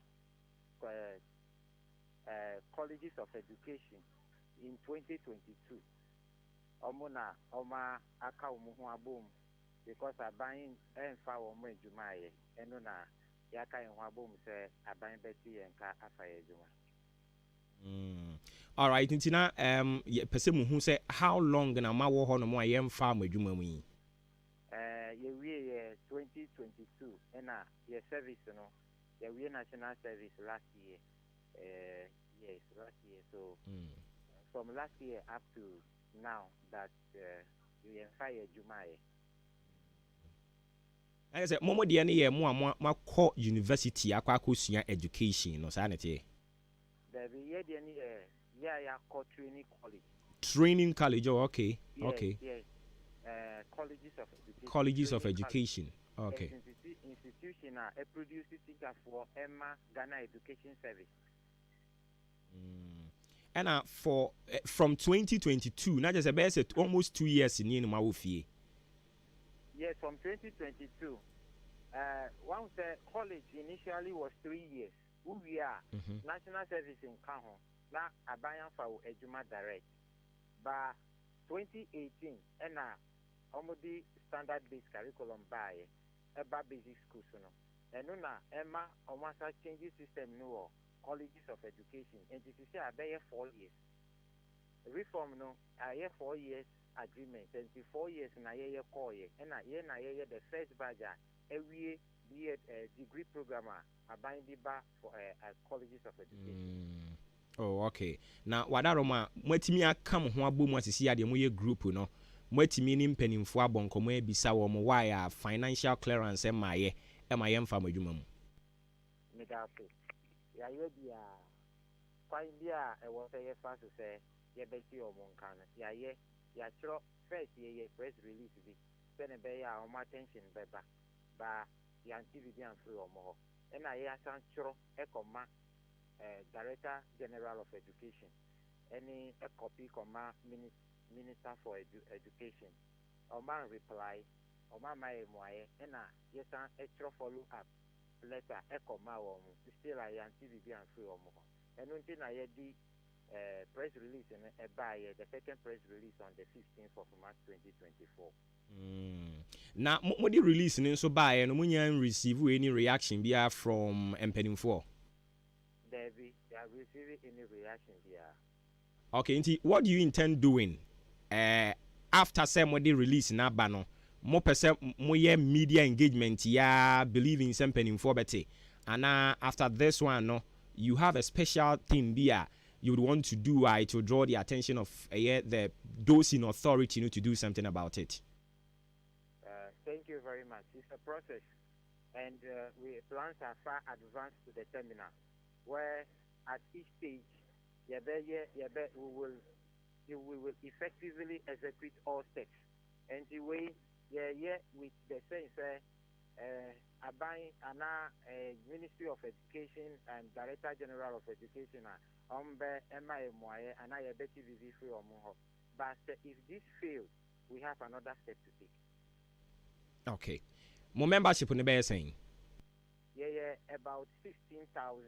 colleges of education in 2022. Ɔmo na ɔmo aka ɔmo ho abom because aban ɛnfa wɔn adwuma ayɛ. Ɛno na yɛaka yɛn ho abom sɛ aban bɛti yɛn ka afa yɛn adwuma. Alright, nti na pɛ sɛ muhu sɛ how long na mawɔ hɔ nom a yɛmfa mo adwuma mu yi? Yɛwie yɛ 2022, ɛna yɛ service no, yɛwie national service last year. Yes, last year. So from last year up to now that yɛmfa yɛ adwuma ayɛ. Ɛyɛ sɛ mo deɛ no yɛ mo a moakɔ university akɔ akɔsua education no, saa ne teɛ? Dabi, yɛ deɛ no yɛ yɛ a yɛakɔ training college. Training college, oh, okay. Yes, yes. Colleges of education. Colleges of training education, okay. Yes, institution a ɛproduce teacherfoɔ ɛma Ghana Education Service. Ɛna for from 2022 na kyerɛ sɛ ɛbɛyɛ sɛ almost 2 years nie no ma wɔ fie. Yes, from 2022. One say college initially was 3 years. Wowie a, national service nka ho na aban afa wo adwuma direct. Ba 2018 ɛna wɔde standard based curriculum baayɛ ɛba basic schools no. Ɛno na ɛma wɔn asa change system no wɔ colleges of education. Nti sisi a bɛyɛ 4 years. Reform no ayɛ 4 years agreement, nti 4 years na yɛyɛ kɔɔyɛ, ɛna yɛn na yɛyɛ the first batch a ɛwie B.Ed degree program a aban de ba for colleges of education. Oh, okay. Na wadarom a moatumi aka mo ho abɔ mu asisi adeɛ, moyɛ group no, moatumi ne mpanimfoɔ abɔ nkɔmmɔ abisa wɔ mo why a financial clearance ɛmaayɛ ɛma yɛmfa mo adwuma mu? Meda ase. Yɛayɛ biaa kwan bi a ɛwɔ sɛ yɛfa so sɛ yɛbɛte ɔmo nka no, yɛayɛ. Yɛatwerɛ first, yɛyɛ press release bi sɛne ɛbɛyɛ a ɔmo attention bɛba ba. Yɛante biribi amfiri ɔmo hɔ, ɛna yɛasan twerɛ ɛkɔma Director General of Education, ɛne ɛcopy kɔma Minister for Education. Ɔma reply, ɔma ama yɛ mmuayɛ, ɛna yɛsan ɛtwerɛ follow up letter ɛkɔma wɔn mo. Still a yɛante biribi amfiri ɔmo hɔ. Ɛno nti na yɛde press release no ɛbaayɛ, the second press release on the 15th of March 2024. Na mode release no nso baeɛ no, monya receive any reaction biara from mpanimfoɔ? Dabi, yɛ receive any reaction biara. Okay, nti what do you intend doing after sɛ mode release no aba no? Mopɛ sɛ moyɛ media engagement ya, believing sɛ mpanimfoɔ bɛte, anaa after this one no, you have a special thing bi a you would want to do to draw the attention of the those in authority to do something about it? Thank you very much. It's a process, and we plans are far advanced to the terminal, where at each stage, yɛbɛ, we will effectively execute all steps. And the way, yeah, with the sense, aban ana Ministry of Education and Director General of Education a ɔmbɛ ɛma yɛ mmuayɛ anaa yɛbɛti biribi firi ɔmo hɔ. But if this fails, we have another step to take. Okay, mo membership no bɛyɛ sɛn? Yɛyɛ about 16,000.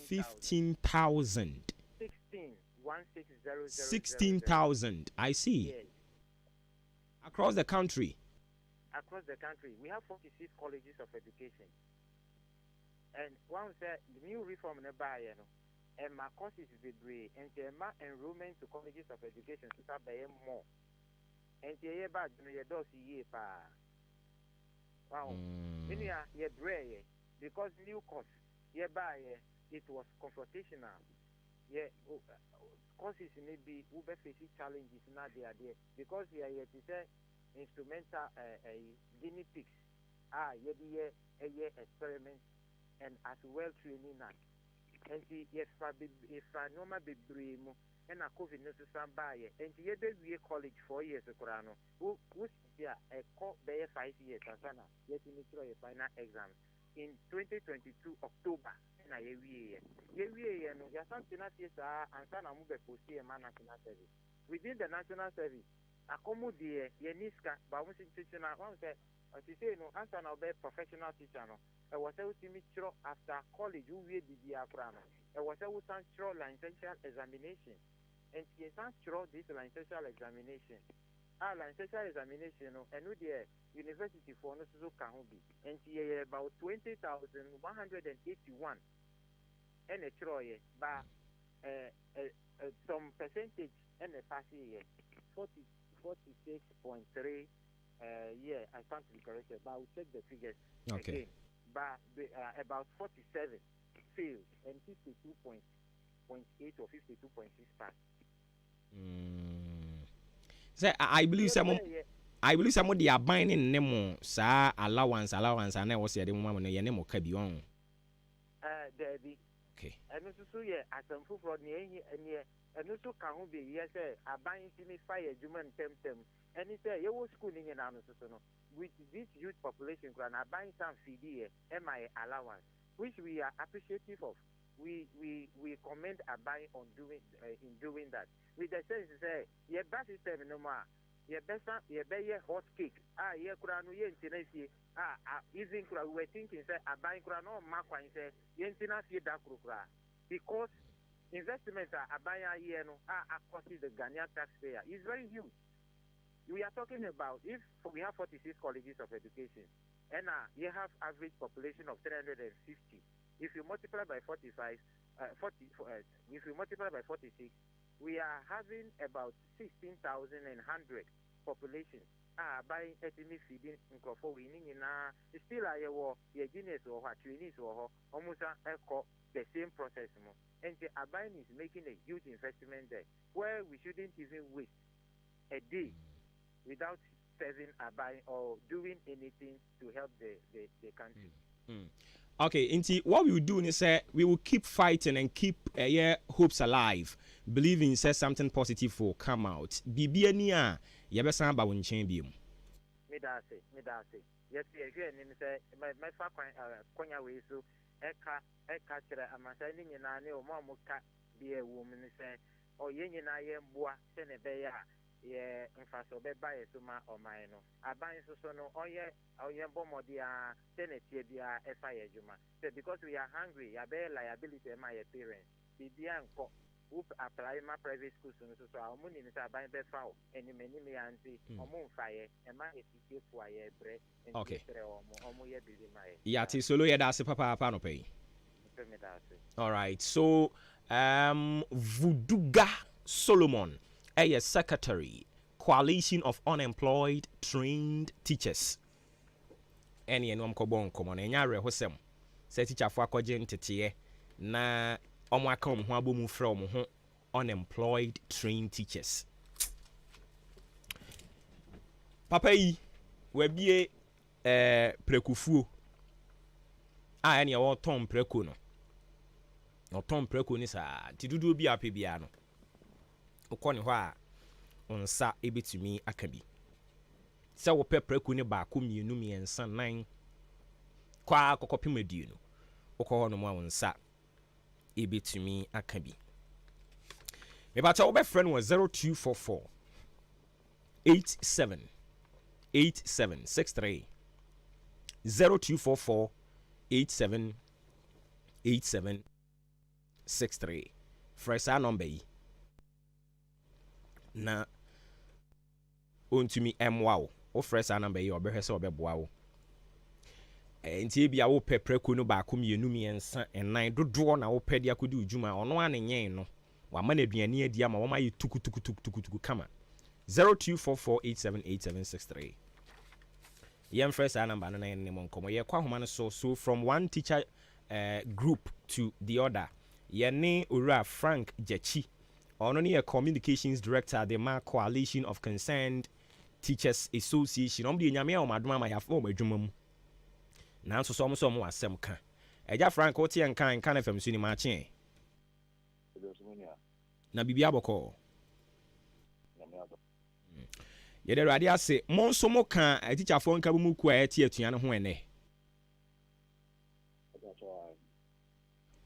15,000. 16 1600. 16,000. I see. Yes. Across the country. Across the country. We have 46 colleges of education. And one said the new reform no baeɛ no, ɛma courses bebree, nti ɛma enrollment to colleges of education nso sa bɛyɛ more. Nti ɛyɛ batch no yɛdɔɔso yie paa. Wahu? Me nua, yɛbrɛɛyɛ because new course yɛbaeɛ, it was confrontational. Yɛ courses no bi wobɛ face challenges na adeadeɛ because yɛyɛ te sɛ instrumental ɛyi guinea pigs a yɛde yɛ ɛyɛ experiment and as well training us. Nti yɛfa yɛfa nneɛma bebree mu, ɛna COVID no nso san baayɛ. Nti yɛbɛwie college 4 years koraa no, wo sisi a ɛkɔ bɛyɛ 5 years ansa na yɛtumi twerɛ yɛ final exams in 2022 October. Ɛna yɛwieɛ yɛwieɛ no, yɛasan tena fie saa ansa na mo bɛ post yɛ ma national service. Within the national service akɔmu deɛ, yɛni sika ba wɔn si tete na wɔn sɛ ɔsisei no, ansa na ɔbɛyɛ professional teacher no, ɛwɔ sɛ wotumi twerɛ after college. Wowie biribiara koraa no, ɛwɔ sɛ wosan twerɛ licentiate examination. Nti yɛsan twerɛ this licentiate examination a, licentiate examination no, ɛno deɛ university foɔ no nso ka ho bi. Nti yɛyɛ about 20,181 ɛna ɛtwerɛeɛ ba ɛɛ ɛ some percentage ɛna ɛpass yɛ 46.3. Yeah, I stand to be corrected, but I will check the figures again. But about 47 failed and 52.8 or 52.6 pass. Sɛ I believe sɛ mo de aban ne nne mo saa allowance a na ɛwɔ sɛ yɛde mo ma mo no, yɛne mo ka bi ɔn. Daabi. Ɛno nso so yɛ asɛm foforɔ. Nea ehi neɛ ɛno nso ka ho bi yɛ sɛ aban ntumi fa yɛ adwuma ntɛmtɛm, ɛne sɛ yɛwɔ school ne nyinaa no soso no, with this youth population koraa na aban san feedi yɛ, ɛma yɛ allowance, which we are appreciative of. We commend aban on doing in doing that, with the sense sɛ yɛba system no mu a, yɛbɛsa yɛbɛyɛ hot cake a yɛ koraa no yɛntena fie a, even koraa we were thinking sɛ aban koraa na ɔmma kwan sɛ yɛntena fie da koro koraa, because investment a aban ayɛ no a across the Ghanaian taxpayer is very huge. We are talking about, if we have 46 colleges of education and you have average population of 350, if you multiply by 45, 40, if you multiply by 46, we are having about 16,100 population a aban ɛtumi feeding nkurɔfoɔ wei ne nyinaa. Still a yɛwɔ yɛ juniors wɔ hɔ a, trainees wɔ hɔ, wɔn nsa ɛkɔ the same process mu. Nti aban is making a huge investment there where we shouldn't even waste a day without serving aban or doing anything to help the country. Okay, nti what we will do is we will keep fighting and keep yeah, hopes alive, believing sɛ something positive will come out. Biribi ani a yɛbɛsan aba wo nkyɛn bio. Meda ase, meda ase. Yɛsi yɛhwɛ anim sɛ mɛfa kwan kɔnya wei so ɛka kyerɛ amansan ne nyinaa ne wɔn a wɔka bi a ɛwɔ mu no sɛ ɔyɛ nyinaa yɛn mboa sɛnea ɛbɛyɛ a yɛ mfaso bɛba yɛ so ma ɔman no. Aban nso so no, ɔyɛ bɔ mmɔden a sɛnea ɛteɛ biara ɛfa yɛ adwuma sɛ, because we are hungry, yɛabɛyɛ liability ɛma yɛ parents. Biribiara nkɔ wo apply ma private schools no so a, ɔmo nim sɛ aban bɛfa wo anim anim yɛ, nti ɔmo mfa yɛ ɛma yɛ fo a yɛbrɛ. Nti yɛsrɛ ɔmo yɛ biribi ma yɛ. Yate, Solo, yɛda ase papaapa anɔpa yi. Mpɛ meda ase. All right, so Vuduga Solomon ɛyɛ secretary, Coalition of Unemployed Trained Teachers, ɛne ɛne ɔm kɔbɔ nkɔmmɔ no. Ɛnyɛ awerɛhosɛm sɛ tikyafoɔ akɔgye nteteɛ na ɔmo aka ɔmo ho abɔ mu frɛ ɔmo ho Unemployed Trained Teachers. Papa yi wabie prɛkofuo a ɛne wɔtɔn prɛko no, ɔtɔn prɛko no saa, nti dodoɔ bi a apɛ biara no, wokɔ ne hɔ a, wo nsa ɛbɛtumi aka bi. Sɛ wopɛ prɛko no baako, mmienu, mmiɛnsa, nan kɔ a kɔkɔpem 20, wokɔ hɔ nom a, wo nsa ɛbɛtumi aka bi. Mepakyɛ, wobɛfrɛ no wɔ 0244 87 87 63, 0244 87 87 63. Frɛ saa nɔmba yi na ɔntumi mmoa wo. Wofrɛ saa nɔmba yi a, ɔbɛhwɛ sɛ ɔbɛboa wo. Nti ebia wopɛ prɛko no baako, mmienu, mmiɛnsa, nnan dodoɔ na wopɛ de akɔdi wo dwuma. Ɔno ara ne nyɛn no. Wama no aduane adi ama wɔn ayɛ tukutukutukutuku kama. 0244878763. Yɛmfrɛ saa namba no na yɛne mo nkɔmmɔ. Yɛkɔ ahoma no so. So from one teacher group to the other. Yɛne Owura Frank Gyakyi. Ɔno ne yɛ communications director de ma Coalition of Concerned Teachers Association. Ɔmo deɛ, Nyame a wɔn adom ama yɛafa wɔn adwuma mu. Nanso sɛ ɔmo sɛ ɔmo wɔ asɛm ka. Ɛgya Frank, wote yɛn nka nka ne fam so ni maakye. Na biribi abɔkɔɔ. Yɛde Awurade ase. Mo nso mo ka atikyafoɔ nka mu kuo a ɛte atua no ho ɛnɛ.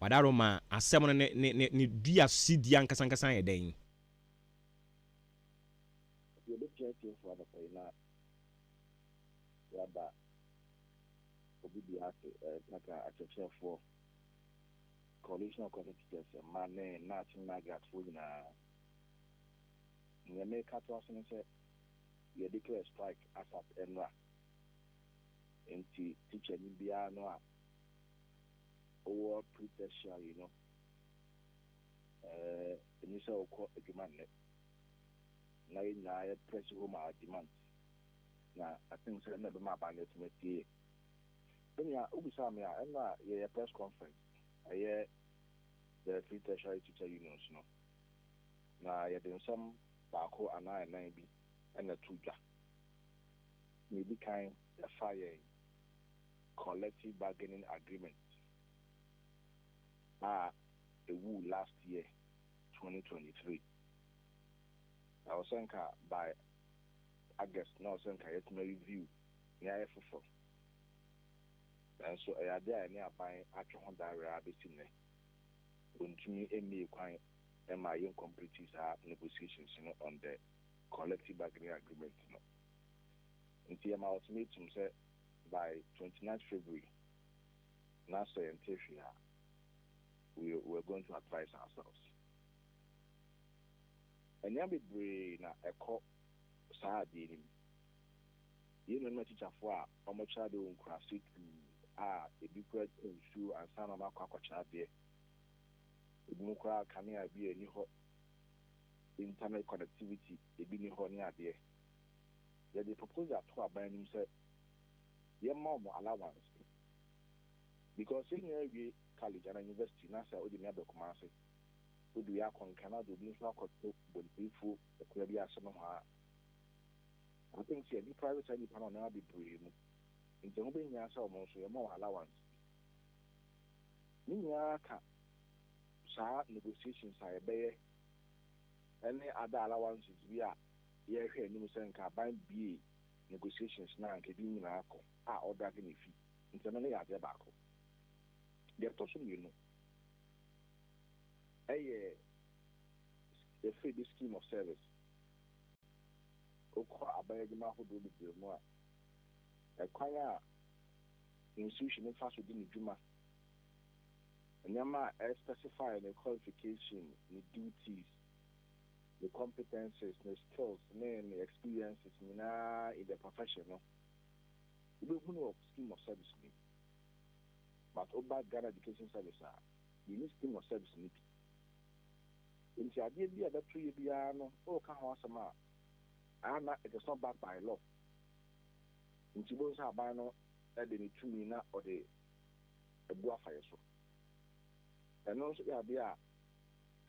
Wadaro ma asɛm no ne dua si di ankasa ankasa yɛ dɛn? Yɛbɛtua atiefoɔ anɔpa yi na yɛaba obi bi ase kaka akyerɛkyerɛfoɔ, Coalition of Concerned Teachers mma ne GNAT ne NAGRATfoɔ nyinaa. Nea meka to ase ne sɛ yɛ declare strike asap ɛnora, nti teacher ni biara no a ɔwɔ pre-tertiary no, ɛni sɛ wokɔ adwuma nnɛ na yɛn nyinaa yɛ press home our demands, na I think sɛ ɛna ɛbɛma aban no atumi atie yɛ. Ɛnua, wobisaa me a, ɛna yɛyɛ press conference, ɛyɛ the free tertiary teacher unions no, na yɛde nsɛm baako anaa ɛnan bi ɛna to dwa. Na ebi kan yɛfa yɛn collective bargaining agreement a ɛwu last year 2023, na ɔsɛ nka by August na ɔsɛ nka yɛtumi review ne ayɛ foforɔ, nanso ɛyɛ ade a ɛne aban atwe ho daawere abɛsi nnɛ, wɔntumi mmie kwan ma yɛn complete saa negotiations no on the collective bargaining agreement no. Nti yɛma ultimatum sɛ by 29 February na sɛ yɛnte hwee a, we are going to advise ourselves. Nneɛma bebree na ɛkɔ saa adeɛ no mu. Yɛn nuanom atikyafoɔ a wɔkyerɛ adeɛ wɔ nkuraase pii a ebi kura nsuo ansa na wɔakɔ akɔkyerɛ adeɛ, ebinom koraa kanea bi a ɛni hɔ, internet connectivity ebi ni hɔ ne adeɛ. Yɛde proposal to aban anim sɛ yɛma wɔn allowance, because yɛn nyinaa wie college anaa university na sɛ wode me abɛ Kumase, wode wei akɔ Nka na wode obi nso akɔto Bontefuo akura bi ase no hɔ a, I think sɛ yɛde private saa nipa no ɔnneɛma bebree mu, nti ɛho bɛhia sɛ wɔn nso yɛma wɔn allowance bi. Ne nyinaa ka saa negotiations a yɛbɛyɛ ɛne other allowances bi a yɛrehwɛ anim sɛ nka aban bie negotiations na nka ebi nyinaa kɔ a ɔdrag ne fi. Nti ɛno ne yɛ adeɛ baako. Deɛ ɛtɔ so mmienu ɛyɛ yɛfrɛ bi scheme of service. Wokɔ aban adwuma ahodoɔ bebree mu a, ɛkwan a institution no fa so di ne dwuma, nneɛma a ɛspecify ne qualification, ne duties, ne competences, ne skills ne experiences nyinaa in the profession no, wobɛhu no wɔ scheme of service no mu. But woba Ghana Education Service a, yɛni scheme of service no bi, nti adeɛ bi a ɛbɛto yɛ biara no, wɔreka ho asɛm a ana it is not backed by law. Nti bo nso aban no de ne tumi na ɔde abu afa yɛ so. Ɛno nso yɛ adeɛ a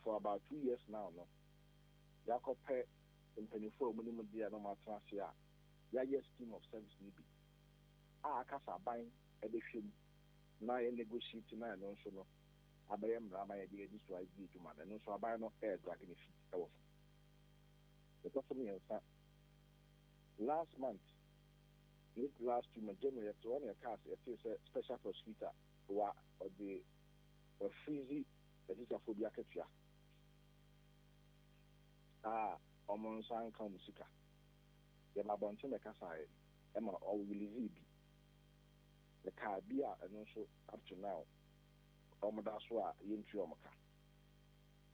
for about 2 years now no, yɛakɔpɛ mpanyinfoɔ a wɔn anim deɛ na wɔn atena ase a yɛayɛ scheme of service no bi a aka sɛ aban de hwɛ mu na yɛ negotiate na ɛno nso no abɛyɛ mmara ma yɛde adi so adi adwuma no. Ɛno nso aban no ɛɛdrag ne feet ɛwɔ so. Ɛtɔ so mmiɛnsa, last month ne last 2 months, January, yɛte hɔ na yɛkaa sɛ yɛtee sɛ special prosecutor wa ɔde wafreeze atikyafoɔ bi akatua a ɔmo nsa nka ɔmo sika. Yɛba abɔnten bɛkasaeɛ ɛma ɔrelease bi, ɛkaa bi a ɛno nso up to now ɔmo da so a yɛntua ɔmo ka.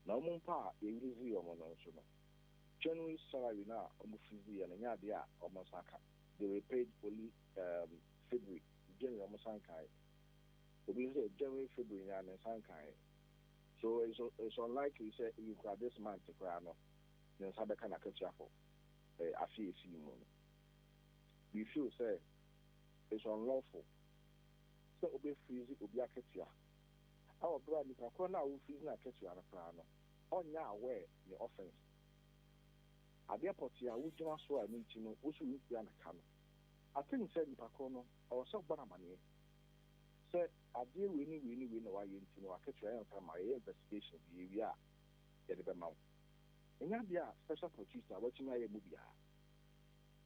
Na wɔn mpo a yɛ release wɔn no nso no, January salary no a wɔn freeze yɛ no nyɛ adeɛ a wɔn nsa aka. They were paid only um, February, January wɔn nsa nkaeɛ. Obi nso sɛ January, February nyinaa ne nsa nkaeɛ. So it's, it's unlikely sɛ even koraa this month koraa no ne nsa bɛka n'akatua for eh, afe a ɛsii mu no. We feel sɛ it's unlawful sɛ wobɛ freeze obi akatua ɛwɔ berɛ a nipa korɔ no a wo freeze no akatua no koraa no ɔnyɛ aware ne offence. Adeɛ pɔtee a wogyina so a ɛno nti no wo so wontua no ka no, I think sɛ nipa korɔ no ɛwɔ sɛ wobɔ no amaneɛ sɛ adeɛ wei ne wei ne wei na wayɛ nti no w'akatua yɛmfa mma wo, yɛyɛ investigation bi yɛwie a yɛde bɛma wo. Ɛnyɛ adeɛ a special prosecutor watumi ayɛ mu biara.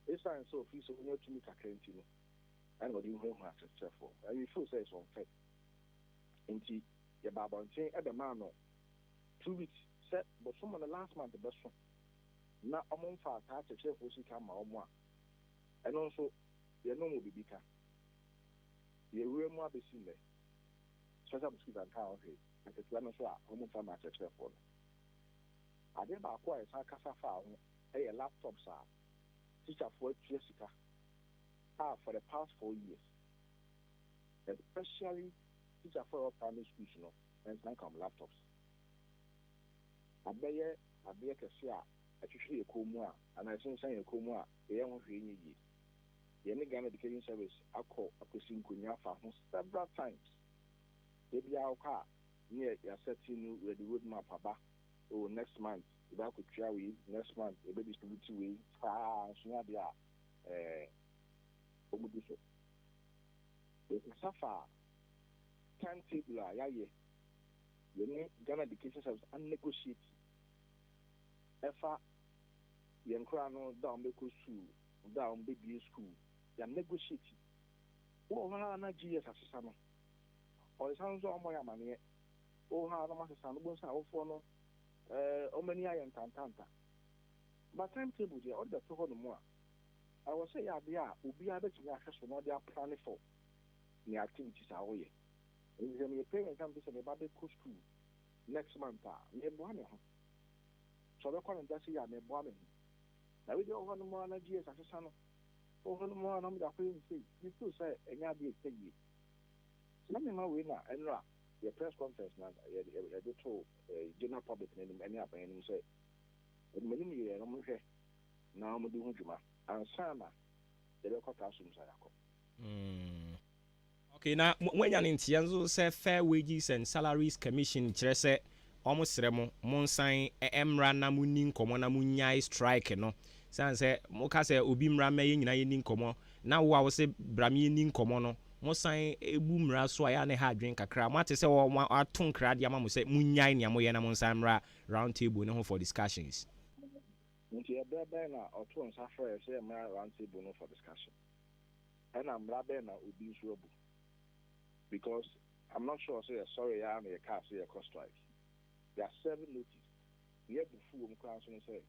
Esiane sɛ ɔfiri sɛ wanya tumi kakra nti no ɛna ɔde hunahuna akyerɛkyerɛfoɔ and we feel sɛ it's unfair nti yɛbaa abɔnten bɛmaa no 2 weeks sɛ bosome no last month bɛso na ɔmo mfa saa akyerɛkyerɛfoɔ sika ma ɔmo a, ɛno nso yɛne ɔmo wɔ biribi ka. Yɛwura mu abɛsi nnɛ, special prosecutor nkaa ho hwee. Akatua no nso a ɔmo mfa ma akyerɛkyerɛfoɔ no. Adeɛ baako a yɛsan kasa faa ho yɛ laptops a teacherfoɔ atua sika a for the past 4 years, especially teacherfoɔ a ɛwɔ primary schools no nsa nka wɔn laptops. Abɛyɛ adeɛ kɛse a ɛtwitwiri yɛ kɔn mu a anaa ɛsensɛn yɛ kɔn mu a yɛyɛ ho hwee nyɛ yie. Yɛne Ghana Education Service akɔ akɔsi nkonnwa afa ho several times. Da biara wokɔ a ne yɛ yɛasɛte no, yɛde road map aba, oh, next month yɛbɛ akɔtua wei, next month yɛbɛ distribute wei, saa nso nyɛ adeɛ a wɔn di so. Yɛkasa fa timetable a yɛayɛ yɛne Ghana Education Service anegotiate ɛfa yɛn koraa no da a wɔbɛkɔ school, da a wɔbɛbie school, yɛanegotiate. Wɔ hɔ a na GES asesa no, ɔsesa nso a wɔyɛ amaneɛ. Wɔ hɔ a na wɔasesa no, wobɛhu sɛ awofoɔ no wɔn ani ayɛ ntantanta. But timetable deɛ ɔde bɛto hɔ nom a, ɛwɔ sɛ yɛ adeɛ a obiara bɛtumi ahwɛ so na ɔde aplan for ne activities a ɔyɛ. Nti sɛ meyɛ parent a mepɛ sɛ me ba bɛkɔ school next month a, meboa me ho. Sɛ ɔbɛkɔ no da sei a, meboa me ho. Na wei deɛ wɔ hɔ nom a na GES asesa no, wɔ hɔ nom a na wɔde akɔyɛ no sei, me feel sɛ ɛnyɛ adeɛ a ɛtwa yie. Saa nneɛma wei na ɛnora yɛ press conference na yɛde to general public n'anim ne aban anim sɛ anim anim yɛ yɛn nhwɛ na wɔde ho dwuma ansa na yɛbɛkɔ classrooms a yɛakɔ. Okay, na moanya ne nteɛ nso sɛ Fair Wages and Salaries Commission kyerɛ sɛ ɔmo srɛ mo, monsan mmra na monni nkɔmmɔ na monnyae strike no, sane sɛ moka sɛ obi mmra mmɛyɛ nyinaa yɛnni nkɔmmɔ na wo a wo sɛ bra me yɛnni nkɔmmɔ no, mosan ebu mmara so a ɛyɛ a ne ha adwen kakra. Moate sɛ wɔn ato nkra de ama mo sɛ monnyae nea moyɛ na monsan mmra round table ne ho for discussions? Nti ɛberɛ bɛn na ɔto nsa frɛ sɛ mmra round table no for discussion? Ɛna mmara bɛn na obi nso abu? Because I'm not sure sɛ yɛsɔre yɛ a na yɛkaa sɛ yɛkɔ strike. Yɛaserve notice. Ne yɛabu fu wɔ mu koraa nso no sɛ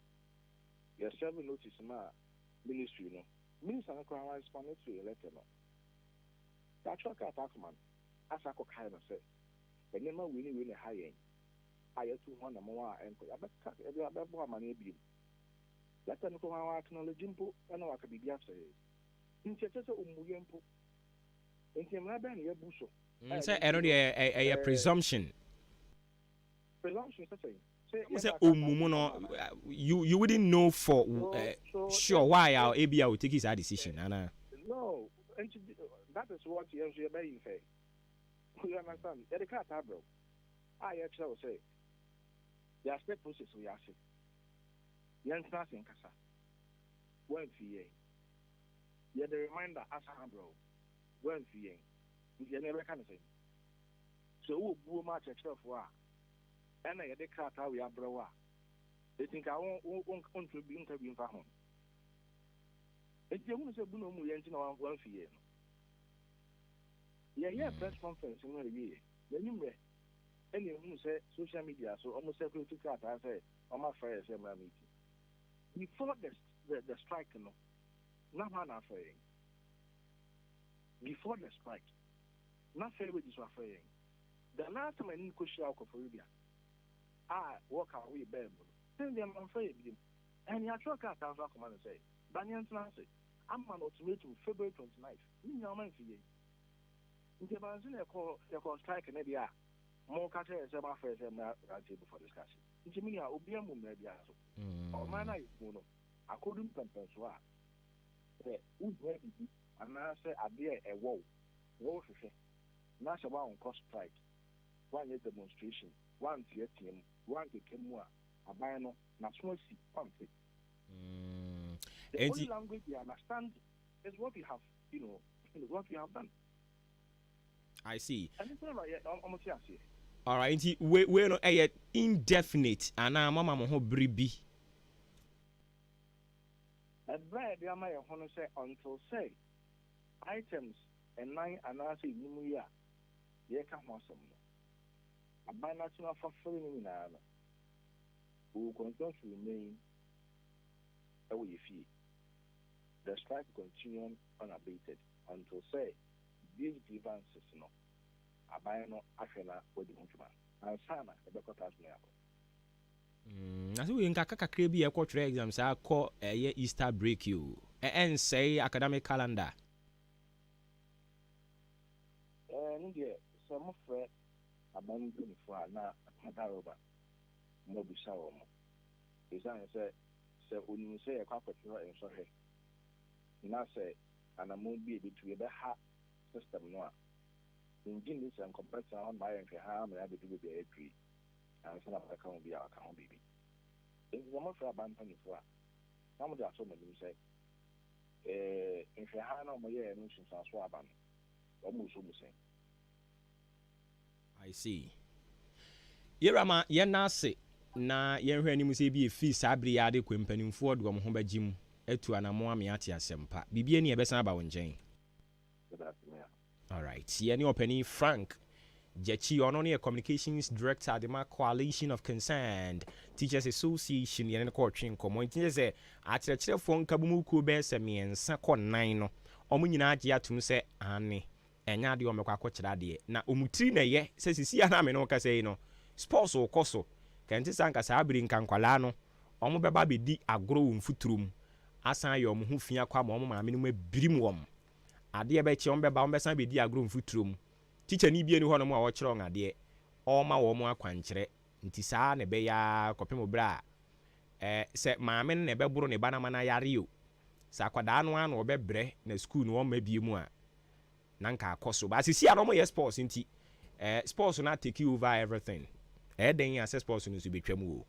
yɛserve notice ma ministry no, minister no koraa respond to yɛ letter no. Yɛatwerɛ krataa akoma no asa akɔkae no sɛ nneɛma wei ne wei na ɛha yɛn a yɛatu ho anammɔn a ɛnkɔ yɛabɛka yɛde abɛbɔ amanneɛ biom. Letter no koraa wɔn acknowledge mpo ɛna waka biribi akyerɛ yɛn. Nti ɛkyerɛ sɛ ɔmmu yɛn mpo. Nti mmara bɛn na yɛabu so? Sɛ ɛno deɛ ɛyɛ presumption. Presumption sɛ sɛn? Sɛ ɔmmu mu no, you wouldn't know for sure why a ebi a o take saa decision ana? No, nti that is what yɛn nso yɛbɛyi nfɛ. You understand? Yɛde krataa brɛw a yɛkyerɛ wo sɛ yɛasɛ process wɔ yɛase. Yɛntena ase nkasa. Wɔamfi yɛn. Yɛde reminder asan abrɛ wo. Wɔamfi yɛn. Nti yɛne yɛbɛka ne sɛn? Sɛ wowɔ buo ma akyerɛkyerɛfoɔ a, ɛna yɛde krataa wei abrɛ wo a, ɛti nka wo bi nka bi mfa ho. Nti yɛhunu sɛ bu na ɔmu yɛn nti na wɔamfi yɛn no. Yɛyɛɛ press conference no awieɛ. N'anwummerɛ ɛna ehunu sɛ social media so ɔmo circulate krataa sɛ ɔmo afrɛ yɛ sɛ mmra meeting. Before the strike no, na hɔ na afrɛ yɛn? Before the strike, na Fair Wages so afrɛ yɛn? The last time I need kɔhyia wɔ Koforidua. a walk away baa mu no, since then mamfrɛ yɛ biom. And yɛatwerɛ krataa nso akɔma no sɛ, bra ne yɛntena ase, ama no ultimatum February 29th, ne nyinaa ɔma mfiri yɛn. Nti ɛbaa no sɛ na yɛkɔɔ yɛkɔɔ strike no deɛ a, moka kyerɛ yɛn sɛ moafrɛ yɛn sɛ yɛmmra round table for discussion. Nti me nua, obiara mmu mmara biara so. Ɔman no a yɛwɔ mu no, akɔdu mpɛnpɛnsoɔ a, sɛ wohia biribi anaasɛ adeɛ a ɛwɔ wo, wohwehwɛ na sɛ woankɔ strike, woanyɛ demonstration, woanteatea mu, woankeka mu a, aban no, n'aso asi, ɔnte. The only language they understand is what we have, you know, what we have done. I see. Ɛno nti na yɛ wɔn te aseɛ. Alright, nti wei wei no ɛyɛ indefinite anaa moama mo ho bere bi? Ɛberɛ a yɛde ama yɛn ho no sɛ until sɛ items nnan anaasɛ nnum yi a yɛreka ho asɛm no, aban no atumi afafere ne nyinaa no, we will continue to remain wɔ yɛ fie. The strike will continue unabated until sɛ these grievances no, aban no ahwɛ na wadi ho dwuma ansa na yɛbɛkɔ class no yɛakɔ. Mm, na sɛ wei nkaka kakra bi a ɛkɔtwerɛ exam saa kɔ ɛyɛ Easter break yi o, ɛnsɛe academic calendar. Ɛno deɛ sɛ mofrɛ aban mpaninfoɔ a na adaworoma moabisa wɔn. Ɛsiane sɛ sɛ onim sɛ yɛkɔ akɔtwerɛ nsɔhwɛ na sɛ anammɔn bi a ɛbɛtu yɛbɛha system no a, mennye nni sɛ nka ɔbɛtena hɔ ma ayɛ nhwɛhaa ama yɛabɛdu baabi a yɛaduru yi ansa na wabɛka ho bi a waka ho biribi. Enti sɛ mofrɛ aban mpaninfoɔ a, na mode ato wɔn anim sɛ nhwɛhaa no a wɔyɛeɛ no nsunsuansoɔ aba no, wɔn resɔ mu sɛn? I see. Yɛwura ma yɛnna ase na yɛnhwɛ anim sɛ ebi efiri saa bere yi ara de kɔ mpanimfoɔ de wɔn ho bɛgye mu atu anammɔn ama yɛate asɛmpa. Biribi ani a yɛbɛsan aba wo nkyɛn. Alright. Yɛne ɔpanin Frank Gyakyi, ɔno ne yɛ Communications Director de ma Coalition of Concerned Teachers Association, yɛne no kɔɔtwe nkɔmmɔ. Nti kyerɛ sɛ akyerɛkyerɛfoɔ nkabom kuo bɛyɛ sɛ mmiɛnsa kɔ nnan no, wɔn nyinaa agye atom sɛ aane, ɛnyɛ adeɛ a wɔbɛkɔ akɔkyerɛ adeɛ. Na wɔn tiri na ɛyɛ sɛ sisi a na me ne wo kasa yi no, sports rekɔ so. Kɛnte saa nka saa bere yi nka nkwadaa no, wɔbɛba abɛdi agorɔ wɔ mfuturo mu, asan ayɛ wɔn ho fi akɔ ama wɔn maame nom abirim wɔn. Adeɛ bɛkye, wɔbɛba, wɔbɛsan abɛdi agorɔ mfuturo mu. Tikyani biara nni hɔnom a ɔrekyerɛ wɔn adeɛ, ɔrema wɔn akwankyerɛ. Nti saa na ɛbɛyɛ ara kɔpem berɛ a eh, sɛ maame no na ɛbɛboro ne ba no ama no ayare o, sɛ akwadaa no ara na ɔbɛbrɛ na sukuu no ɔmma bio mu a, na nka akɔ so. But seesei a na wɔyɛ sports nti, eh, sports no atake over everything. Ɛyɛ dɛn a sɛ sports no nso bɛtwam o.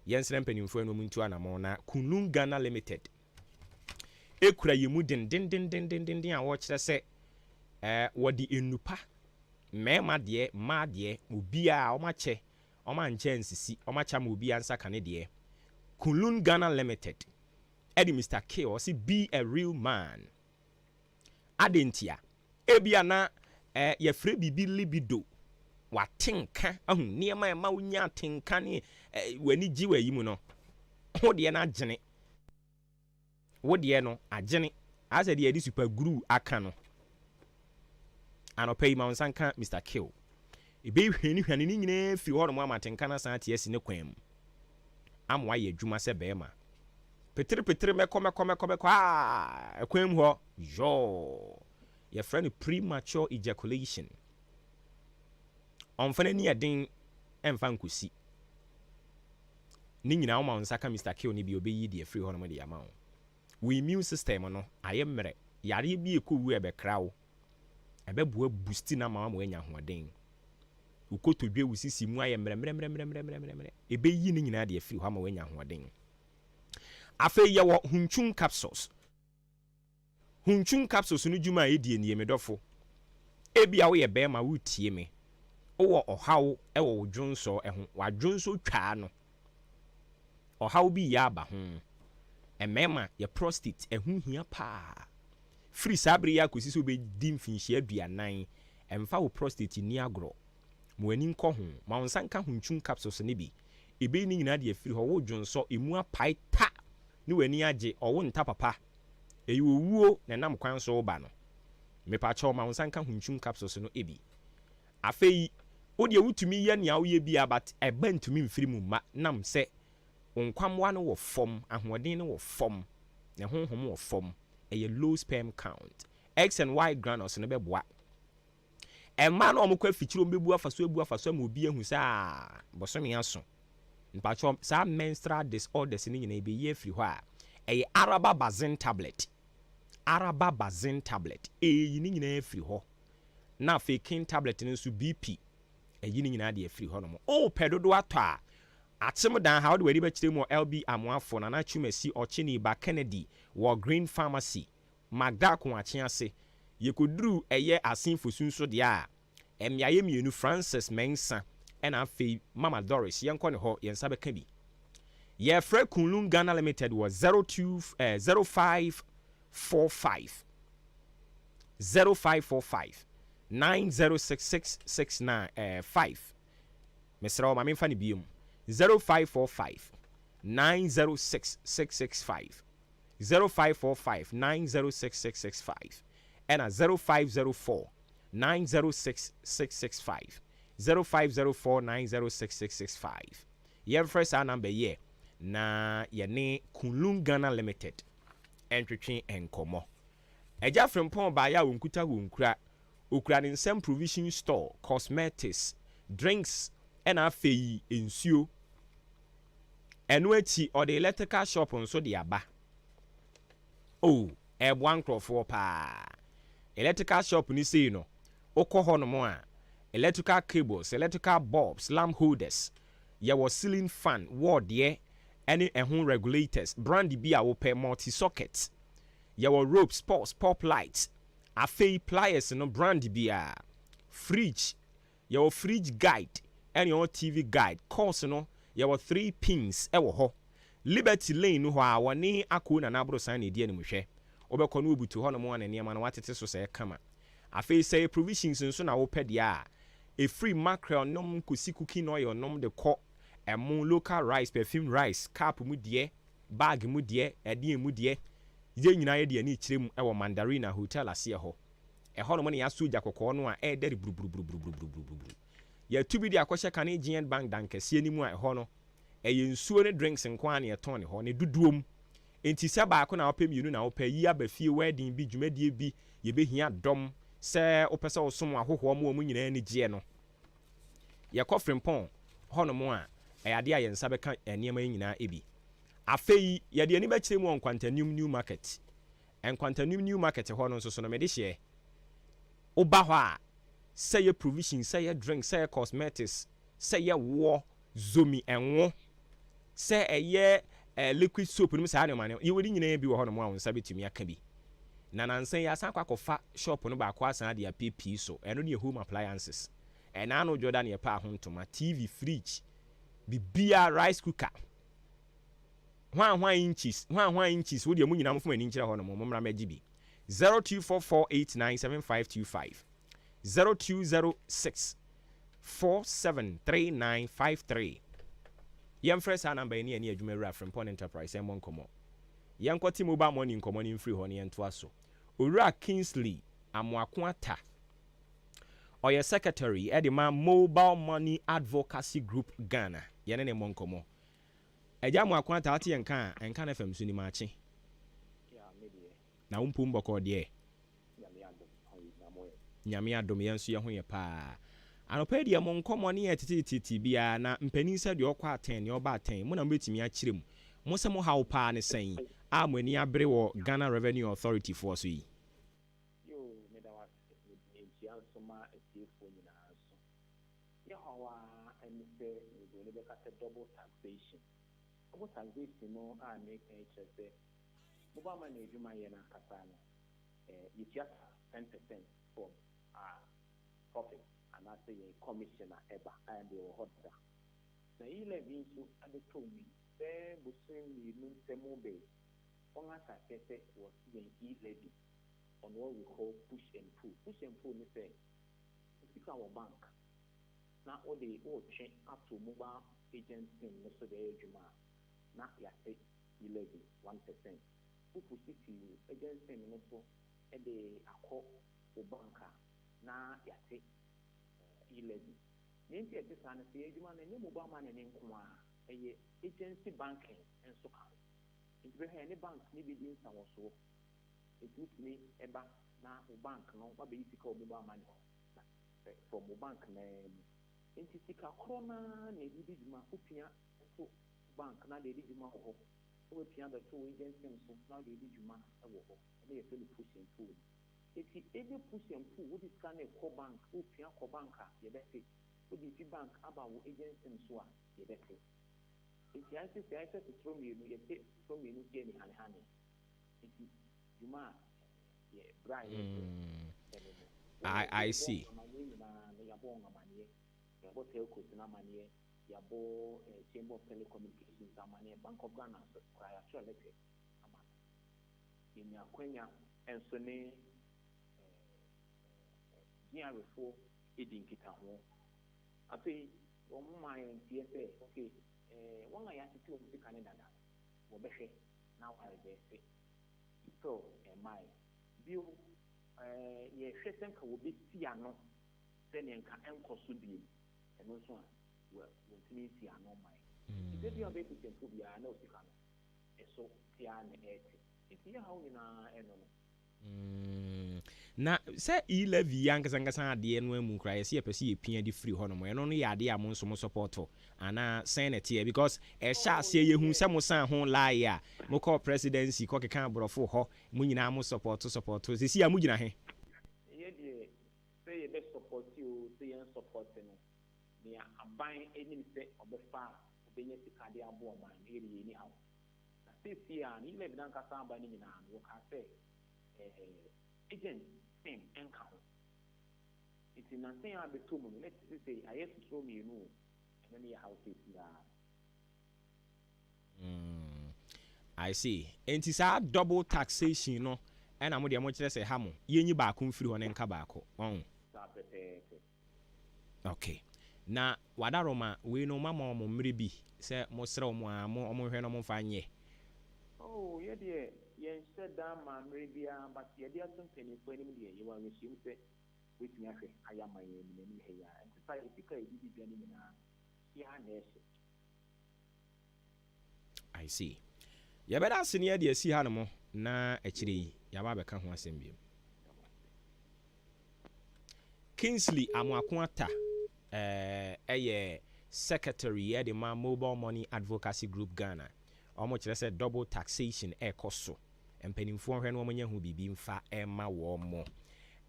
Yɛnsrɛ mpanimfoɔ ɛna wɔn ntu anamɔn na Kunlun Ghana Limited ekura yɛn mu dendendendendenden a wɔkyerɛ sɛ eh, wɔde nnupa, mmarima deɛ, mmaa deɛ, obiara wɔn akyɛ, wɔn ankyɛ ansisi, wɔn akyɛ ama obiara nsa ka ne deɛ. Kunlun Ghana Limited ɛde Mister K ɔse be a real man. Adɛn ntia? Ebia na eh, yɛfrɛ biribi libido, w'atenka, ahu, nneɛma a ɛma wonya atenka ne eh, w'ani gye wɔ ayi mu no, ho deɛ no agyene. Wo deɛ no agyene. Ayɛ sɛ deɛ yɛde super glue aka no. Anɔpa yi ma wo nsa nka Mister Kill. Ɛbɛyi hwanihwani no nyinaa afiri hɔnom ama atenka no asan ate asi ne kwan mu ama wayɛ adwuma sɛ barima. Petere petere mɛkɔ mɛkɔ mɛkɔ mɛkɔ aa ɛkwan mu hɔ yɔɔ. Yɛfrɛ no premature ejaculation. Ɔmfa n'ani ɛden ɛmfa nkɔsi. Ne nyinaa woma wo nsa ka Mister Kill no bi a ɔbɛyi de afiri hɔnom de ama wo. Wo immune system no ayɛ mmerɛ. Yareɛ bi ɛkɔ wu a ɛbɛkra wo. Ɛbɛboa boosti no ama wo ama woanya ahoɔden. Wo kotodwe, wo sisi mu ayɛ mmerɛmmerɛmmerɛmmerɛmmerɛ. Ɛbɛyi ne nyinaa de afiri hɔ ama woanya ahoɔden. Afei yɛwɔ Hunchun capsules. Hunchun capsules no dwuma a ɛdie nie, me dɔfo. Ebia woyɛ bɛrima woretie me. Wowɔ ɔhaw wɔ wo dwonsɔ ho. W'adwonsɔ twaa no. Ɔhaw bi reyɛ aba ho. Mmarima, yɛ prostate, ɛho hia paa. Firi saa bere yi ara kɔsi sɛ wobɛdi mfinhyia 40, mfa wo prostate nni agorɔ. Ma w'ani nkɔ ho. Ma wo nsa nka Hunchun capsules no bi. Ɛbɛyi ne nyinaa de afiri hɔ. Wo dwonsɔ, ɛmu apae ta! Ne w'ani agye, ɔwo nta papa. Ɛyɛ owuo na ɛnam kwan so reba no. Mepakyɛw, ma wo nsa nka Hunchun capsules no bi. Afei, Wo deɛ wotumi yɛ nea woyɛ biara but ɛba ntumi mfiri mu mma nam sɛ wo nkwammoa no wɔ fam, ahoɔden no wɔ fam, ne honhom wɔ fam. Ɛyɛ low sperm count. X and Y granules no bɛboa. Mmaa no a wɔkɔ afikyire wɔn bɛbu afa so abu afa so ama obi ahu sɛ aa bosome aso. Mpakyɛw saa menstrual disorders no nyinaa ɛbɛyi afiri hɔ a, ɛyɛ Araba Bazin tablet. Araba Bazin tablet. Ɛyi ne nyinaa afiri hɔ. Na afei King tablet no nso BP ɛyi ne nyinaa de afiri hɔ nom. Wopɛ dodoɔ atɔ a, Akyem Dan ha wode w'ani bɛkyerɛ mu wɔ LB Amoafo, Nana Twumasi, Ɔkyeni Ba Kennedy wɔ Green Pharmacy, Magda Koakye ase. Yɛkɔduruu ɛyɛ Asin Fosu nso deɛ a, mmeaeɛ mmienu, Francis Mensah ɛna afei Mama Doris, yɛnkɔ ne hɔ, yɛn nsa bɛka bi. Yɛrefrɛ Kunlun Ghana Limited wɔ 02 eh, 0545 0545 906669 eh, 5. Mesrɛ wo ma memfa no biom, 0545 906665. 0545 906 665 ɛna 0504 906 665, 0504 906 665. Yɛmfrɛ saa number yi ɛ na yɛne Kunlun Ghana Limited ntwetwe nkɔmmɔ. Agya Frimpong baeɛ a ɔnkuta wɔnkura, ɔkura ne nsam provision store, cosmetics, drinks ɛna afei nsuo. Ɛno akyi ɔde electrical shop nso de aba. Oh, ɛreboa nkorɔfoɔ paa. Electrical shop no sei no, wokɔ hɔ nom a, electrical cables, electrical bulbs, lamp holders, yɛwɔ ceiling fan, wall deɛ, ɛne ɛho regulators, brand bi a wopɛ, multi socket, yɛwɔ ropes, pots, pop lights, afei pliers no brand biara, fridge, Yɛwɔ fridge guide ɛne yɛwɔ TV guide. Course no yɛwɔ 3 pins ɛwɔ hɔ. Liberty lane no hɔ a wɔne Akoo Nana Aborosan na ɛdi animhwɛ. Wobɛkɔ no wɔbutu hɔ nom a na nneɛma no wɔatete so sɛɛ kama. Afei sɛ ɛyɛ provisions nso na wopɛ deɛ a, ɛfiri mackerel nom kɔsi cooking oil nom de kɔ ɛmo, local rice, perfume rice, cup mu deɛ, bag mu deɛ, ɛdeɛn mu deɛ, yɛn nyinaa yɛde yɛn ani rekyerɛ mu wɔ Mandarina Hotel aseɛ hɔ. Ɛhɔnom na yɛasɔ ogya kɔkɔɔ no a ɛredɛre buruburuburuburuburuburuburu. Yɛatu bi de akɔhyɛ kane Giant Bank dan kɛseɛ no mu a ɛhɔ no, ɛyɛ nsuo ne drinks nko ara na yɛtɔn ne hɔ, ne dodoɔ mu. Enti sɛ baako na wopɛ, mmienu na wopɛ, yi aba fie, wedding bi, dwumadie bi, yɛbɛhia dɔm, sɛ wopɛ sɛ wosom ahohoɔ ma wɔn nyinaa ani gyeɛ no. Yɛkɔ Frimpong hɔnom a, ɛyɛ adeɛ a yɛn nsa bɛka nneɛma yi nyinaa bi. Afei, yɛde ani bɛkyerɛ mu wɔ Nkwantanim New Market. Nkwantanim New Market hɔ no nso so no mede hyeɛ. Woba hɔ a, sɛ yɛ provision, sɛ yɛ drink, sɛ yɛ cosmetics, sɛ yɛ woɔ, zomi, ɛnwo, sɛ ɛyɛ eh, liquid soap nom saa nneɛma no, yɛwɔ ne nyinaa bi wɔ hɔ nom a wo nsa bɛtumi aka bi. Na nansa yi asan akɔ akɔfa shop no baako asan de apiepie so, ɛno ne yɛ home appliances. Ɛna ano dwoda ne yɛpɛ aho ntoma, TV, fridge, biribiara, rice cooker. Hwan hwan inches hwan hwan inches wo deɛ mo nyinaa momfa mo ani nkyerɛ hɔ nom mommra mɛgye bi 0244897525 0206 473953 Yɛmfrɛ saa number yi ne yɛne adwuma wura Frimpong Enterprise mmɔ nkɔmmɔ. Yɛnkɔte mobile money nkɔmmɔ no mfiri hɔ na yɛntoa so. Owura Kingsley Amoako Attah ɔyɛ secretary de ma Mobile Money Advocacy Group Ghana yɛne no mmɔ nkɔmmɔ. Agya Amoako Ataa te yɛn nka a, ɛnka no fam so nim akye. Na wo mpom bɔkɔɔ deɛ? Nyame adom yɛn nso yɛho yɛ paa. Anɔpa yi deɛ mo nkɔmmɔ ne yɛ teteetete biara na mpanin sɛ deɛ ɔkɔ atɛn deɛ ɔba atɛn mo na mobɛtumi akyerɛ mu. Mo sɛ mo haw paa ne sɛn a mo ani abere wɔ Ghana Revenue Authority foɔ so yi? Yoo, meda wo ase. Mede nkyia nso ma atiefoɔ nyinaa nso. Yɛ haw ara ne sɛ nea oburoni bɛka sɛ double taxation. Double taxation no a mereka yi kyerɛ sɛ mobile money adwuma yɛ no ankasa no, yɛtua tax 10% from our profit anaasɛ yɛn commission a ɛba a ɛnde ɛwɔ hɔ dada. Na e-levy nso abɛtɔ mu yi, bɛyɛ bosome mmienu ntam bɛyi, wɔahyɛ aseɛ sɛ wɔte yɛn e-levy on what we call push and pull. Push and pull ne sɛ, Wo sika wɔ bank na wode woretwe ato mobile agent pin no so de ayɛ adwuma a, na yɛate e-levy 1%. Wo pushi fi wo agent pin no so de akɔ wo bank a, na yɛate e-levy. Nea enti a ɛte saa ne sɛ, yɛn adwuma no, ɛnyɛ mobile money no nko ara, ɛyɛ agency banking nso ka ho. Enti bɛhwɛ a, yɛne banks no bɛdi nsawɔsoɔ. Enti wotumi ba na wo bank no, woabɛyi sika wɔ mobile money hɔ, na from wo bank no ara mu. Enti sika korɔ no ara na yɛde di dwuma, wopia to bank na de adi dwuma wɔ hɔ, na woapia abɛto wo agency no so na wode adi dwuma wɔ hɔ. Ɛno yɛfrɛ no push and pull no. Enti any push and pull, wode sika no rekɔ bank, worepia kɔ bank a, yɛbɛte. Wode fi bank aba wo agency no so a, yɛbɛte. Enti ayɛ sɛ sɛ ayɛ sɛ sotorɔ mmienu, yɛte sotorɔ mmienu so yɛ ne hanehane. Enti dwuma a yɛ berɛ a yɛbrɛ ɛno no. Wɔn a I yɛbɔ see. amaneɛ nyinaa no, yɛabɔ wɔn amaneɛ. Yɛabɔ telcos no amaneɛ, yɛabɔ eh, Chamber of Telecommunications amaneɛ, Bank of Ghana nso koraa yɛatwerɛ lɛtɛ ama no. Yɛnya akwanya nso ne GRA foɔ di nkitaho. Afei wɔn maa yɛn nteɛ sɛ ok, wɔn a yɛatete wɔn sika no dada no, wɔbɛhwɛ na wɔarevɛɛse. Still ɛmmaeɛ. Bio, yɛhwɛ sɛ nka wɔbɛsi ano sɛdeɛ nka ɛnkɔ so bio. Ɛno nso a, wɔntumi nsi ano mmaeɛ. Nti da biara wobɛyɛ kusiampo biara na wo sika no, ɛso te ara na ɛrete. Nti yɛn haw nyinaa ɛno no. Mm, na sɛ e-levy yi ankasa ankasa adeɛ no amu koraa yɛsɛ yɛpɛ sɛ yɛpia de firi hɔ nom, ɛno no yɛ adeɛ a mo nso mo support anaa sɛn na ɛteɛ? Because ɛhyɛ aseɛ yɛhu sɛ mo san ho lie a mokɔɔ presidency kɔkeka aborɔfo hɔ, mo nyinaa mo support support, sɛsi a mo gyina he? Yɛ deɛ sɛ yɛbɛ support oo sɛ yɛn support no, nea aban nim sɛ ɔbɛfa a ɔbɛnya sika de aboa ɔman no, yɛ deɛ yɛnni haw. Na seesei a ne e-levy no ankasa aba no nyinaa no, wɔkaa sɛ eh, agent sim nka ho. Nti nnansa yi a abɛtɔ mu no, na ɛte sɛ sei, ayɛ sotorɔ mmienu o, ɛno ne yɛ haw seesei ara no. Mm, I see. Enti saa double taxation no ɛna mo deɛ mokyerɛ sɛ ɛha mo, yɛnyi baako mfiri hɔ na ɛnka baako, wahu? Saa pɛpɛɛpɛ. Ok. Na wadaroma wei no moama wɔn mmere bi sɛ mo srɛ wɔn a mo wɔn nhwɛ na wɔn mfa nyɛ. Oh yɛ deɛ yɛnhyɛ da mmaa mmere biara but yɛde ato mpaninfoɔ anim deɛ yɛwɔ awerɛhyɛmu sɛ wɔbɛtumi ahwɛ ayɛ ama yɛn anim anim ha yi ara. Ɛnte saa yɛ sika a yɛde di dwa no nyinaa no hye ara na ɛhye. I see. Yɛbɛda ase ne yɛde asi ha nom na akyire yi yɛaba abɛka ho asɛm biom. Kingsley Amoako Atta yɛ Secretary de ma Mobile Money Advocacy Group Ghana. Wɔn kyerɛ sɛ double taxation ɛrekɔ so. Mpanimfoɔ nhwɛ na wɔn nyɛ ho biribi mfa mma wɔn.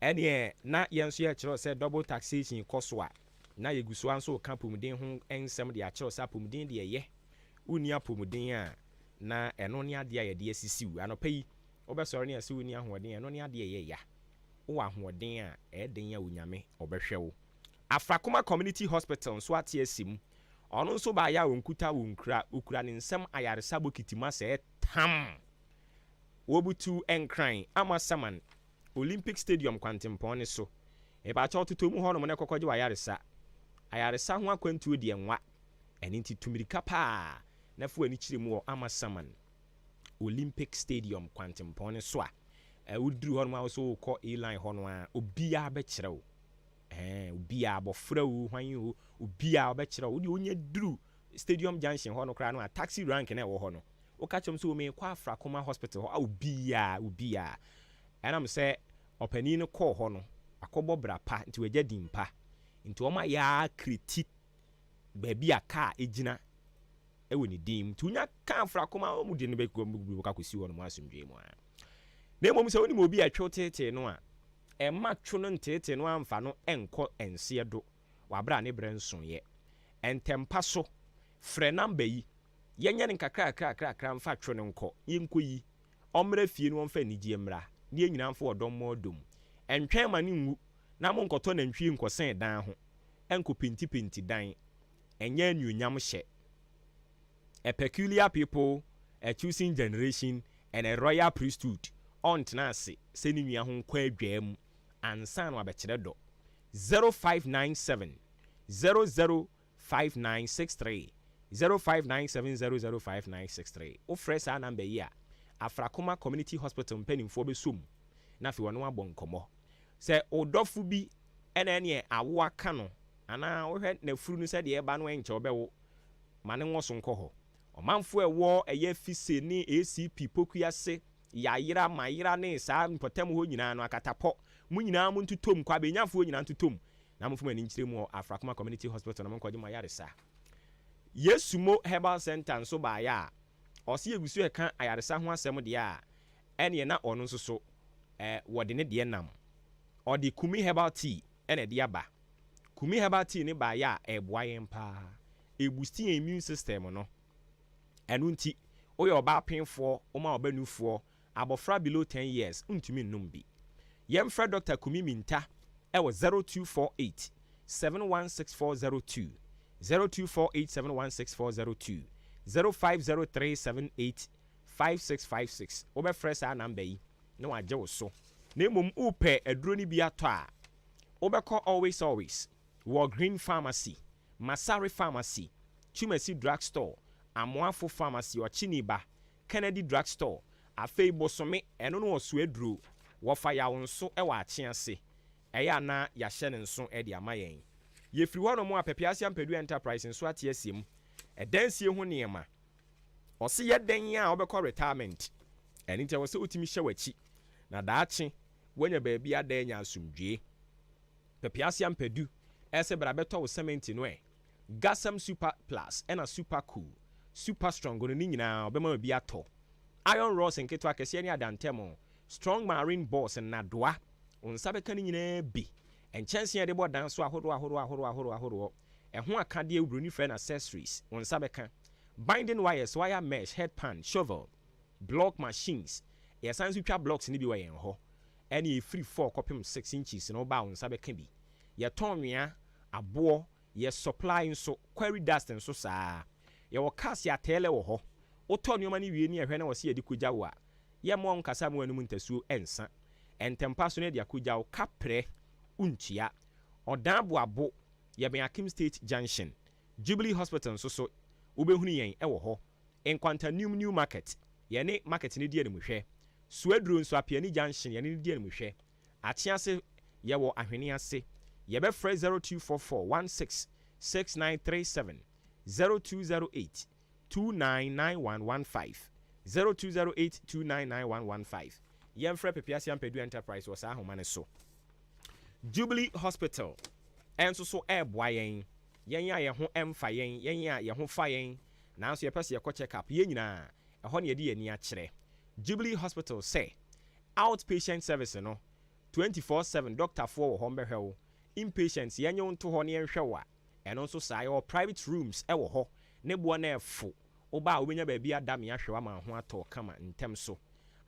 Ɛneɛ na yɛn nso yɛkyerɛw sɛ double taxation kɔ so a, na yɛgu so ara nso reka apomuden ho nsɛm de akyerɛw sɛ apomuden deɛ ɛyɛ. Wonni apomuden a, na ɛno ne adeɛ a yɛde asisi wo. Anɔpa yi, wobɛsɔre ne yɛse wonni ahoɔden a, ɛno ne adeɛ a ɛyɛ ya. Wowɔ ahoɔden a, ɛyɛ den a Onyame ɔbɛhwɛ wo. Afrakoma Community Hospital nso ate asi mu. Ɔno nso baeɛ a ɔnkuta wo nkura, ɔkura ne nsam ayaresa bokiti ma sɛɛ tam! Wɔbutu Nkran, Amasaman, Olympic Stadium kwantempɔn no so. Mepakyɛw totɔ mu hɔnom na kɔkɔgye w'ayaresa. Ayaresa ho akwantuo deɛ nwa. Ɛno nti tu mirika paa na fa w'ani kyerɛ mu wɔ Amasaman, Olympic Stadium kwantempɔn no so a woduru hɔnom a wo so wokɔ A-line hɔ no a, obiara bɛkyerɛ wo. Ɛɛ, obiara, abɔfra o, hwan o, obiara ɔbɛkyerɛ wo. Wo deɛ wonya duru Stadium Junction hɔ no koraa no a, taxi rank no a ɛwɔ hɔ no, woka kyerɛ wɔn sɛ o merekɔ Afrakoma Hospital hɔ a, obiara, obiara. Ɛnam sɛ ɔpanin no kɔɔ hɔ no, wakɔbɔ bra pa, nti wagya din pa. Nti wɔayɛ ara kreti baabi a kaa gyina wɔ ne din mu. Nti wonya kaa Afrakoma a, wɔde no bɛkɔ akɔsi hɔ nom asomdwoeɛ mu ara. Na mmom sɛ wonim obi a ɛtwew teetee no a, mma two no nteetee no ara mfa no nkɔ nseɛ do wɔ aberɛ a ne berɛ nsoeɛ. Ntɛmpa so, frɛ namba yi, yɛnyɛ no nkakrakrakrakra mfa two no nkɔ, yɛnkɔyi, ɔmmra fie na ɔmfa anigyeɛ mmra, na yɛn nyinaa mfa ɔdɔ mmɔ ɔdɔ mu. Ntwɛn ma no nwu na monkɔtɔ nantwie nkɔsɛn dan ho, nkɔpentipenti dan. Ɛnyɛ anuonyam hyɛ. A peculiar people, a choosing generation, and a royal priesthood, ɔntena ase sɛ ne nua ho nkɔ adwaa mu ansa na wabɛkyerɛ dɔ. 0597 005963 0597 005963 Wofrɛ saa number yi a, Afrakoma Community Hospital mpanimfoɔ bɛsɔ mu na afei wɔne wo abɔ nkɔmmɔ. Sɛ wo dɔfo bi na ɛneɛ awo aka no. Anaa wohwɛ n'afuru no sɛdeɛ ɛreba no ɛnkyɛ ɔbɛwo. Ma ne nwɔ so nkɔ hɔ. Ɔmanfoɔ a ɛwɔ ɛyɛ Fise ne ACP Pokuase, Yayera, Mayera ne saa mpɔtam hɔ nyinaa no, Akatapɔ, mo nyinaa montotom, Kwabenyafoɔ nyinaa ntotom na momfa mo ani nkyerɛ mu wɔ Afrakoma Community Hospital na monkɔgye mo ayaresa. Yesumo Herbal Centre nso baeɛ a, ɔse yɛgu so reka ayaresa ho asɛm deɛ a, ɛneɛ na ɔno nso so wɔde ne deɛ nam. Ɔde Kumi Herbal Tea na ɛde aba. Kumi Herbal Tea no baeɛ a, ɛreboa yɛn paa. Ɛbusti yɛn immune system no. Ɛno nti, woyɛ ɔbaa penfoɔ, woma ɔba nufoɔ, abɔfra below 10 years ntumi nnom bi. Yɛmfrɛ Dɔkta Kumi Minta wɔ 0248 716402, 0248 716402, 0503 78 5656. Wobɛfrɛ saa namba yi na wagye wo so. Na mmom wopɛ aduro no bi atɔ a, wobɛkɔ Always Always, Walgreen Pharmacy, Masari Pharmacy, Twumasi Drug Store, Amoafo Pharmacy, Ɔkyeniba, Kennedy Drug Store, afei Bosome, ɛno no ɔso aduro, wɔfa yaw nso wɔ Akye ase, ɛyɛ a na yɛahyɛ no nso de ama yɛn. Yɛfiri hɔ nom a, Pɛpease Ampadu Enterprise nso ate asie mu, ɛdansie ho nneɛma. Ɔse yɛ dɛn a wobɛkɔ retirement, ɛno nti ɛwɔ sɛ wotumi hyɛ w'akyi na daakye woanya baabi ada anya asomdwoe. Pɛpease Ampadu ɛsɛ bra bɛtɔ wo sɛmɛnti no ɛ. Gasam Super Plus ɛna Super Cool, Super Strong no ne nyinaa ɔbɛma obi atɔ. Iron rods nketewa, akɛseɛ ne adantam, Strong Marine Balls, nnadoa, wo nsa bɛka ne nyinaa bi. Nkyɛnsee a yɛde bɔ dan so ahodoɔ ahodoɔ ahodoɔ ahodoɔ ahodoɔ. Ɛho akadeɛ obroni frɛ no accessories, wo nsa bɛka. Binding wires, wire mesh, head pan, shovel, block machines, yɛsan nso twa blocks no bi wɔ yɛn hɔ. Ɛne ɛfiri 4 kɔpem 6 inches no woba a wo nsa bɛka bi. Yɛtɔn nwea, aboɔ, yɛ supply nso, quarry dust nso saa ara. Yɛwɔ cars yɛatɛɛlɛ wɔ hɔ. Wotɔ nneɛma no wie ne yɛhwɛ na wɔse yɛde kɔgya wo a, yɛmma wo nkasa mma w'anom ntasuo nsa. Ntɛmpa so na yɛde akɔgya wo, kaprɛ, wontua. Ɔdan Boabo, yɛbɛn Akim State Junction. Jubilee Hospital nso so, wobɛhunu yɛn wɔ hɔ. Nkwanta Newm New Market, yɛne market no di animhwɛ. Suaduro nso, Apiani Junction, yɛne no di animhwɛ. Akyease, yɛwɔ Ahwene ase. Yɛbɛfrɛ 0244 16 6937, 0208 299115, 0208 299115. Yɛmfrɛ Pepease Ampadu Enterprise wɔ saa ahoma no so. Jubilee Hospital nso so reboa yɛn, yɛn a yɛn ho mfa yɛn, yɛn a yɛn ho fa yɛn nanso yɛpɛ sɛ yɛkɔ check up, yɛn nyinaa, ɛhɔ na yɛde yɛn ani akyerɛ. Jubilee Hospital sɛ out patient service no, 24/7 dɔktafoɔ wɔ hɔ mbɛhwɛ wo, inpatient yɛnye wo nto hɔ na yɛnhwɛ wo a, ɛno nso saa, yɛwɔ private rooms wɔ hɔ, ne boɔ no ɛfo, woba a wobɛnya baabi ada me ahwɛ wo ama wo ho atɔ wo kama ntɛm so.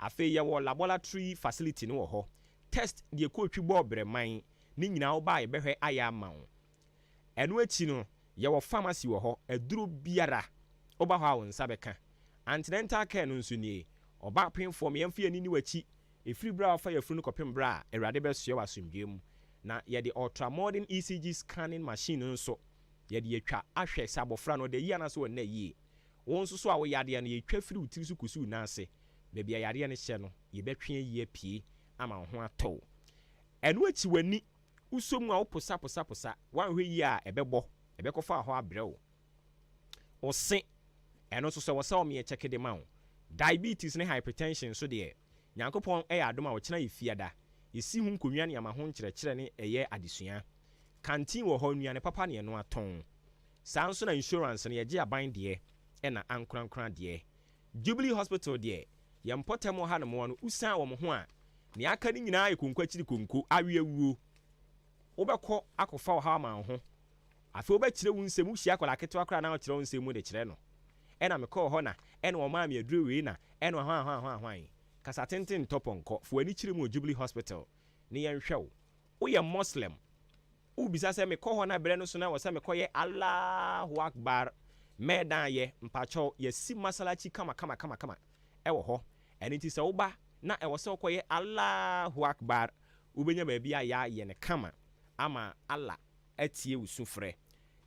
Afei yɛwɔ laboratory facility no wɔ hɔ, test deɛ kɔɔtwi bɔɔ brɛman, ne nyinaa woba a yɛbɛhwɛ ayɛ ama wo. Ɛno akyi no, yɛwɔ pharmacy wɔ hɔ, aduro biara woba hɔ a wo nsa bɛka. Antenatal care no nso nie, ɔbaa penfoɔ ma yɛmfa yɛn ani nni w'akyi ɛfiri berɛ a wofa yafunu no kɔpem berɛ a Awurade bɛsoɛ wo asomdwoeɛ mu. Na yɛde ultra modern ECG scanning machine no nso yɛde atwa ahwɛ sɛ abɔfra no ɔda yie anaasɛ ɔnna yie. Wo nso so a wo yadeɛ no yɛtwa firi wo tiri so kɔsi wo nan ase, baabi a yadeɛ no hyɛ no yɛbɛtwe ayi apue ama wo ho atɔ wo. Ɛno akyi w'ani wosɔ mu a woposaposaposa, woanhwɛ yie a ɛbɛbɔ, ɛbɛkɔfa hɔ abrɛ wo. Wo se, ɛno nso so ɛwɔ sɛ wɔyɛ kyɛke de ma wo. Diabetes ne hypertension nso deɛ, Nyankopɔn yɛ adom a ɔkyena yɛ fiada, yɛsi ho nkonnwa ne ama ho nkyerɛkyerɛ ne ɛyɛ adesua. Canteen wɔ hɔ, nnuane papa ne ɛnoa tɔn. Saa nso na insurance no yɛgye aban deɛ ɛna ankorankora deɛ. Jubilee Hospital deɛ, yɛn mpɔtam wɔ ha nom no, wosian wɔn ho a, nea aka no nyinaa yɛ konko akyiri konko, awe awuo. Wobɛkɔ akɔfa ɔhaw ama wo ho. Afei wobɛkyerɛ wo nsɛm, wohyia akwadaa ketewa koraa na wokyerɛ wo nsɛm mu de kyerɛ no. Ɛna mekɔɔ hɔ na ɛna wɔmaa me aduro wei na ɛna hwan hwan hwan hwan. Kasa tenten ntɔ pɔnkɔ. Fa w'ani kyerɛ mu wɔ Jubilee Hospital na yɛnhwɛ wo. Woyɛ Muslim? Wobisa sɛ mekɔ hɔ na berɛ no so na ɛwɔ sɛ mekɔyɛ Allahu Akbar mɛdan ayɛ? Mpakyɛw, yɛasi Masalachi kama kama kama kama wɔ hɔ. Ɛno nti sɛ woba na ɛwɔ sɛ wokɔyɛ Allahu Akbar, wobɛnya baabi a yɛayɛ no kama ama Allah atie wo sufrɛ.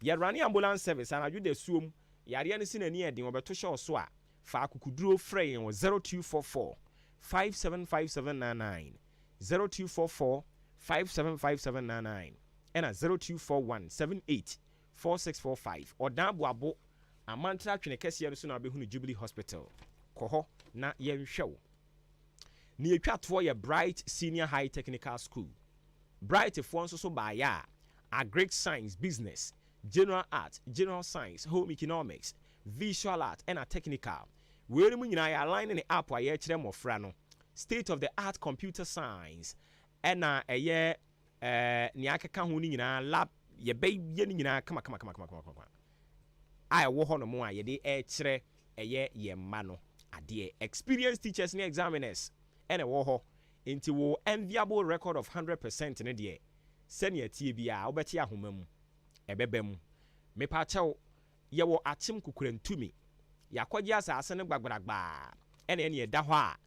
Yɛ rane ambulance service anadwo dasuom, yareɛ no se n'ani yɛ den wɔbɛto hyɛ wo so a, fa akokoduro frɛ yɛn wɔ 0244 575799, 0244 575799. ɛna 0241 78 4645. Ɔdan Boabo Amantra Twene kɛseɛ no so na wobɛhunu Jubilee Hospital. Kɔ hɔ na yɛnhwɛ wo. Nea ɛtwa toɔ yɛ Bright Senior High Technical School. Bright foɔ nso so baeɛ a, Agric Science, Business, General Art, General Science, Home Economics, Visual Art ɛna Technical. Weinom nyinaa yɛ align ne app a yɛrekyerɛ mmɔfra no. State of the Art Computer Science ɛna ɛyɛ eh, nea akeka ho no nyinaa lab yɛbɛyɛ no nyinaa kama kama kama kama kama kama a ɛwɔ hɔ nom a yɛde ɛrekyerɛ ɛyɛ yɛn mma no adeɛ. Experienced teachers ne examiners ɛna ɛwɔ hɔ nti wo enviable record of 100% no deɛ sɛnea ɛteɛ biara wobɛte ahoma mu ɛbɛba mu. Mepaakyɛw yɛwɔ akyem kokurantumi yɛakɔgye asase no gbagbragbaa ɛna ɛne ɛda hɔ a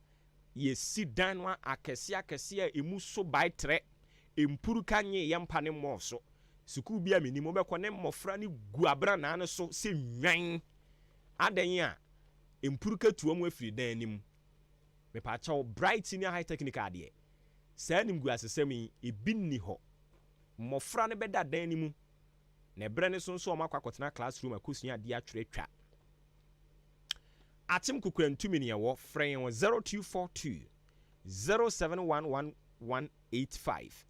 yɛsi dan no akɛseɛ akɛseɛ a ɛmu so bae trɛ mpuruka nye yɛn mpa ne mmɔɔ so. Sukuu bi a menim wobɛkɔ ne mmɔfra no gu abranaa no so sɛ nnwan. Adɛn a mpuruka tu wɔn afiri dan no mu. Mepaakyɛw, Bright Senior High Technical deɛ, saa animguasesɛm yi, ebi nni hɔ. Mmɔfra no bɛda dan no mu, na ɛberɛ no so nso wɔakɔ akɔtena classroom akɔsua adeɛ atwerɛ atwa. Akyem Kokurantumi ne ɛwɔ, frɛ yɛn wɔ 0242 0711185,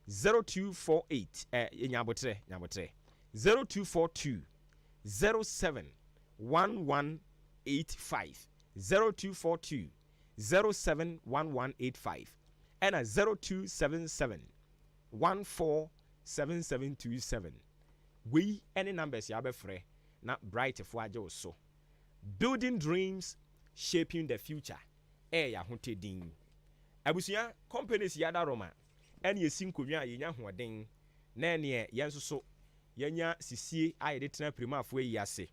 0248, eh, nya aboterɛ, nya aboterɛ, 0242 071185, 0242 071185, ɛna 0277 147727. Wei ne numbers yɛ abɛfrɛ na Brightfoɔ agye wo so. Building Dreams, Shaping the Future ɛyɛ yɛn ahotɛ din. Abusua, companies yi adaworoma ɛne ɛsi nkonnwa a yɛnya ahoɔden na ɛneɛ yɛn nso so yɛanya sisie a yɛde tena Pirimafoɔ ayi ase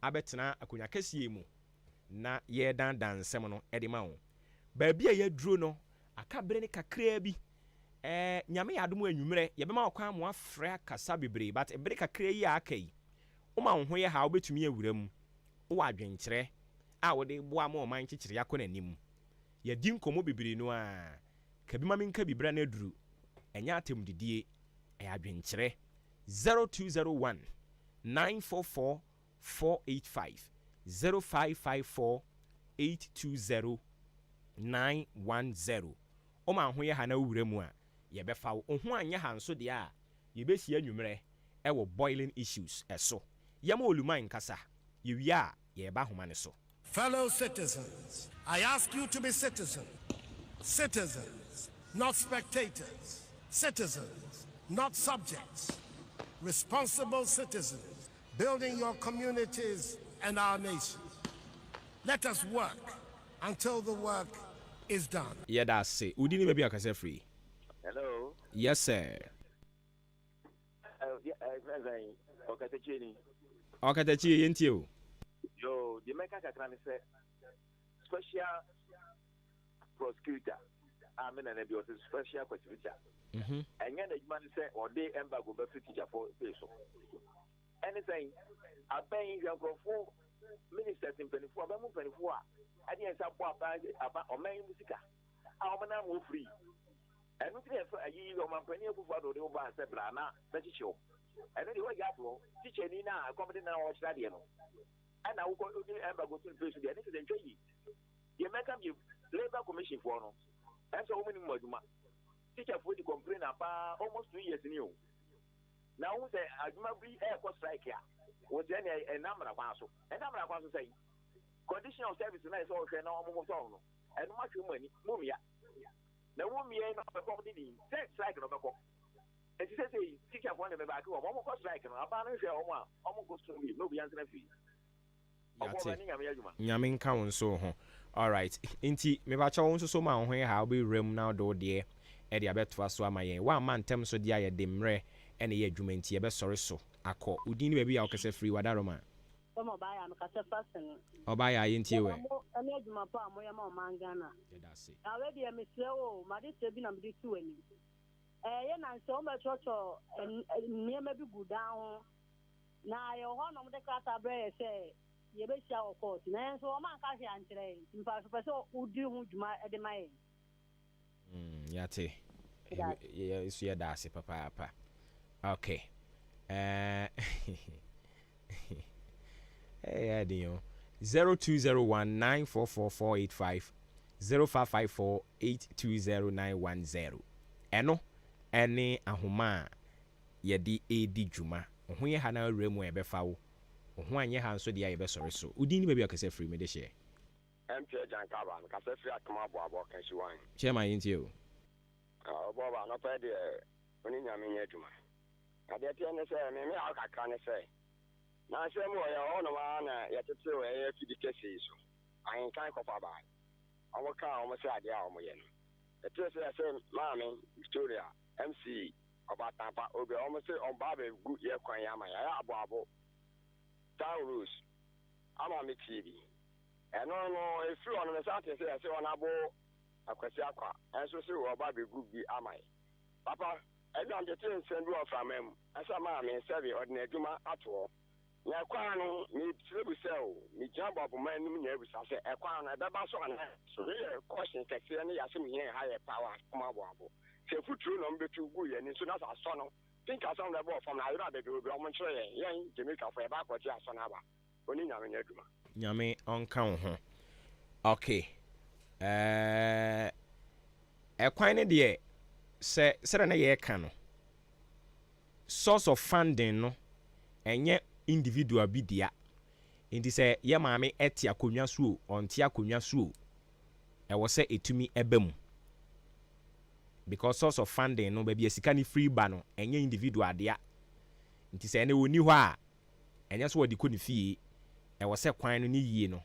abɛtena akonnwa kɛseɛ yi mu na yɛredandan nsɛm no de ma wo. Baabi a yɛaduro no, aka bere no kakraa bi. Eh, Nyame yɛ adom a anwummerɛ yɛbɛma wo kwan ama woafrɛ akasa bebree but bere kakraa yi a aka yi, woma wo ho yɛ ha a wobɛtumi awura mu. Wowɔ adwenkyerɛ a wode reboa ma ɔman nkyekyeree akɔ n'anim. Yɛadi nkɔmmɔ bebree no ara, ka bi ma menka bi berɛ no aduru. Ɛnyɛ atɛmdidie, ɛyɛ adwenkyerɛ. 0201 944 485 0554 820 910. Woma wo ho yɛ ha na wowura mu a, yɛbɛfa wo. Wo ho anyɛ ha nso deɛ a, yɛbɛhyia anwummerɛ wɔ Boiling Issues so. Yɛma Oluman nkasa, yɛwie a, yɛreba ahoma no so. Fellow citizens, I ask you to be citizens. Citizens, not spectators. Citizens, not subjects. Responsible citizens, building your communities and our nation. Let us work until the work is done. Yɛda ase. Wo din ne baabi a wokasa firi? Hello. Yes sir. Ɔkatakyie ni. Ɔkatakyie yɛntie o. Yoo, deɛ mɛka kakra ne sɛ special prosecutor a me nana bi ɔsɛ special prosecutor. Ɛnyɛ n'adwuma ne sɛ ɔde embargo bɛfiri tikyafoɔ pay so. Ɛne sɛn abɛn hwɛ nkurɔfoɔ ministers mpanimfoɔ abɛn mu mpanimfoɔ a ɛde yɛn nsa bɔ aban aba ɔman yi mu sika a wɔn nam wɔ free. Ɛno nti na yɛfrɛ ayi ɔmanpanin Akufo Addo de wo baa sɛ bra na bɛkyekye wo. Ɛno deɛ woagya ato hɔ. Tikyani no a ɛkɔm de no a ɔrekyerɛ adeɛ no ɛna wokɔ wode embargo to no pay so deɛ ɛno kyerɛ sɛ ntwa yie. Deɛ mɛka bio, Labour Commission foɔ no ɛsɛ wɔn nim wɔn adwuma. Tikyafoɔ di complain aba almost 2 years ni o. Na wohu sɛ adwuma bi ɛrekɔ strike a, wɔsɛ ɛnea ɛnam mmara kwan so. Ɛnam mmara kwan so sɛn? Condition of service na ɛsɛ ɔhwɛ na wɔn motɔn no. Ɛno mo ahwɛ mu ani, mo mmia. Na wo mmea na ɔbɛkɔ de din sɛ strike na ɔbɛkɔ. Nti sɛ sɛ tikyafoɔ de mɛbaake wɔn, wɔn kɔ strike no, aban no nhwɛ wɔn a wɔn nkɔ sukuu bi na obi antena fie. Ɔbɔ ɔbɛ ne Nyame yɛ adwuma. Nyame nka wo nso ho. Alright, nti mepakyɛ wo nso so ma wo ho yɛ ha wobɛwura mu na wode wo deɛ ɛde abɛtoa so ama yɛn. Woamma ntɛm so deɛ a yɛde mmerɛ ɛna ɛyɛ adwuma nti yɛbɛsɔre so akɔ. Wo din ne baabi a wokasa firi, Wadaroma? Sɛm ɔbaayɛ a mekasa fa sene. Ɔbaayɛ a yɛntie wɛ. Mo ɛne adwuma pa a moyɛ ma ɔman Ghana. Yɛda ase. Na wei deɛ mesrɛ wo o, made srɛ bi na mede si w'anim. Ɛyɛ na nsɛ wɔbɛtwerɛtwerɛ nneɛma bi gu dan ho. Na yɛwɔ hɔ na wɔde krataa brɛ yɛ sɛ yɛbɛhyia wɔ court. Na yɛn nso wɔn anka hwee ankyerɛ yɛn. Nti mpa so pɛ sɛ wodi ho dwuma de ma yɛn. Yɛate. Yɛ nso yɛda ase papaapa. Okay. Eh, ɛyɛ den o. 0201 944 485 0554 820910. Ɛno ɛne ahoma a yɛde redi dwuma. Wo ho yɛ ha na awura mu a yɛbɛfa wo. Wo ho anyɛ ha nso deɛ a yɛbɛsɔre so. Wo din ne baabi a wokasa firi, mede hyɛ. MP Agyankaba, mekasa firi Atom Aboabo, Kansiwan. Chairman yɛntie o. Ɔbɔɔba, anɔpa yi deɛ wo ne Nyame nyɛ adwuma. Na deɛ ɛteɛ ne sɛ, me me haw kakra ne sɛ, nansa mu wɔ yɛwɔ hɔnom ara na yɛtete wɔ yɛn afidi kɛseɛ yi so, ahenkan kɔfa bae. Wɔn kaa wɔn sɛ adeɛ a wɔn yɛ no. Yɛtee sɛ yɛse Maame Victoria, MC, Ɔbaatan pa, obi a wɔn se wɔn ba abɛgu yɛ kwan yi ama yɛn, ayɛ aboabo, town roads, ama me tie bi. Ɛno no, ɛfiri hɔ no mesan tee sɛ yɛse wɔn abo Akwasi Akwa nso se wɔba abɛgu bi ama yɛn. Papa, ɛnna metee nsɛm bi wɔ mframa mu sɛ maame sɛbe ɔde n'adwuma ato hɔ. Na ɛkwan no, mesrɛ bisa o, megyina Boaboma anim nyinaa bisa sɛ, ɛkwan no, ɛbɛba so anaa ɛmma so? Wei yɛ caution kɛseɛ ne yɛasɛm hia ɛha yɛ paa wɔ Asom Aboabo. Sɛ mfuturo na wɔbɛtu gu yɛn ani so na sɛ asɔ no, pink asɛm na ɛbɔɔ fam no, ayera baabi a obi, wɔnkyerɛ yɛn, yɛn Jamaicafoɔ yɛba akɔgye asɔ no aba. Ɔne Nyame nyɛ adwuma. Nyame ɔnka wo ho. Ok ɛɛ ɛkwan no deɛ sɛ sɛdeɛ na yɛreka no source of funding no ɛnyɛ individual bi dea nti sɛ yɛ maame ɛte akonnwa so o ɔnte akonnwa so o ɛwɔ sɛ ɛtumi ɛba mu because source of funding no baabi a sika no firi ba no ɛnyɛ individual dea nti sɛ ɛnɛ ɔnni hɔ a Ɛnyɛ sɛ wɔde kɔ ne fie, ɛwɔ sɛ kwan no ne yie no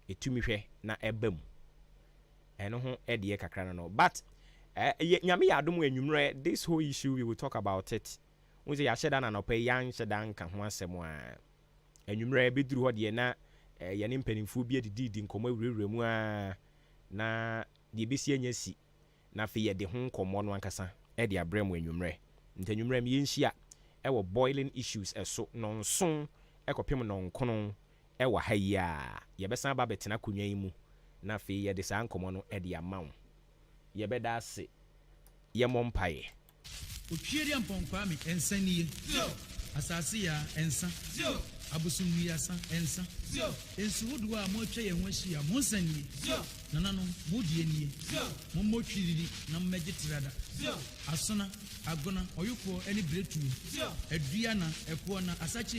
ɛtumi hwɛ na ɛba mu. Ɛno ho deɛ kakra no no. But eh, yɛ, Nyame yɛ adom anwummerɛ, this whole issue we will talk about it. Wohu sɛ yɛahyɛ da na anɔpa yi yɛanhyɛ da anka ho asɛm a. Anwummerɛ ɛbɛduru hɔ deɛ na eh, yɛne mpanimfoɔ bi adididi nkɔmmɔ awurawura mu ara na deɛ ɛbɛsi anya si. na afei yɛde ho nkɔmmɔ no ankasa de abrɛ mo anwummerɛ. Nti anwummerɛ no yɛnhyia wɔ Boiling Issues so nnɔnson kɔpem nnɔnkron wɔ ha yi ara. Yɛbɛsan aba abɛtena akonnwa yi mu na afei yɛde saa nkɔmmɔ no de ama wo. Yɛbɛda ase. Yɛmmɔ mpaeɛ. Otweaduampɔn Kwame nsa nie. Asase Yaa nsa. Abosomnuiasa nsa. Nsu hodoɔ a moatwa yɛn ho ahyia, mo nsa nie. Nananom, mo deɛ nie. Mommɔ twiriri na mommɛgye trada. Asona, Agona, Ɔyokoɔ ne Biretuo. Aduana, Ɛkoɔna, Asakyiri.